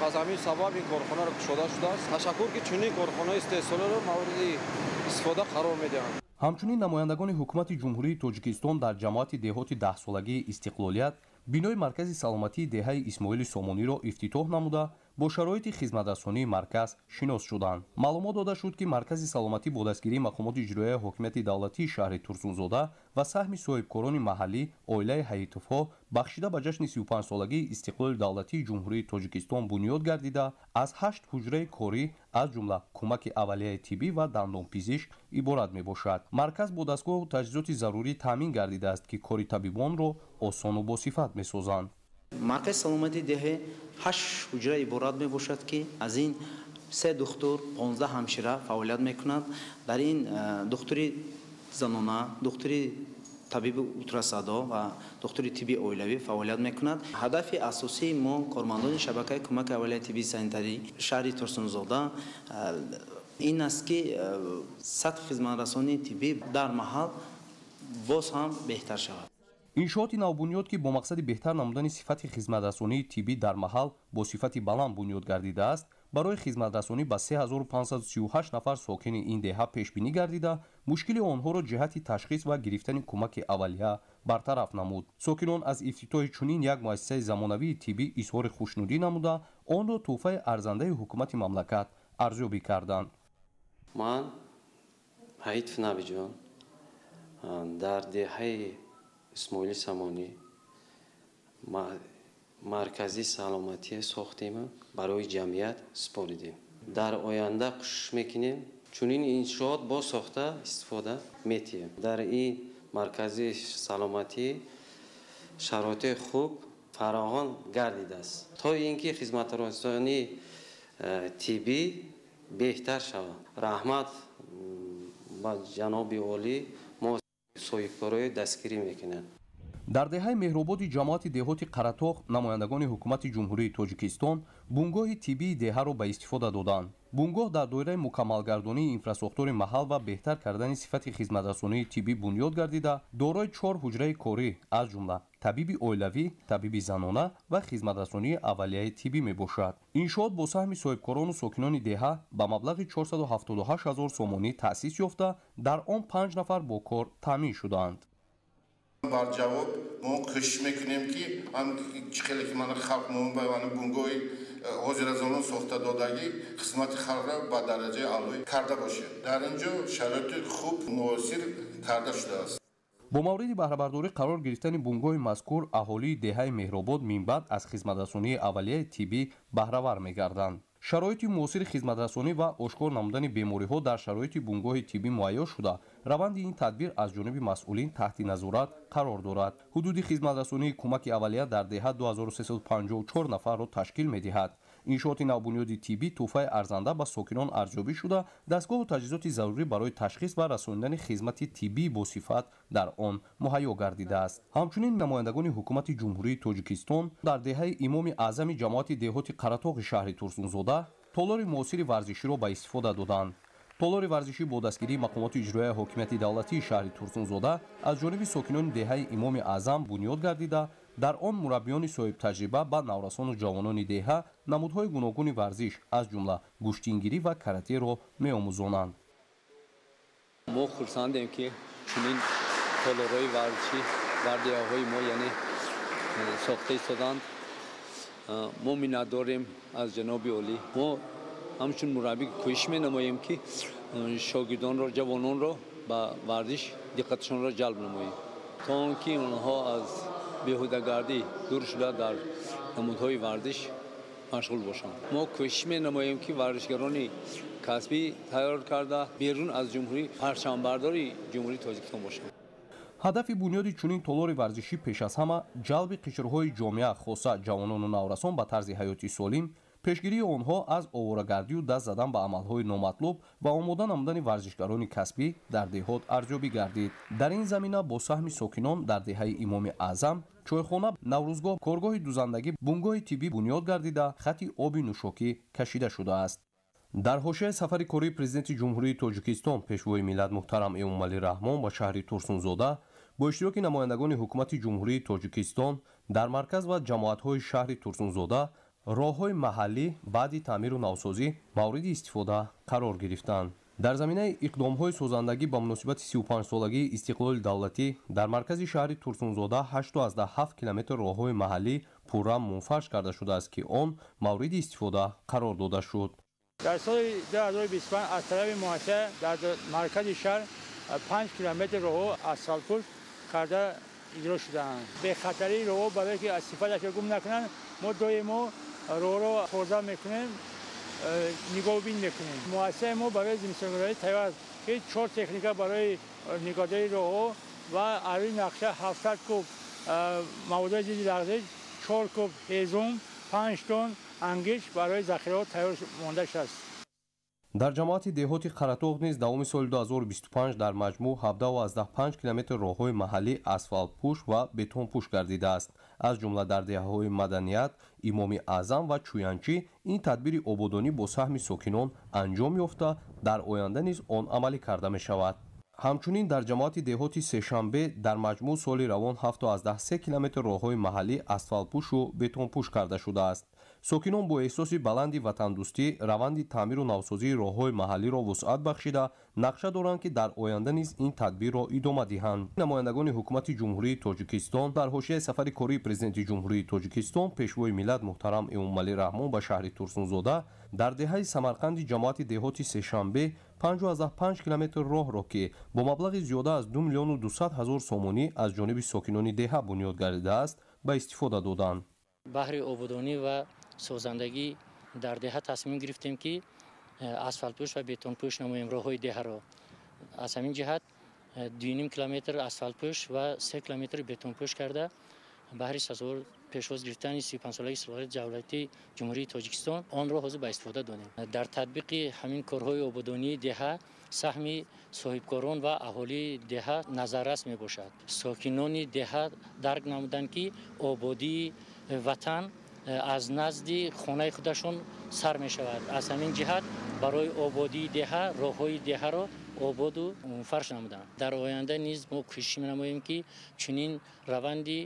G: аз ҳамин сабаб ин корхонаро кушода шудааст. Ташаккур, ки чунин корхонаи истеҳсолиро мавриди истифода қарор медиҳанд.
E: Ҳамчунин намояндагони ҳукумати Ҷумҳурии Тоҷикистон дар ҷамоати деҳоти даҳсолагии Истиқлолият бинои маркази саломатии деҳаи Исмоили Сомониро ифтитоҳ намуда, бо шароити хизматрасонии марказ шинос шуданд. Маълумот дода шуд, ки маркази саломатӣ бо дастгирии мақомоти иҷроияи ҳокимияти давлатии шаҳри Турсунзода ва саҳми соҳибкорони маҳаллӣ оилаи Ҳаитовҳо бахшида ба ҷашни 35-солагии истиқлоли давлатии Ҷумҳурии Тоҷикистон бунёд гардида, аз 8 ҳуҷраи корӣ, аз ҷумла кӯмаки аввалияи тиббӣ ва дандонпизишк иборат мебошад. Марказ бо дастгоҳу таҷҳизоти зарурӣ таъмин гардидааст, ки кори табибонро осону босифат месозанд.
L: Маркази саломатии деҳа 8 ҳуҷра иборат мебошад, ки аз ин 3 духтур, 15 ҳамшира фаъолият мекунанд. Дар ин духтури занона, духтури табиби ултрасадо ва духтури тибби оилавӣ фаъолият мекунад. Ҳадафи асосии мо, кормандони шабакаи кӯмаки аввалияи тиббии санитарӣ шаҳри Турсунзода, ин аст, ки сатҳи хизматрасонии тиббӣ дар маҳал боз ҳам беҳтар шавад.
E: Иншооти навбунёд, ки бо мақсади беҳтар намудани сифати хизматрасонии тиббӣ дар маҳал бо сифати баланд бунёд гардидааст, барои хизматрасонӣ ба 3538 нафар сокини ин деҳа пешбинӣ гардида, мушкили онҳоро ҷиҳати ташхис ва гирифтани кӯмаки аввалия бартараф намуд. Сокинон аз ифтитоҳи чунин як муассисаи замонавии тиббӣ изҳори хушнудӣ намуда, онро тӯҳфаи арзандаи ҳукумати мамлакат арзёбӣ карданд.
M: Ман Ҳаитов Набиҷон дар деҳаи Исмоили Сомонӣ маркази саломатӣ сохтем, барои ҷамъият супоридем. Дар оянда кӯшиш мекунем, чунин иншоот боз сохта истифода метиҳем. Дар ин маркази саломатӣ шароити хуб фароҳам гардидааст, то ин ки хизматрасонии тиббӣ беҳтар шавад. Раҳмат ба ҷаноби олӣ, мо соҳибкорои дастгирӣ мекунанд.
E: Дар деҳаи Меҳрободи ҷамоати деҳоти Қаратоғ намояндагони ҳукумати Ҷумҳурии Тоҷикистон бунгоҳи тиббии деҳаро ба истифода доданд. Бунгоҳ дар доираи мукаммалгардонии инфрасохтори маҳал ва беҳтар кардани сифати хизматрасонии тиббӣ бунёд гардида, дорои 4 ҳуҷраи корӣ, аз ҷумла табиби оилавӣ, табиби занона ва хизматрасонии аввалияи тиббӣ мебошад. Иншоот бо саҳми соҳибкорону сокинони деҳа ба маблағи 478 ҳазор сомонӣ таъсис ёфта, дар он 5 нафар бо кор таъмин шуданд.
W: Бар ҷавоб мо кӯшиш мекунем, ки чӣ хеле ки мана халқ мо ба бунгоҳи ҳозиразамон сохта додагӣ хизмати халқро ба дараҷаи аъло карда бошем. Дар ин ҷо шароити хуб муосир карда шудааст.
E: Бо мавриди баҳрабардорӣ қарор гирифтани бунгоҳи мазкур, аҳолии деҳаи Меҳробод минбаъд аз хизматрасонии аввалияи тиббӣ баҳравар мегарданд. Шароити муосири хизматрасонӣ ва ошкор намудани бемориҳо дар шароити бунгоҳи тиббӣ муайё шуда, раванди ин тадбир аз ҷониби масъулин таҳти назорат қарор дорад. Ҳудуди хизматрасонии кӯмаки аввалия дар деҳа 2354 нафарро ташкил медиҳад. Иншооти навбунёди тиббӣ тӯҳфаи арзанда ба сокинон арзёбӣ шуда, дастгоҳу таҷҳизоти зарурӣ барои ташхис ва расонидани хизмати тиббии босифат дар он муҳайё гардидааст. Ҳамчунин намояндагони ҳукумати Ҷумҳурии Тоҷикистон дар деҳаи Имоми Аъзами ҷамоати деҳоти Қаратоғи шаҳри Турсунзода толори муосири варзиширо ба истифода доданд. Толори варзишӣ бо дастгирии мақомоти иҷроияи ҳокимияти давлатии шаҳри Турсунзода аз ҷониби сокинони деҳаи Имоми Аъзам бунёд гардида, дар он мураббиёни соҳибтаҷриба ба наврасону ҷавонони деҳа намудҳои гуногуни варзиш, аз ҷумла гӯштингирӣ ва каратеро меомӯзонанд.
X: Мо хурсандем, ки чунин толорҳои варзишӣ дар деҳаҳои мо, яъне, сохта истоданд. Мо миннатдорем аз ҷаноби олӣ. Мо ҳамчун мураббӣ кӯшиш менамоем, ки шогирдонро, ҷавононро ба варзиш диққаташонро ҷалб намоем, то он ки онҳо аз беҳудагардӣ дур шуда, дар намудҳои варзиш машғул бошанд. Мо кӯшиш менамоем, ки варзишгарони касбӣ тайёр карда, берун аз ҷумҳурӣ парчамбардори Ҷумҳурии Тоҷикистон бошанд.
E: Ҳадафи бунёди чунин толори варзишӣ пеш аз ҳама ҷалби қишрҳои ҷомеа, хоса ҷавонону наврасон, ба тарзи ҳаёти солим, пешгирии онҳо аз оворагардию даст задан ба амалҳои номатлуб ва омода намудани варзишгарони касбӣ дар деҳот арзёбӣ гардид. Дар ин замина бо саҳми сокинон дар деҳаи Имоми Аъзам чойхона, наврӯзгоҳ, коргоҳи дузандагӣ, бунгоҳи тиббӣ бунёд гардида, хати оби нӯшокӣ кашида шудааст. Дар ҳошияи сафари кории Президенти Ҷумҳурии Тоҷикистон, Пешвои миллат муҳтарам Эмомалӣ Раҳмон ба шаҳри Турсунзода бо иштироки намояндагони Ҳукумати Ҷумҳурии Тоҷикистон дар марказ ва ҷамоатҳои шаҳри Турсунзода роҳҳои маҳаллӣ баъди таъмиру навсозӣ мавриди истифода қарор гирифтанд. Дар заминаи иқдомҳои созандагӣ ба муносибати 35-солагии истиқлоли давлатӣ дар маркази шаҳри Турсунзода 8,7 километр роҳҳои маҳаллӣ пурра мунфарш карда шудааст, ки он мавриди истифода қарор дода шуд.
A: Дар соли 2025 аз тарафи муассиса дар маркази шаҳр 5 километр роҳҳо асфалтпӯш карда иҷро шудаанд. Бехатарии роҳҳо барое ки аз сифаташро гум накунанд, мо доимо роҳро тоза мекунем, нигоҳбин мекунем. Муассисаи мо барои зимистонгузарӣ тайёр аст, ки 4 техника барои нигоҳдории роҳҳо ва аз рӯи нақша 700 куб маводҳои зидди лағзиш, 4 куб ҳезум, 5 тонн ангиш барои захираҳо тайёр монда шудааст.
E: Дар ҷамоати деҳоти Қаратоғ низ давоми соли 2025 дар маҷмӯъ 17,5 километр роҳҳои маҳаллӣ асфалтпӯш ва бетонпӯш гардидааст. Аз ҷумла дар деҳаҳои Маданият, Имоми Аъзам ва Чӯянчӣ ин тадбири ободонӣ бо саҳми сокинон анҷом ёфта, дар оянда низ он амалӣ карда мешавад. Ҳамчунин дар ҷамоати деҳоти Сешанбе дар маҷмӯъ соли равон 7,3 километр роҳҳои маҳаллӣ асфалтпӯшу бетонпӯш карда шудааст. Сокинон бо эҳсоси баланди ватандӯстӣ раванди таъмиру навсозии роҳҳои маҳаллиро вусъат бахшида, нақша доранд, ки дар оянда низ ин тадбирро идома диҳанд. Намояндагони Ҳукумати Ҷумҳурии Тоҷикистон дар ҳошияи сафари кории Президенти Ҷумҳурии Тоҷикистон, Пешвои миллат муҳтарам Эмомалӣ Раҳмон ба шаҳри Турсунзода дар деҳаи Самарқанди ҷамоати деҳоти Сешанбе 5,5 километр роҳро, ки бо маблағи зиёда аз 2 200 000 сомонӣ аз ҷониби сокинони деҳа бунёд гардидааст, ба истифода доданд.
K: Баҳри ободонӣ ва созандагӣ дар деҳа тасмим гирифтем, ки асфалтпӯш ва бетонпӯш намоем роҳҳои деҳаро. Аз ҳамин ҷиҳат 2,5 километр асфалтпӯш ва 3 километр бетонпӯш карда баҳри сазовор пешвоз гирифтани 35-солагии истиқлоли давлатии Ҷумҳурии Тоҷикистон онро ҳозир ба истифода додем. Дар татбиқи ҳамин корҳои ободонии деҳа саҳми соҳибкорон ва аҳолии деҳа назаррас мебошад. Сокинони деҳа дарк намуданд, ки ободии ватан аз назди хонаи худашон сар мешавад. Аз ҳамин ҷиҳат барои ободии деҳа роҳҳои деҳаро ободу фарш намуданд. Дар оянда низ мо кӯшиш менамоем, ки чунин раванди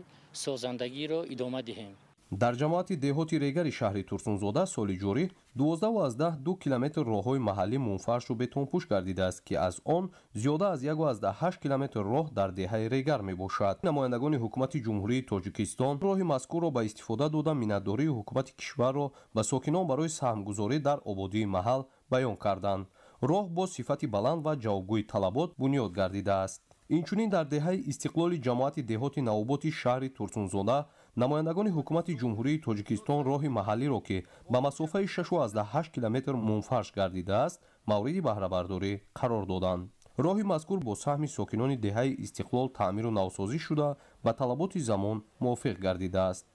K: созандагиро идома диҳем.
E: Дар ҷамоати деҳоти Регари шаҳри Турсунзода соли ҷорӣ 12,2 километр роҳҳои маҳаллӣ мунфаршу бетонпӯш гардидааст, ки аз он зиёда аз 1,8 километр роҳ дар деҳаи Регар мебошад. Намояндагони Ҳукумати Ҷумҳурии Тоҷикистон роҳи мазкурро ба истифода дода, миннатдории ҳукумати кишварро ба сокинон барои саҳмгузорӣ дар ободии маҳал баён карданд. Роҳ бо сифати баланд ва ҷавобгӯи талабот бунёд гардидааст. Инчунин дар деҳаи Истиқлоли ҷамоати деҳоти Навоботи шаҳри Турсунзода намояндагони Ҳукумати Ҷумҳурии Тоҷикистон роҳи маҳаллиро, ки ба масофаи 6,8 километр мунфарш гардидааст, мавриди баҳрабардорӣ қарор доданд. Роҳи мазкур бо саҳми сокинони деҳаи Истиқлол таъмиру навсозӣ шуда, ба талаботи замон мувофиқ гардидааст.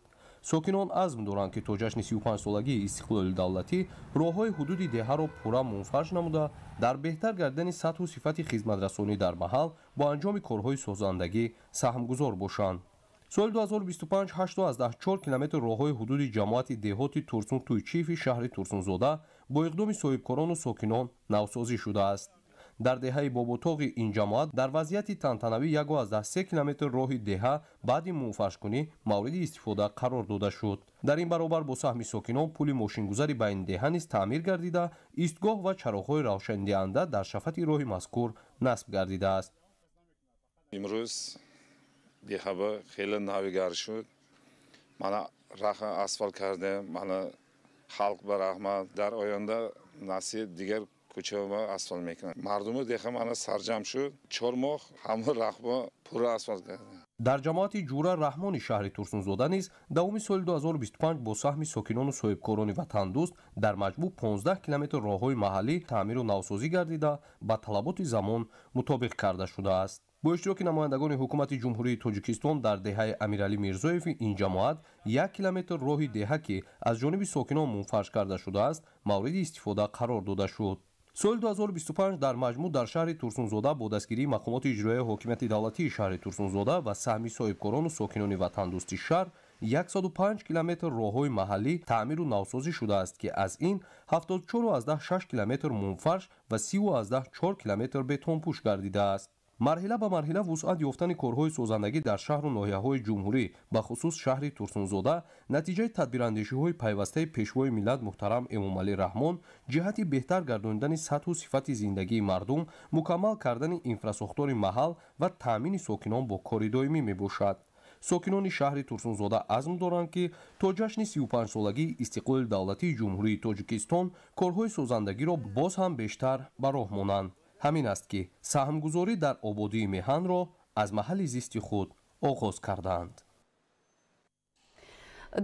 E: Сокинон азм доранд, ки то ҷашни 35-солагии истиқлоли давлатӣ роҳҳои ҳудуди деҳаро пурра мунфарш намуда, дар беҳтар гардидани сатҳу сифати хизматрасонӣ дар маҳал бо анҷоми корҳои созандагӣ саҳмгузор бошанд. Соли 2025 8,4 километр роҳҳои ҳудуди ҷамоати деҳоти Турсун Туйчиеви шаҳри Турсунзода бо иқдоми соҳибкорону сокинон навсозӣ шудааст. Дар деҳаи Боботоғи ин ҷамоат дар вазъияти тантанавӣ 1,3 километр роҳи деҳа баъди мунфаршкунӣ мавриди истифода қарор дода шуд. Дар ин баробар бо саҳми сокинон пули мошингузари байни деҳа низ таъмир гардида, истгоҳ ва чароғҳои равшандиҳанда дар шафати роҳи мазкур насб гардидааст.
O: Имрӯз деҳаба хеле навигар шуд. Мана раҳа асфалт кардем, мана халқ ба раҳмат. Дар оянда насиб дигар кӯчаба асфалт мекунанд. Мардуми деҳа мана сарҷам шуд. 4 моҳ ҳама раҳба пурра асфалт кардем.
E: Дар ҷамоати Ҷура Раҳмони шаҳри Турсунзода низ давоми соли 2025 бо саҳми сокинону соҳибкорони ватандӯст дар маҷмӯъ 15 километр роҳҳои маҳаллӣ таъмиру навсозӣ гардида, ба талаботи замон мутобиқ карда шудааст. Бо иштироки намояндагони Ҳукумати Ҷумҳурии Тоҷикистон дар деҳаи Амиралӣ Мирзоеви ин ҷамоат 1 километр роҳи деҳа, ки аз ҷониби сокинон мунфарш карда шудааст, мавриди истифода қарор дода шуд. Соли 2025 дар маҷмӯъ дар шаҳри Турсунзода бо дастгирии мақомоти иҷроияи ҳокимияти давлатии шаҳри Турсунзода ва саҳми соҳибкорону сокинони ватандӯсти шаҳр 105 километр роҳҳои маҳаллӣ таъмиру навсозӣ шудааст, ки аз ин 74,6 километр мунфарш ва 30,4 километр бетонпӯш гардидааст. Марҳила ба марҳила вусъат ёфтани корҳои созандагӣ дар шаҳру ноҳияҳои ҷумҳурӣ, бахусус шаҳри Турсунзода, натиҷаи тадбирандешиҳои пайвастаи Пешвои миллат муҳтарам Эмомалӣ Раҳмон ҷиҳати беҳтар гардонидани сатҳу сифати зиндагии мардум, мукаммал кардани инфрасохтори маҳал ва таъмини сокинон бо кори доимӣ мебошад. Сокинони шаҳри Турсунзода азм доранд, ки то ҷашни 35-солагии истиқлоли давлатии Ҷумҳурии Тоҷикистон корҳои созандагиро боз ҳам бештар ба роҳ монанд. Ҳамин аст, ки саҳмгузорӣ дар ободии меҳанро аз маҳалли зисти худ оғоз кардаанд.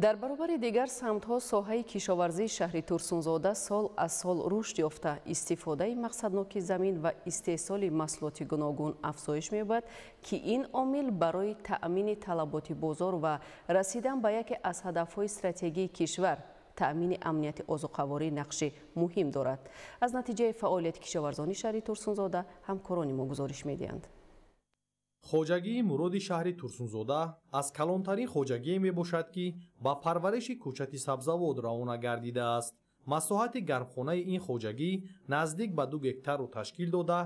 J: Дар баробари дигар самтҳо соҳаи кишоварзии шаҳри Турсунзода сол аз сол рушд ёфта, истифодаи мақсадноки замин ва истеҳсоли маҳсулоти гуногун афзоиш меёбад, ки ин омил барои таъмини талаботи бозор ва расидан ба яке аз ҳадафҳои стратегии кишвар, таъмини амнияти озуқаворӣ, нақши муҳим дорад. Аз натиҷаи фаъолияти кишоварзони шаҳри Турсунзода ҳамкорони мо гузориш медиҳанд.
N: Хоҷагии Муроди шаҳри Турсунзода аз калонтарин хоҷагие мебошад, ки ба парвариши кӯчати сабзавот равона гардидааст. Масоҳати гармхонаи ин хоҷагӣ наздик ба 2 гектарро ташкил дода,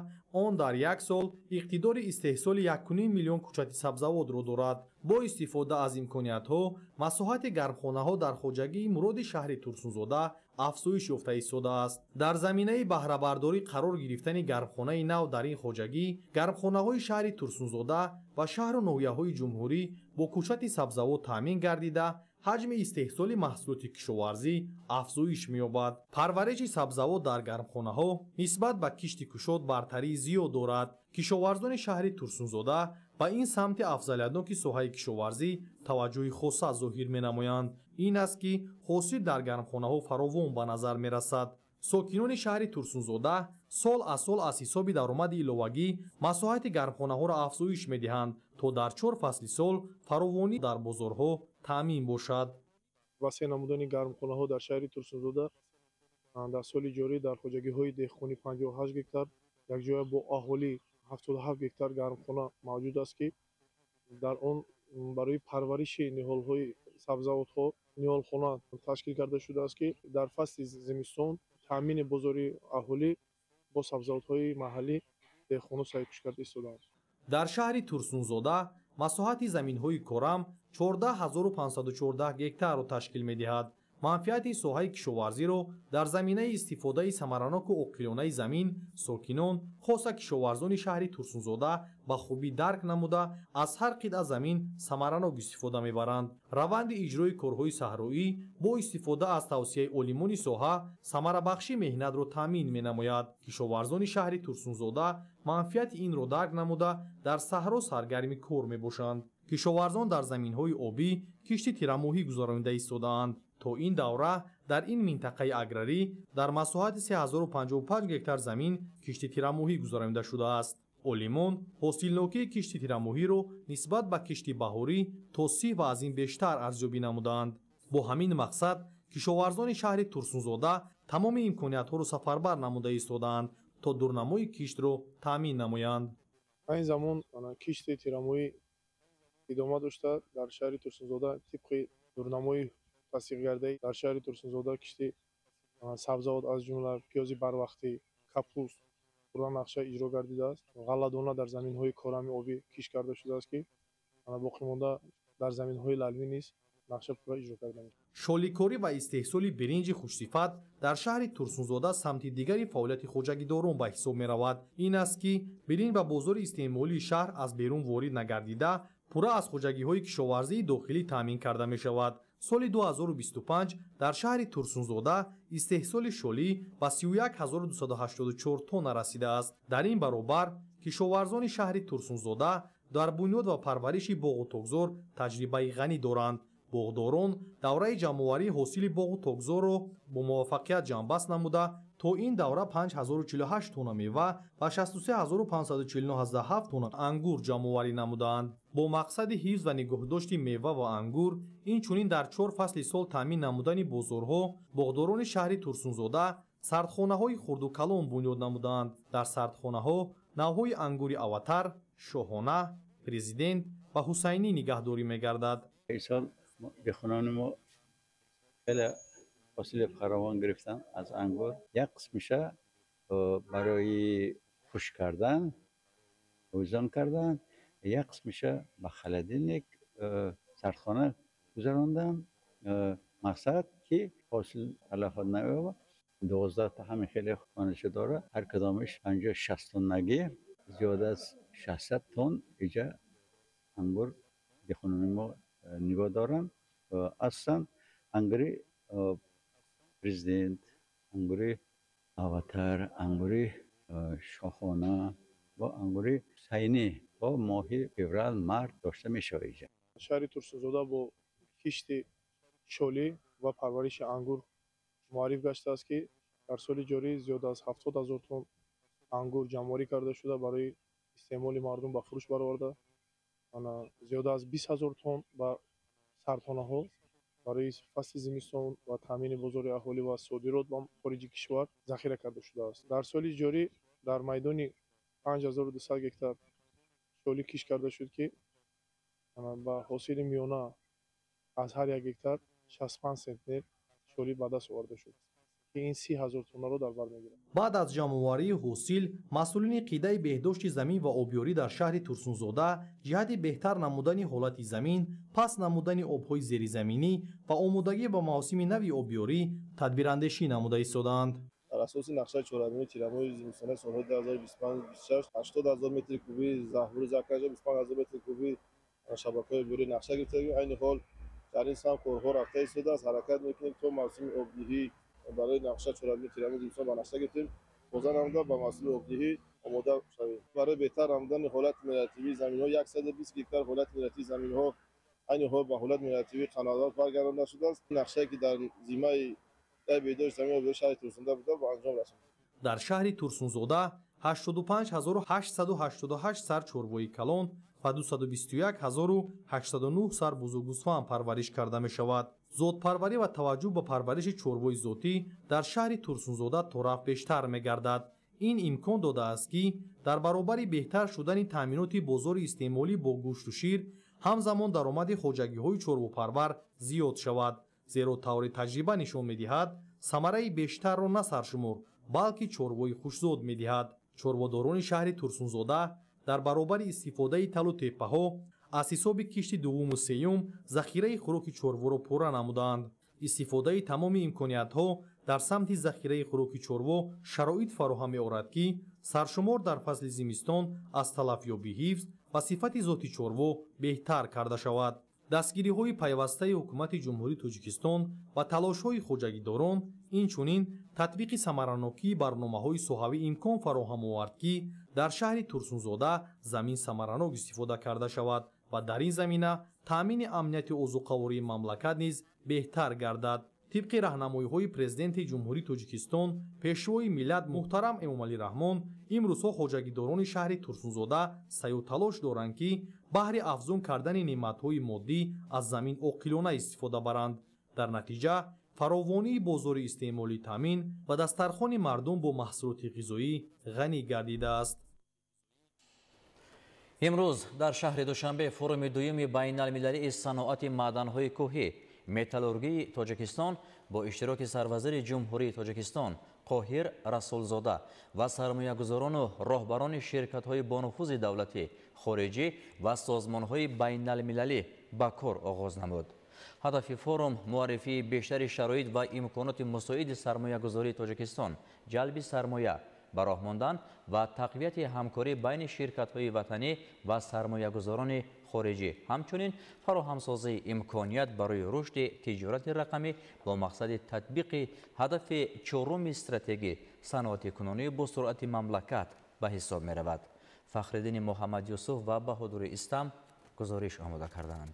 N: он дар як сол иқтидори истеҳсоли 1,5 миллион кӯчати сабзавотро дорад. Бо истифода аз имкониятҳо масоҳати гармхонаҳо дар хоҷагии Муроди шаҳри Турсунзода афзоиш ёфта истодааст. Дар заминаи баҳрабардорӣ қарор гирифтани гармхонаи нав дар ин хоҷагӣ, гармхонаҳои шаҳри Турсунзода ва шаҳру ноҳияҳои ҷумҳурӣ бо кӯчати сабзавот таъмин гардида, ҳаҷми истеҳсоли маҳсулоти кишоварзӣ афзоиш меёбад. Парвариши сабзавот дар гармхонаҳо нисбат ба кишти кушод бартарии зиёд дорад. Кишоварзони шаҳри Турсунзода ба ин самти афзалиятноки соҳаи кишоварзӣ таваҷҷӯҳи хоса зоҳир менамоянд. Ин аст, ки ҳосил дар гармхонаҳо фаровон ба назар мерасад. Сокинони шаҳри Турсунзода сол аз сол аз ҳисоби даромади иловагӣ масоҳати гармхонаҳоро афзоиш медиҳанд, то дар 4 фасли сол фаровонӣ дар бозорҳо таъмин бошад.
P: Васеъ намудани гармхонаҳо дар шаҳри Турсунзода дар соли ҷорӣ дар хоҷагиҳои деҳқонӣ 58 гектар, якҷоя бо аҳолӣ 77 гектар гармхона мавҷуд аст, ки дар он барои парвариши ниҳолҳои сабзавотҳо ниҳолхона ташкил карда шудааст, ки дар фасли зимистон таъмини бозори аҳолӣ бо сабзавотҳои маҳаллӣ деҳқонон саъйкӯш карда истодаанд.
N: Дар шаҳри Турсунзода масоҳати заминҳои корам 14514 гектарро ташкил медиҳад. Манфиати соҳаи кишоварзиро дар заминаи истифодаи самараноку оқилонаи замин сокинон, хоса кишоварзони шаҳри Турсунзода ба хубӣ дарк намуда, аз ҳар қитъа замин самаранок истифода мебаранд. Раванди иҷрои корҳои саҳроӣ бо истифода аз тавсияи олимони соҳа самарабахши меҳнатро таъмин менамояд. Кишоварзони шаҳри Турсунзода манфиати инро дарк намуда, дар саҳро саргарми кор мебошанд. Кишоварзон дар заминҳои обӣ кишти тирамоҳӣ гузаронида истодаанд. То ин давра дар ин минтақаи аграрӣ дар масоҳати 3055 гектар замин кишти тирамоҳӣ гузаронида шудааст. Олимон ҳосилнокии кишти тирамоҳиро нисбат ба кишти баҳорӣ то 30 ва аз ин бештар арзёбӣ намуданд. Бо ҳамин мақсад кишоварзони шаҳри Турсунзода тамоми имкониятҳоро сафарбар намуда истодаанд, то дурнамои киштро таъмин намоянд.
P: Айни замон кишти тирамоҳӣ идома дошта, дар шаҳри Турсунзода тибқи дурнамои тасдиқгардае дар шаҳри Турсунзода кишти сабзавот аз ҷумла пиёзи барвақтӣ, капуст пурра нақша иҷро гардидааст. Ғалладона дар заминҳои корами обӣ кишт карда шудааст, ки боқимонда дар заминҳои лалмӣ низ нақша пурра иҷро карда мешавад.
N: Шоликорӣ ва истеҳсоли биринҷи хушсифат дар шаҳри Турсунзода самти дигари фаъолияти хоҷагидорон ба ҳисоб меравад. Ин аст, ки биринҷ ба бозори истеъмолии шаҳр аз берун ворид нагардида, пурра аз хоҷагиҳои кишоварзии дохилӣ таъмин карда мешавад. Соли 2025 дар шаҳри Турсунзода истеҳсоли шолӣ ба 31284 тонна расидааст. Дар ин баробар кишоварзони шаҳри Турсунзода дар бунёд ва парвариши боғу токзор таҷрибаи ғанӣ доранд. Боғдорон давраи ҷамъоварии ҳосили боғу токзорро бо муваффақият ҷамъбаст намуда, то ин давра 5048 тонна мева ва 63549,7 тонна ангур ҷамъоварӣ намудаанд. Бо мақсади ҳифз ва нигоҳдошти мева ва ангур, инчунин дар 4 фасли сол таъмин намудани бозорҳо, боғдорони шаҳри Турсунзода сардхонаҳои хурду калон бунёд намудаанд. Дар сардхонаҳо навъҳои ангури Аватар, Шоҳона, Президент ва Ҳусайнӣ нигаҳдорӣ мегардад.
S: Инсон
C: Деҳқонони мо хеле ҳосили фаровон гирифтан аз ангур. Як қисмиша барои хушк кардан, овезон кардан, як қисмиша ба холодильник, сардхона гузарондам. Мақсад ки ҳосил талафот наёбад. 12 та ҳамин хеле хонаша дора, ҳар кадомаш 50-60 тоннагӣ, зиёда аз 600 тонн иҷа ангур деҳқонони мо нигоҳ доранд. Асосан ангури Президент, ангури Аватар, ангури Шохона ва ангури Сайнӣ то моҳи феврал, март дошта мешавад иҷа.
P: Шаҳри Турсунзода бо кишти шолӣ ва парвариши ангур муарриф гаштааст, ки дар соли ҷорӣ зиёда аз 70 ҳазор тонн ангур ҷамъоварӣ карда шуда, барои истеъмоли мардум ба фурӯш бароварда, зиёда аз 20 ҳазор тонн ба сардхонаҳо барои фасли зимистон ва таъмини бозори аҳолӣ ва содирот ба хориҷи кишвар захира карда шудааст. Дар соли ҷорӣ дар майдони 5200 гектар шолӣ кишт карда шуд, ки ба ҳосили миёна аз ҳар як гектар 65 центнер шолӣ ба даст оварда шуд, ки ин 30 ҳазор тоннаро дар бар мегирад.
N: Баъд аз ҷамъоварии ҳосил, масъулини қидаи беҳдошти замин ва обёрӣ дар шаҳри Турсунзода ҷиҳати беҳтар намудани ҳолати замин, паст намудани обҳои зеризаминӣ ва омодагӣ ба мавсими нави обёрӣ тадбирандешӣ намуда истодаанд.
S: Дар асоси нақшаи чорабинии тирамоҳи зимистонаи солҳои 2025-26 80 ҳазор метри кубӣ заҳбури заҳкаша, 25 ҳазор метри кубӣ шабакаҳои обёрӣ нақша гирифта. Айни ҳол дар ин самт корҳо рафта истодааст. Ҳаракат мекунем то мавсими обдиҳӣ барои нақша чорабинии тирамоҳи зимистон ба нақша гирифтем, тоза намуда ба мавсими обдиҳӣ омода шавем. Барои беҳтар намудани ҳолати мелиоративии заминҳо 120 гектар ҳолати мелиоративии заминҳо айни ҳол ба ҳолати мелиоративии қаноатбахш баргардонда шудааст. Нақшае ки дар зиммаи беҳдошти замин ва обёрии шаҳри Турсунзода буда ба анҷом расонд.
N: Дар шаҳри Турсунзода 85888 сар чорвои калон ва 221809 сар бузурггӯсфанд парвариш карда мешавад. Зодпарварӣ ва таваҷҷӯҳ ба парвариши чорвои зотӣ дар шаҳри Турсунзода тораф бештар мегардад. Ин имкон додааст, ки дар баробари беҳтар шудани таъминоти бозори истеъмолӣ бо гӯшту шир, ҳамзамон даромади хоҷагиҳои чорвопарвар зиёд шавад. Зеро таври таҷриба нишон медиҳад, самараи бештарро на саршумор, балки чорвои хушзод медиҳад. Чорводорони шаҳри Турсунзода дар баробари истифодаи талу теппаҳо аз ҳисоби кишти дуввуму сеюм захираи хӯроки чорворо пурра намудаанд. Истифодаи тамоми имкониятҳо дар самти захираи хӯроки чорво шароит фароҳам меорад, ки саршумор дар фасли зимистон аз талафёбӣ ҳифз ва сифати зоти чорво беҳтар карда шавад. Дастгириҳои пайвастаи ҳукумати Ҷумҳурии Тоҷикистон ва талошҳои хоҷагидорон, инчунин татбиқи самаранокии барномаҳои соҳавӣ имкон фароҳам овард, ки дар шаҳри Турсунзода замин самаранок истифода карда шавад ва дар ин замина таъмини амнияти озуқавории мамлакат низ беҳтар гардад. Тибқи раҳнамоиҳои Президенти Ҷумҳурии Тоҷикистон, Пешвои миллат муҳтарам Эмомалӣ Раҳмон, имрӯзҳо хоҷагидорони шаҳри Турсунзода саъю талош доранд, ки баҳри афзун кардани неъматҳои моддӣ аз замин оқилона истифода баранд. Дар натиҷа фаровонии бозори истеъмолӣ таъмин ва дастархони мардум бо маҳсулоти ғизоӣ ғанӣ гардидааст.
B: Имрӯз дар шаҳри Душанбе форуми дуюми байналмилалии саноати маъданҳои кӯҳӣ металлургии Тоҷикистон бо иштироки сарвазири Ҷумҳурии Тоҷикистон Қоҳир Расулзода ва сармоягузорону роҳбарони ширкатҳои бонуфузи давлатӣ, хориҷӣ ва созмонҳои байналмилалӣ ба кор оғоз намуд. Ҳадафи форум муаррифии бештари шароит ва имконоти мусоиди сармоягузории Тоҷикистон, ҷалби сармоя, ба роҳ мондан ва тақвияти ҳамкорӣ байни ширкатҳои ватанӣ ва сармоягузорони хориҷӣ, ҳамчунин фароҳамсозии имконият барои рушди тиҷорати рақамӣ бо мақсади татбиқи ҳадафи чоруми стратегӣ саноатикунонии босуръати мамлакат ба ҳисоб меравад. Фахриддини Муҳаммад Юсуф ва Баҳодури Истам гузориш омода кардаанд.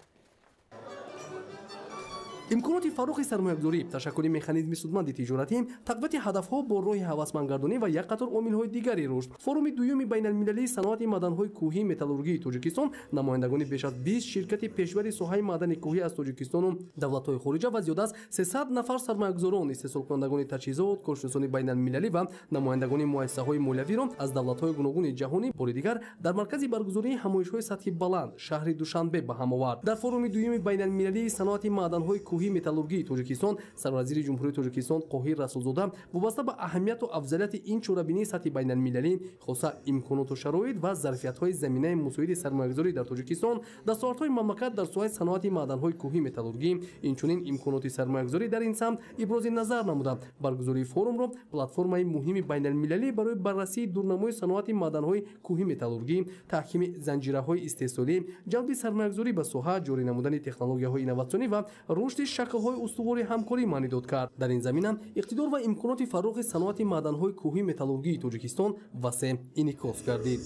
E: Имконоти фарохи сармоягузорӣ, ташаккули механизми судманди тиҷоратӣ, тақвияти ҳадафҳо бо роҳи ҳавасмандгардонӣ ва як қатор омилҳои дигари рушд. Форуми дуюми байналмилалии саноати маъданҳои кӯҳии металлургии Тоҷикистон намояндагони беш аз 20 ширкати пешвари соҳаи маъдани кӯҳӣ аз Тоҷикистону давлатҳои хориҷа ва зиёда аз 300 нафар сармоягузорон, истеҳсолкунандагони таҷҳизот, коршиносони байналмилалӣ ва намояндагони муассисаҳои молиявиро аз давлатҳои гуногуни ҷаҳонӣ бори дигар дар маркази баргузории ҳамоишҳои сатҳи баланд шаҳри Душанбе ба ҳам овард. Дар форуми дуюми байналмилалии саноати маъданҳои кӯҳии металлургии Тоҷикистон сарвазири Ҷумҳурии Тоҷикистон Қоҳир Расулзода вобаста ба аҳамияту афзалияти ин чорабинии сатҳи байналмилалӣ, хоса имконоту шароит ва зарфиятҳои заминаи мусоиди сармоягузорӣ дар Тоҷикистон, дастовардҳои мамлакат дар соҳаи саноати маъданҳои кӯҳии металлургӣ, инчунин имконоти сармоягузорӣ дар ин самт ибрози назар намуда, баргузории форумро платформаи муҳими байналмилалӣ барои баррасии дурнамои саноати маъданҳои кӯҳии металлургӣ, таҳкими занҷираҳои истеҳсолӣ, ҷалби сармоягузорӣ ба соҳа, ҷорӣ намудани технологияҳои инноватсионӣ ва рушди шаклҳои устувори ҳамкорӣ маънидод кард. Дар ин замина иқтидор ва имконоти фарохи саноати маъданҳои кӯҳии металлургии Тоҷикистон васеъ инъикос гардид.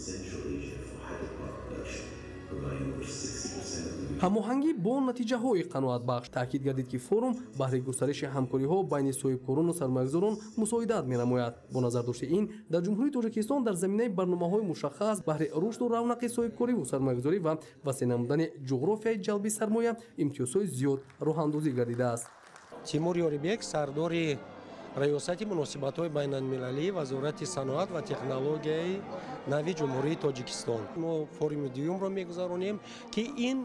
E: Ҳамоҳангӣ бо натиҷаҳои қаноатбахш. Таъкид гардид, ки форум баҳри густариши ҳамкориҳо байни соҳибкорону сармоягузорон мусоидат менамояд. Бо назардошти ин дар Ҷумҳурии Тоҷикистон дар заминаи барномаҳои мушаххас баҳри рушду равнақи соҳибкориву сармоягузорӣ ва васеъ намудани ҷуғрофияи ҷалби сармоя имтиёзҳои зиёд роҳандозӣ гардидааст.
D: Тимур Ёрибек, сардори Раёсати муносибатҳои байналмилалии Вазорати саноат ва технологияи нави Ҷумҳурии Тоҷикистон. Мо форуми дуюмро мегузаронем, ки ин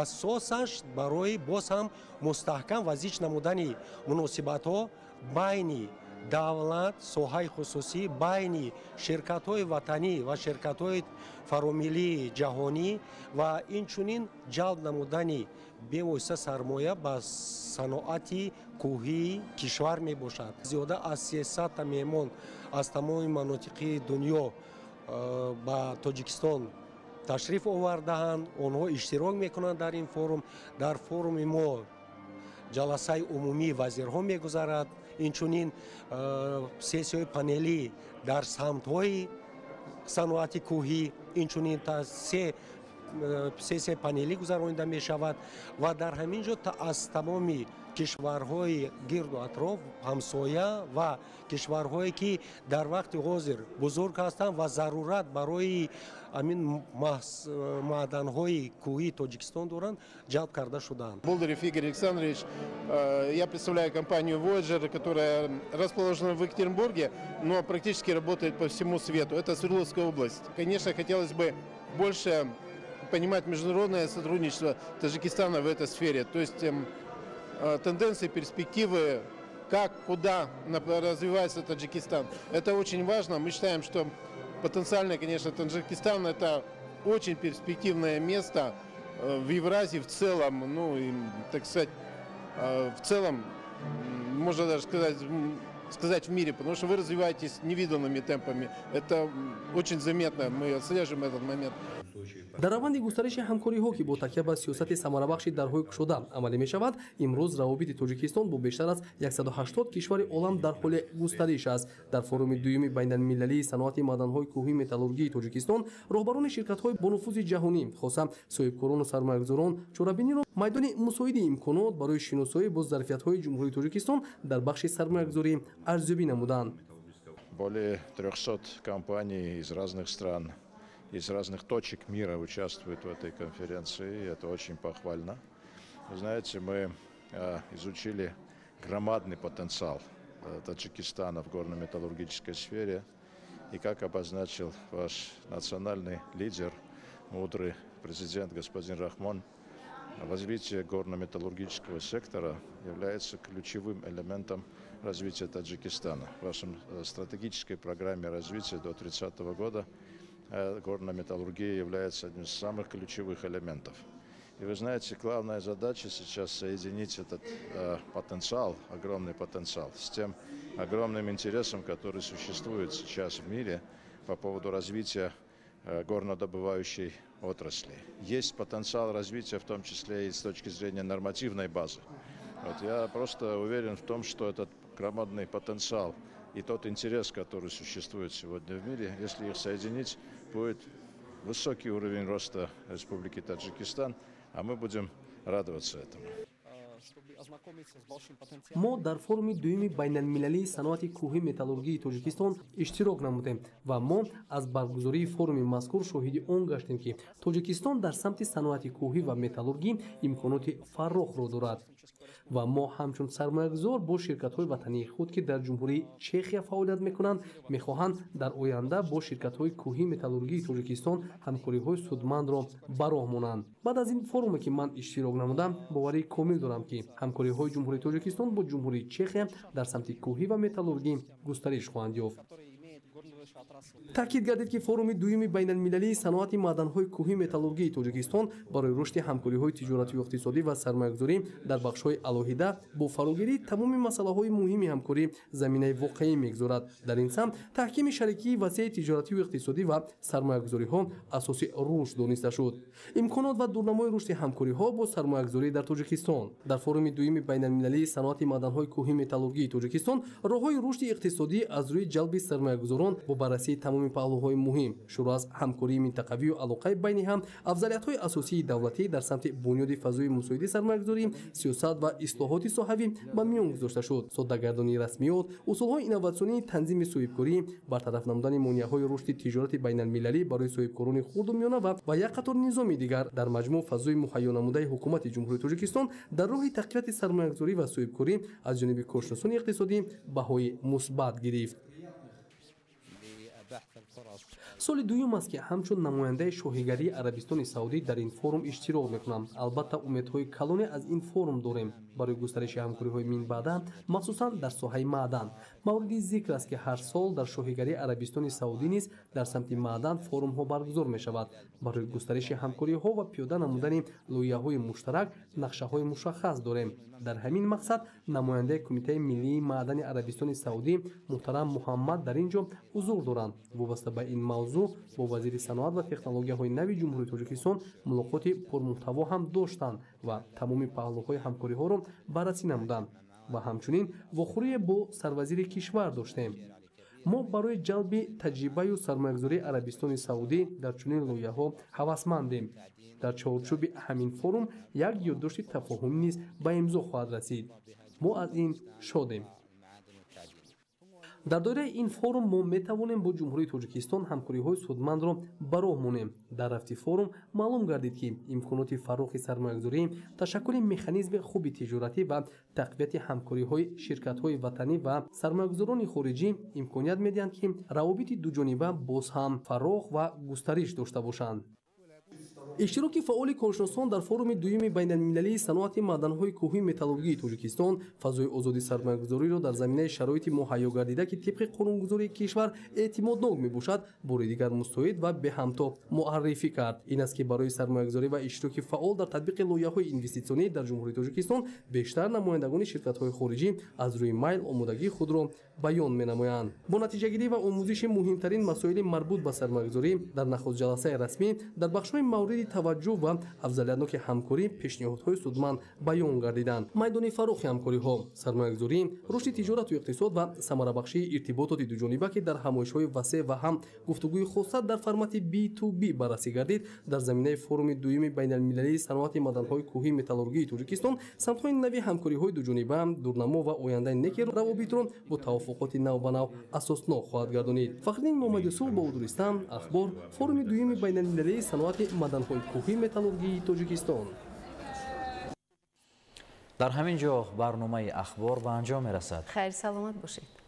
D: асосаш барои боз ҳам мустаҳкам ва зич намудани муносибатҳо байни давлат, соҳаи хусусӣ, байни ширкатҳои ватанӣ ва ширкатҳои фаромиллии ҷаҳонӣ ва инчунин ҷалб намудани бевосита сармоя ба саноати кӯҳии кишвар мебошад. Зиёда аз 300 меҳмон аз тамоми манотиқи дунё ба Тоҷикистон ташриф овардаанд, онҳо иштирок мекунанд дар ин форум. Дар форуми мо ҷаласаи умумии вазирҳо мегузарад, инчунин сессияҳои панелӣ дар самтҳои саноати кӯҳӣ, инчунин сессияи панелӣ гузаронида мешавад ва дар ҳамин ҷо аз тамоми кишварҳои гирду атроф, ҳамсоя ва кишварҳое ки дар вақти ҳозир бузург ҳастанд ва зарурат барои ҳамин маъданҳои кӯҳии Тоҷикистон доранд, ҷалб карда шудаанд.
F: Болдырев Игорь Александрович, я представляю компанию Voyager, которая расположена в Екатеринбурге, но практически работает по всему свету. Это Свердловская область. Конечно, хотелось бы больше понимать международное сотрудничество Таджикистана в этой сфере. То есть тенденции, перспективы, как, куда развивается Таджикистан. Это очень важно. Мы считаем, что потенциально, конечно, Таджикистан – это очень перспективное место в Евразии в целом, ну, и, так сказать, в целом, можно даже сказать в мире, потому что вы развиваетесь невиданными темпами. Это очень заметно, мы отслеживаем этот момент.
E: Дар раванди густариши ҳамкориҳо, ки бо такя ба сиёсати самарабахши дарҳои кушода амалӣ мешавад, имрӯз равобити Тоҷикистон бо бештар аз 180 кишвари олам дар ҳоли густариш аст. Дар форуми дуюми байналмилалии саноати маъданҳои кӯҳии металлургии Тоҷикистон роҳбарони ширкатҳои бонуфузи ҷаҳонӣ, хоса соҳибкорону сармоягузорон чорабиниро майдони мусоиди имконот барои шиносоӣ бо зарфиятҳои Ҷумҳурии Тоҷикистон дар бахши сармоягузорӣ арзёбӣ намуданд.
T: Более 300 компаний из разных стран, из разных точек мира участвуют в этой конференции, и это очень похвально. Вы знаете, мы изучили громадный потенциал Таджикистана в горно-металлургической сфере, и как обозначил ваш национальный лидер, мудрый президент господин Рахмон, развитие горно-металлургического сектора является ключевым элементом развития Таджикистана. В вашем стратегической программе развития до 30 года горно-металлургия является одним из самых ключевых элементов. И вы знаете, главная задача сейчас соединить этот потенциал, огромный потенциал, с тем огромным интересом, который существует сейчас в мире по поводу развития горнодобывающей отрасли. Есть потенциал развития, в том числе и с точки зрения нормативной базы. Вот я просто уверен в том, что этот громадный потенциал и тот интерес, который существует сегодня в мире, если их соединить, будет высокий уровень роста Республики Таджикистан, а мы будем радоваться этому.
E: Мо дар форуми дуюми байналмилалии саноати кӯҳи металлургии Тоҷикистон иштирок намудем ва мо аз баргузории форуми мазкур шоҳиди он гаштем, ки Тоҷикистон дар самти саноати кӯҳӣ ва металлургӣ имконоти фарохро дорад. Ва мо ҳамчун сармоягузор бо ширкатҳои ватании худ, ки дар Ҷумҳурии Чехия фаъолият мекунанд, мехоҳанд дар оянда бо ширкатҳои кӯҳии металлургии Тоҷикистон ҳамкориҳои судмандро ба роҳ монанд. Баъд аз ин форуме, ки ман иштирок намудам, боварии комил дорам, ки ҳамкориҳои Ҷумҳурии Тоҷикистон бо Ҷумҳурии Чехия дар самти кӯҳӣ ва металлургӣ густариш хоҳанд ёфт. Таъкид гардид, ки форуми дуюми байналмилалии саноати маъданҳои кӯҳи металлургии Тоҷикистон барои рушди ҳамкориҳои тиҷоратию иқтисодӣ ва сармоягузорӣ дар бахшҳои алоҳида бо фарогирии тамоми масъалаҳои муҳими ҳамкорӣ заминаи воқеӣ мегузорад. Дар ин самт таҳкими шарикии васеи тиҷоратию иқтисодӣ ва сармоягузориҳо асоси рушд дониста шуд. Имконот ва дурнамои рушди ҳамкориҳо бо сармоягузорӣ дар Тоҷикистон. Дар форуми дуюми байналмилалии саноати маъданҳои кӯҳи металлургии Тоҷикистон роҳҳои рушди иқтисодӣ аз рӯи ҷалби сармоягузорон бо баррасии тамоми паҳлӯҳои муҳим, шурӯъ аз ҳамкории минтақавию алоқаи байни ҳам, афзалиятҳои асосии давлатӣ дар самти бунёди фазои мусоиди сармоягузорӣ, сиёсат ва ислоҳоти соҳавӣ ба миён гузошта шуд. Соддагардонии расмиёт, усулҳои инноватсионии танзими соҳибкорӣ, бартараф намудани монеаҳои рушди тиҷорати байналмилалӣ барои соҳибкорони хурду миёна ва як қатор низоми дигар. Дар маҷмӯъ фазои муҳайё намудаи ҳукумати Ҷумҳурии Тоҷикистон дар роҳи тақвияти сармоягузорӣ ва соҳибкорӣ аз ҷониби коршиносони иқтисодӣ баҳои мусбат гирифт. Соли дуюм аст, ки ҳамчун намояндаи шоҳигарии Арабистони Саудӣ дар ин форум иштирок мекунам. Албатта, умедҳои калоне аз ин форум дорем барои густариши ҳамкориҳои минбаъда, махсусан дар соҳаи маъдан. Мавриди зикр аст, ки ҳар сол дар шоҳигарии Арабистони Саудӣ низ дар самти маъдан форумҳо баргузор мешавад. Барои густариши ҳамкориҳо ва пиёда намудани лоиҳаҳои муштарак нақшаҳои мушаххас дорем. Дар ҳамин мақсад намояндаи Кумитаи миллии маъдани Арабистони Саудӣ муҳтарам Муҳаммад дар ин ҷо ҳузур доранд. Вобаста ба ин мавзӯъ бо вазири саноат ва технологияҳои нави Ҷумҳурии Тоҷикистон мулоқоти пурмуҳтаво ҳам доштанд ва тамоми паҳлӯҳои ҳамкориҳоро баррасӣ намуданд ва ҳамчунин вохӯрие бо сарвазири кишвар доштем. Мо барои ҷалби таҷрибаю сармоягузории Арабистони Саудӣ дар чунин лоиҳаҳо ҳавасмандем. Дар чорчӯби ҳамин форум як ёддошти тафоҳум низ ба имзо хоҳад расид. Мо аз ин шодем. Дар доираи ин форум мо метавонем бо Ҷумҳурии Тоҷикистон ҳамкориҳои судмандро ба роҳ монем. Дар рафти форум маълум гардид, ки имконоти фарохи сармоягузорӣ, ташаккули механизми хуби тиҷоратӣ ва тақвияти ҳамкориҳои ширкатҳои ватанӣ ва сармоягузорони хориҷӣ имконият медиҳанд, ки равобити дуҷониба боз ҳам фарох ва густариш дошта бошанд. Иштироки фаъоли коршиносон дар форуми дуюми байналмилалии саноати маъданҳои кӯҳии металлургии Тоҷикистон фазои озоди сармоягузориро дар заминаи шароити муҳайё гардида, ки тибқи қонунгузории кишвар эътимоднок мебошад, бори дигар мусоид ва беҳамто муаррифӣ кард. Ин аст, ки барои сармоягузорӣ ва иштироки фаъол дар татбиқи лоиҳаҳои инвеститсионӣ дар Ҷумҳурии Тоҷикистон бештар намояндагони ширкатҳои хориҷӣ аз рӯи майл омодагии худро баён менамоянд. Бо натиҷагирӣ ва омӯзиши муҳимтарин масоили марбут ба сармоягузорӣ дар нахуст ҷаласаи расмӣ дар бахшҳои мавриди таваҷҷӯҳ ва афзалиятноки ҳамкорӣ пешниҳодҳои судманд баён гардиданд. Майдони фарохи ҳамкориҳо, сармоягузорӣ, рушди тиҷорату иқтисод ва самарабахшии иртибототи дуҷониба, ки дар ҳамоишҳои васеъ ва ҳам гуфтугӯи хоса дар формати B2B баррасӣ гардид, дар заминаи форуми дуюми байналмилалии саноати маъданҳои кӯҳии металлургии Тоҷикистон самтҳои нави ҳамкориҳои дуҷониба, дурнамо ва ояндаи неки равобитро бо тавофуқоти навбанав асоснок хоҳад гардонид. Фахриддин Муҳаммадюсуф, Бовудуристан, Ахбор, форуми дуюми байналмилалии саноати маъданҳои кӯҳии металлургии Тоҷикистон.
B: Дар ҳамин ҷо барномаи Ахбор ба анҷом мерасад.
J: Хайр, саломат бошед.